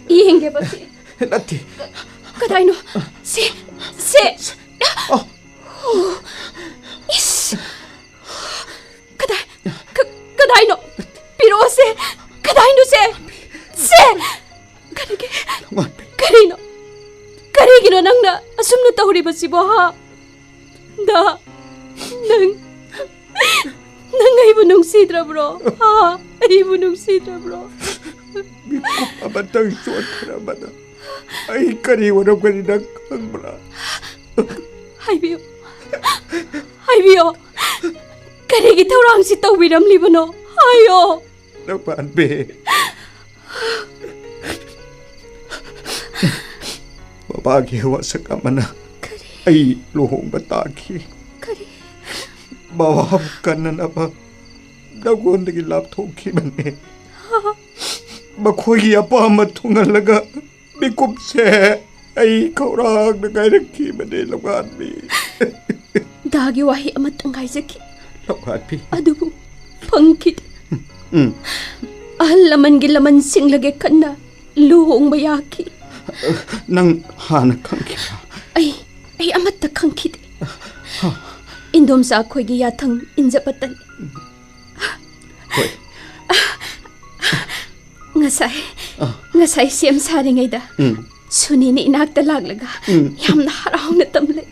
ꯌꯦꯡꯒꯦꯕ ꯁꯤ꯫ ꯅꯠꯇꯦ꯫ ꯀꯗꯥꯏꯅꯣ? ꯁꯤ, ꯁꯤ꯫ ꯑ꯫ ꯏꯁ꯫ ꯀꯗꯥꯏ, ꯀ-, ꯀꯗꯥꯏꯅꯣ? ꯄꯤꯔꯛꯑꯣꯁꯦ꯫ ꯀꯗꯥꯏꯅꯣꯁꯦ? ꯁꯦ! ꯀꯔꯤꯒꯤ? ꯂꯧꯉꯥꯟꯕꯤ꯫ ꯀꯔꯤꯅꯣ? ꯀꯔꯤꯒꯤꯅꯣ ꯅꯪꯅ ꯑꯁꯨꯝꯅ ꯇꯧꯔꯤꯕꯁꯤꯕꯣ, ꯍꯥ? ꯗꯥ, ꯅꯪ, ꯅꯪ ꯑꯩꯕꯨ ꯅꯨꯡꯁꯤꯗ꯭ꯔꯕ꯭ꯔꯣ? ꯍꯥ? ꯑꯩꯕꯨ ꯅꯨꯡꯁꯤꯗ꯭ꯔꯕ꯭ꯔꯣ? ꯃꯤꯀꯨꯞ ꯑꯃꯇꯪ ꯆꯣꯟꯊꯔꯕꯗ ꯑꯩ ꯀꯔꯤ ꯑꯣꯏꯔꯝꯒꯅꯤ ꯅꯪ ꯈꯪꯕ꯭ꯔꯥ? ꯍꯥꯏꯕꯤꯌꯨ꯫ ꯍꯥꯏꯕꯤꯌꯣ꯫ ꯀꯔꯤꯒꯤ ꯊꯧꯔꯥꯡꯁꯤ ꯇꯧꯕꯤꯔꯝꯂꯤꯕꯅꯣ? ꯍꯥꯏꯌꯣ꯫ ꯂꯧꯉꯥꯟꯕꯤ꯫ ꯃꯃꯥꯒꯤ ꯋꯥꯁꯛ ꯑꯃꯅ ꯀꯔꯤ? ꯑꯩ ꯂꯨꯍꯣꯡꯕ ꯇꯥꯈꯤ꯫ ꯀꯔꯤ? ꯃꯃꯥꯕꯨ ꯀꯟꯅꯅꯕ ꯅꯉꯣꯟꯗꯒꯤ ꯂꯥꯞꯊꯣꯛꯈꯤꯕꯅꯦ꯫ ꯃꯈꯣꯏꯒꯤ ꯑꯄꯥꯝꯕ ꯊꯨꯡꯍꯜꯂꯒ ꯃꯤꯀꯨꯞꯁꯦ ꯑꯩ ꯈꯧꯔꯥꯡꯅ ꯉꯥꯏꯔꯛꯈꯤꯕꯅꯦ, ꯂꯧꯉꯥꯟꯕꯤ꯫ ꯗꯥꯒꯤ ꯋꯥꯍꯩ ꯑꯃꯠꯇ ꯉꯥꯏꯖꯈꯤ꯫ ꯂꯧꯉꯥꯟꯕꯤ꯫ ꯑꯗꯨꯕꯨ ꯐꯪꯈꯤꯗꯦ꯫ ꯎꯝ꯫ ꯑꯍꯜ ꯂꯃꯟꯒꯤ ꯂꯃꯟ ꯁꯤꯡꯂꯒꯦ ꯈꯟꯅ ꯂꯨꯍꯣꯡꯕ ꯌꯥꯈꯤ꯫ ꯅꯪ ꯍꯥꯟꯅ ꯈꯪꯈꯤꯕ꯭ꯔꯥ? ꯑꯩ, ꯑꯩ ꯑꯃꯠꯇ ꯈꯪꯈꯤꯗꯦ꯫ ꯍꯥ꯫ ꯏꯟꯗꯣꯝꯆꯥ ꯑꯩꯈꯣꯏꯒꯤ ꯌꯥꯊꯪ ꯏꯟꯖꯕꯇꯅꯤ꯫ ꯍꯣꯏ꯫ ꯉꯁꯥꯏ, ꯑ꯫ ꯉꯁꯥꯏ ꯁꯦꯝ ꯁꯥꯔꯤꯉꯩꯗ ꯎꯝ꯫ ꯁꯨꯅꯤꯅ ꯏꯅꯥꯛꯇ ꯂꯥꯛꯂꯒ ꯎꯝ꯫ ꯌꯥꯝꯅ ꯍꯔꯥꯎꯅ ꯇꯝꯂꯦ꯫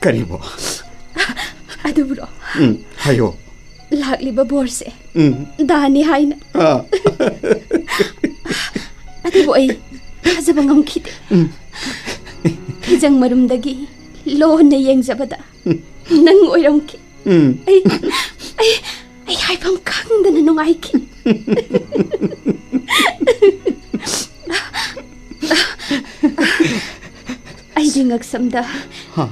ꯀꯔꯤꯕꯣ? ꯑꯗꯨꯕꯨꯔꯣ? ꯎꯝ, ꯍꯥꯏꯌꯣ꯫ ꯂꯥꯛꯂꯤꯕ ꯕꯣꯔꯁꯦ ꯎꯝ꯫ ꯗꯥꯅꯤ ꯍꯥꯏꯅ꯫ ꯑꯥ꯫ ꯑꯗꯨꯕꯨ ꯑꯩ ꯊꯥꯖꯕ ꯉꯝꯈꯤꯗꯦ꯫ ꯎꯝ꯫ ꯐꯤꯖꯪ ꯃꯔꯨꯝꯗꯒꯤ ꯂꯣꯟꯅ ꯌꯦꯡꯖꯕꯗ ꯅꯪ ꯑꯣꯏꯔꯝꯈꯤ꯫ ꯎꯝ꯫ ꯑꯩ, ꯑꯩ, ꯑꯩ ꯍꯥꯏꯐꯝ ꯈꯪꯗꯅ ꯅꯨꯡꯉꯥꯏꯈꯤ꯫ ꯑꯩꯒꯤ ꯉꯛꯁꯝꯗ ꯍꯥ꯫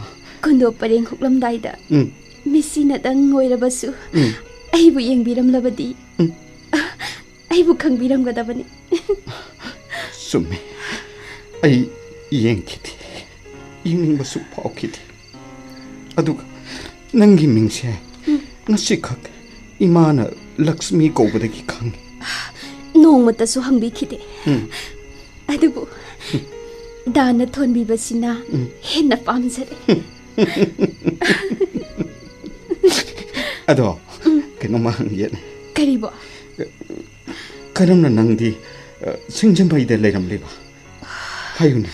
ꯀꯨꯟꯗꯣ ꯄꯔꯦꯡ ꯍꯨꯛꯂꯝꯗꯥꯏꯗ ꯎꯝ꯫ ꯃꯤꯠꯁꯤꯅꯗꯪ ꯑꯣꯏꯔꯕꯁꯨ ꯎꯝ꯫ ꯑꯩꯕꯨ ꯌꯦꯡꯕꯤꯔꯝꯂꯕꯗꯤ ꯎꯝ꯫ ꯑꯩꯕꯨ ꯈꯪꯕꯤꯔꯝꯒꯗꯕꯅꯤ꯫ ꯆꯨꯝꯃꯤ꯫ ꯑꯩ ꯌꯦꯡꯈꯤꯗꯦ꯫ ꯌꯦꯡꯅꯤꯡꯕꯁꯨ ꯐꯥꯎꯈꯤꯗꯦ꯫ ꯑꯗꯨꯒ ꯅꯪꯒꯤ ꯃꯤꯡꯁꯦ ꯎꯝ꯫ ꯉꯁꯤꯈꯛ ꯏꯃꯥꯅ ꯂꯛꯁꯃꯤ ꯀꯧꯕꯗꯒꯤ ꯈꯪꯉꯤ꯫ ꯅꯣꯡꯃꯇꯁꯨ ꯍꯪꯕꯤꯈꯤꯗꯦ꯫ ꯎꯝ꯫ ꯑꯗꯨꯕꯨ ꯗꯥꯅ ꯊꯣꯟꯕꯤꯕꯁꯤꯅ ꯎꯝ꯫ ꯍꯦꯟꯅ ꯄꯥꯝꯖꯔꯦ꯫ ꯑꯗꯣ, ꯎꯝ꯫ ꯀꯩꯅꯣꯝꯃ ꯍꯪꯒꯦꯅꯦ꯫ ꯀꯔꯤꯕꯣ? ꯀꯔꯝꯅ ꯅꯪꯗꯤ, ꯑ, ꯁꯤꯡꯖꯃꯩꯗ ꯂꯩꯔꯝꯂꯤꯕ? ꯍꯥꯏꯌꯨꯅꯦ꯫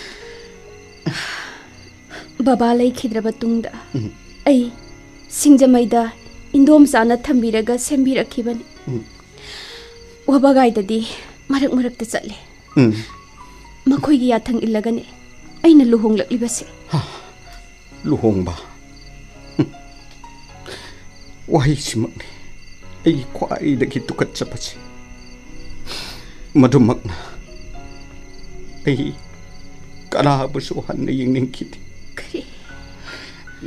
ꯕꯕꯥ ꯂꯩꯈꯤꯗ꯭ꯔꯕ ꯇꯨꯡꯗ ꯎꯝ꯫ ꯑꯩ ꯁꯤꯡꯖꯃꯩꯗ ꯏꯟꯗꯣꯝꯆꯥꯅ ꯊꯝꯕꯤꯔꯒ ꯁꯦꯝꯕꯤꯔꯛꯈꯤꯕꯅꯤ꯫ ꯎꯝ꯫ ꯋꯥꯕꯒꯥꯏꯗꯗꯤ ꯃꯔꯛ ꯃꯔꯛꯇ ꯆꯠꯂꯦ꯫ ꯎꯝ꯫ ꯃꯈꯣꯏꯒꯤ ꯌꯥꯊꯪ ꯏꯜꯂꯒꯅꯦ ꯑꯩꯅ ꯂꯨꯍꯣꯡꯂꯛꯂꯤꯕꯁꯦ꯫ ꯍꯥ, ꯂꯨꯍꯣꯡꯕ? ꯍꯨꯝ꯫ ꯋꯥꯍꯩꯁꯤꯃꯛꯅꯤ ꯑꯩꯒꯤ ꯈ꯭ꯋꯥꯏꯗꯒꯤ ꯇꯨꯀꯠꯆꯕꯁꯦ꯫ ꯃꯗꯨꯃꯛꯅ ꯑꯩ ꯀꯅꯥꯕꯨꯁꯨ ꯍꯟꯅ ꯌꯦꯡꯅꯤꯡꯈꯤꯗꯦ꯫ ꯀꯔꯤ?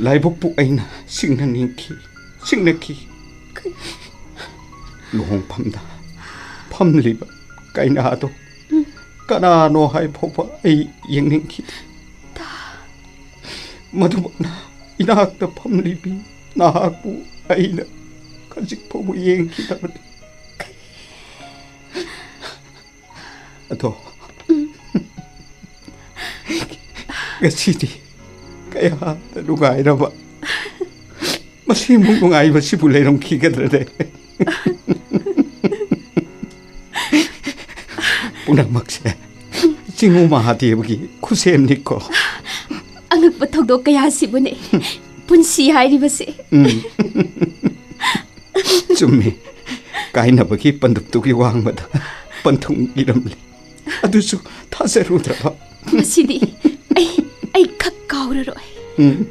ꯂꯥꯏꯕꯛꯄꯨ ꯑꯩꯅ ꯁꯤꯡꯅꯅꯤꯡꯈꯤ, ꯁꯤꯡꯅꯈꯤ꯫ ꯀꯔꯤ? ꯂꯨꯍꯣꯡꯐꯝꯗ ꯐꯝꯂꯤꯕ ꯀꯩꯅꯥꯗꯣ ꯎꯝ꯫ ꯀꯅꯥꯅꯣ ꯍꯥꯏ ꯐꯥꯎꯕ ꯑꯩ ꯌꯦꯡꯅꯤꯡꯈꯤꯗꯦ꯫ ꯃꯗꯨꯃꯛꯅ ꯏꯅꯥꯛꯇ ꯐꯝꯂꯤꯕꯤ ꯅꯍꯥꯛꯄꯨ ꯑꯩꯅ ꯈꯖꯤꯛ ꯐꯥꯎꯕ ꯌꯦꯡꯈꯤꯗꯕꯅꯤ꯫ ꯑꯗꯣ, ꯉꯁꯤꯗꯤ ꯀꯌꯥꯗ ꯅꯨꯡꯉꯥꯏꯔꯕ꯫ ꯃꯁꯤꯃꯨꯛ ꯅꯨꯡꯉꯥꯏꯕꯁꯤꯕꯨ ꯂꯩꯔꯝꯈꯤꯒꯗ꯭ꯔꯅꯦ? ꯄꯨꯝꯅꯃꯛꯁꯦ ꯆꯤꯡꯉꯨ ꯃꯍꯥꯗꯦꯕꯒꯤ ꯈꯨꯠꯁꯦꯝꯅꯤꯀꯣ꯫ ꯑꯉꯛꯄ ꯊꯧꯗꯣꯛ ꯀꯌꯥꯁꯤꯕꯨꯅꯦ ꯄꯨꯟꯁꯤ ꯍꯥꯏꯔꯤꯕꯁꯦ꯫ ꯎꯝ꯫ ꯆꯨꯝꯃꯤ꯫ ꯀꯥꯏꯅꯕꯒꯤ ꯄꯟꯗꯨꯞꯇꯨꯒꯤ ꯋꯥꯡꯃꯗ ꯄꯟꯊꯨꯡ ꯏꯔꯝꯂꯤ꯫ ꯑꯗꯨꯁꯨ ꯊꯥꯖꯔꯨꯗ꯭ꯔꯕ꯫ ꯃꯁꯤꯗꯤ ꯑꯩ, ꯑꯩ ꯈꯛ ꯀꯥꯎꯔꯔꯣꯏ꯫ ꯎꯝ꯫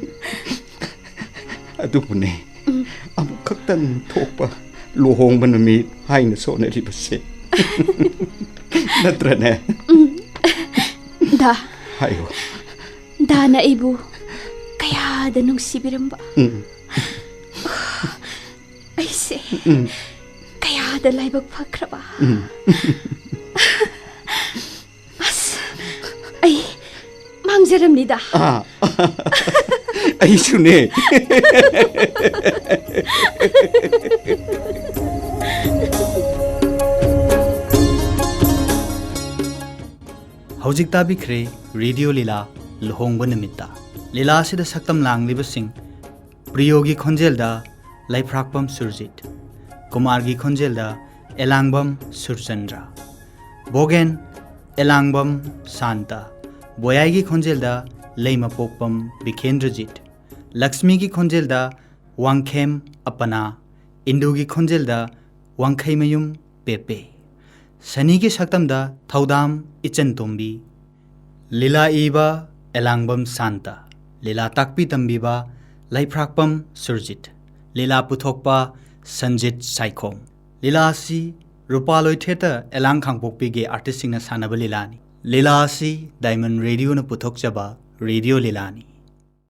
ꯑꯗꯨꯕꯨꯅꯦ, ꯎꯝ꯫ ꯑꯃꯨꯛꯈꯛꯇꯪ ꯊꯣꯛꯄ ꯂꯨꯍꯣꯡꯕ ꯅꯨꯃꯤꯠ ꯍꯥꯏꯅ ꯁꯣꯟꯅꯔꯤꯕꯁꯦ꯫ ꯅꯠꯇ꯭ꯔꯅꯦ? ꯎꯝ꯫ ꯗꯥ꯫ ꯍꯥꯏꯌꯣ꯫ ꯗꯥꯅ ꯑꯩꯕꯨ ꯀꯌꯥꯗ ꯅꯨꯡꯁꯤꯕꯤꯔꯝꯕ꯫ ꯎꯝ꯫ ꯑꯩꯁꯦ ꯎꯝ꯫ ꯀꯌꯥꯗ ꯂꯥꯏꯕꯛ ꯐꯈ꯭ꯔꯕ꯫ ꯎꯝ꯫ ꯑꯁ, ꯑꯩ ꯃꯥꯡꯖꯔꯝꯅꯤꯗ꯫ ꯑꯥ, ꯑꯩꯁꯨꯅꯦ꯫ ꯍꯧꯖꯤꯛ ꯇꯥꯕꯤꯈ꯭ꯔꯦ ꯔꯦꯗꯤꯑꯣ ꯂꯤꯂꯥ ꯂꯨꯍꯣꯡꯕ ꯅꯨꯃꯤꯠꯇ꯫ ꯂꯤꯂꯥ ꯑꯁꯤꯗ ꯁꯛꯇꯝ ꯂꯥꯡꯂꯤꯕꯁꯤꯡ: ꯄ꯭ꯔꯤꯌꯣꯒꯤ ꯈꯣꯟꯖꯦꯜꯗ ꯂꯩꯐ꯭ꯔꯥꯛꯄꯝ ꯁꯨꯔꯖꯤꯠ, ꯀꯨꯃꯥꯔꯒꯤ ꯈꯣꯟꯖꯦꯜꯗ ꯑꯦꯂꯥꯡꯕꯝ ꯁꯨꯔꯆꯟꯗ꯭ꯔ, ꯕꯣꯒꯦꯟ ꯑꯦꯂꯥꯡꯕꯝ ꯁꯥꯟꯇ, ꯕꯣꯌꯥꯏꯒꯤ ꯈꯣꯟꯖꯦꯜꯗ ꯂꯩꯃꯄꯣꯛꯄꯝ ꯕꯤꯈꯦꯟꯗ꯭ꯔꯖꯤꯠ, ꯂꯛꯁꯃꯤꯒꯤ ꯈꯣꯟꯖꯦꯜꯗ ꯋꯥꯡꯈꯦꯝ ꯑꯄꯅꯥ, ꯏꯟꯗꯨꯒꯤ ꯈꯣꯟꯖꯦꯜꯗ ꯋꯥꯡꯈꯩꯃꯌꯨꯝ ꯄꯦꯄꯦ, ꯁꯅꯤꯒꯤ ꯁꯛꯇꯝꯗ ꯊꯧꯗꯥꯝ ꯏꯆꯟꯇꯣꯝꯕꯤ, ꯂꯤꯂꯥ ꯏꯕ ꯑꯦꯂꯥꯡꯕꯝ ꯁꯥꯟꯇ, ꯂꯤꯂꯥ ꯇꯥꯛꯄꯤ ꯇꯝꯕꯤꯕ ꯂꯩꯐ꯭ꯔꯥꯛꯄꯝ ꯁꯨꯔꯖꯤꯠ, ꯂꯤꯂꯥ ꯄꯨꯊꯣꯛꯄ ꯁꯟꯖꯤꯠ ꯁꯥꯏꯈꯣꯝ꯫ ꯂꯤꯂꯥ ꯑꯁꯤ ꯔꯨꯄꯥꯂꯣꯏ ꯊꯤꯌꯦꯇꯔ ꯑꯦꯂꯥꯡ ꯈꯥꯡꯄꯣꯛꯄꯤꯒꯤ ꯑꯥꯔꯇꯤꯁꯁꯤꯡꯅ ꯁꯥꯟꯅꯕ ꯂꯤꯂꯥꯅꯤ꯫ ꯂꯤꯂꯥ ꯑꯁꯤ ꯗꯥꯏꯃꯟ ꯔꯦꯗꯤꯑꯣꯅ ꯄꯨꯊꯣꯛꯆꯕ ꯔꯦꯗꯤꯑꯣ ꯂꯤꯂꯥꯅꯤ꯫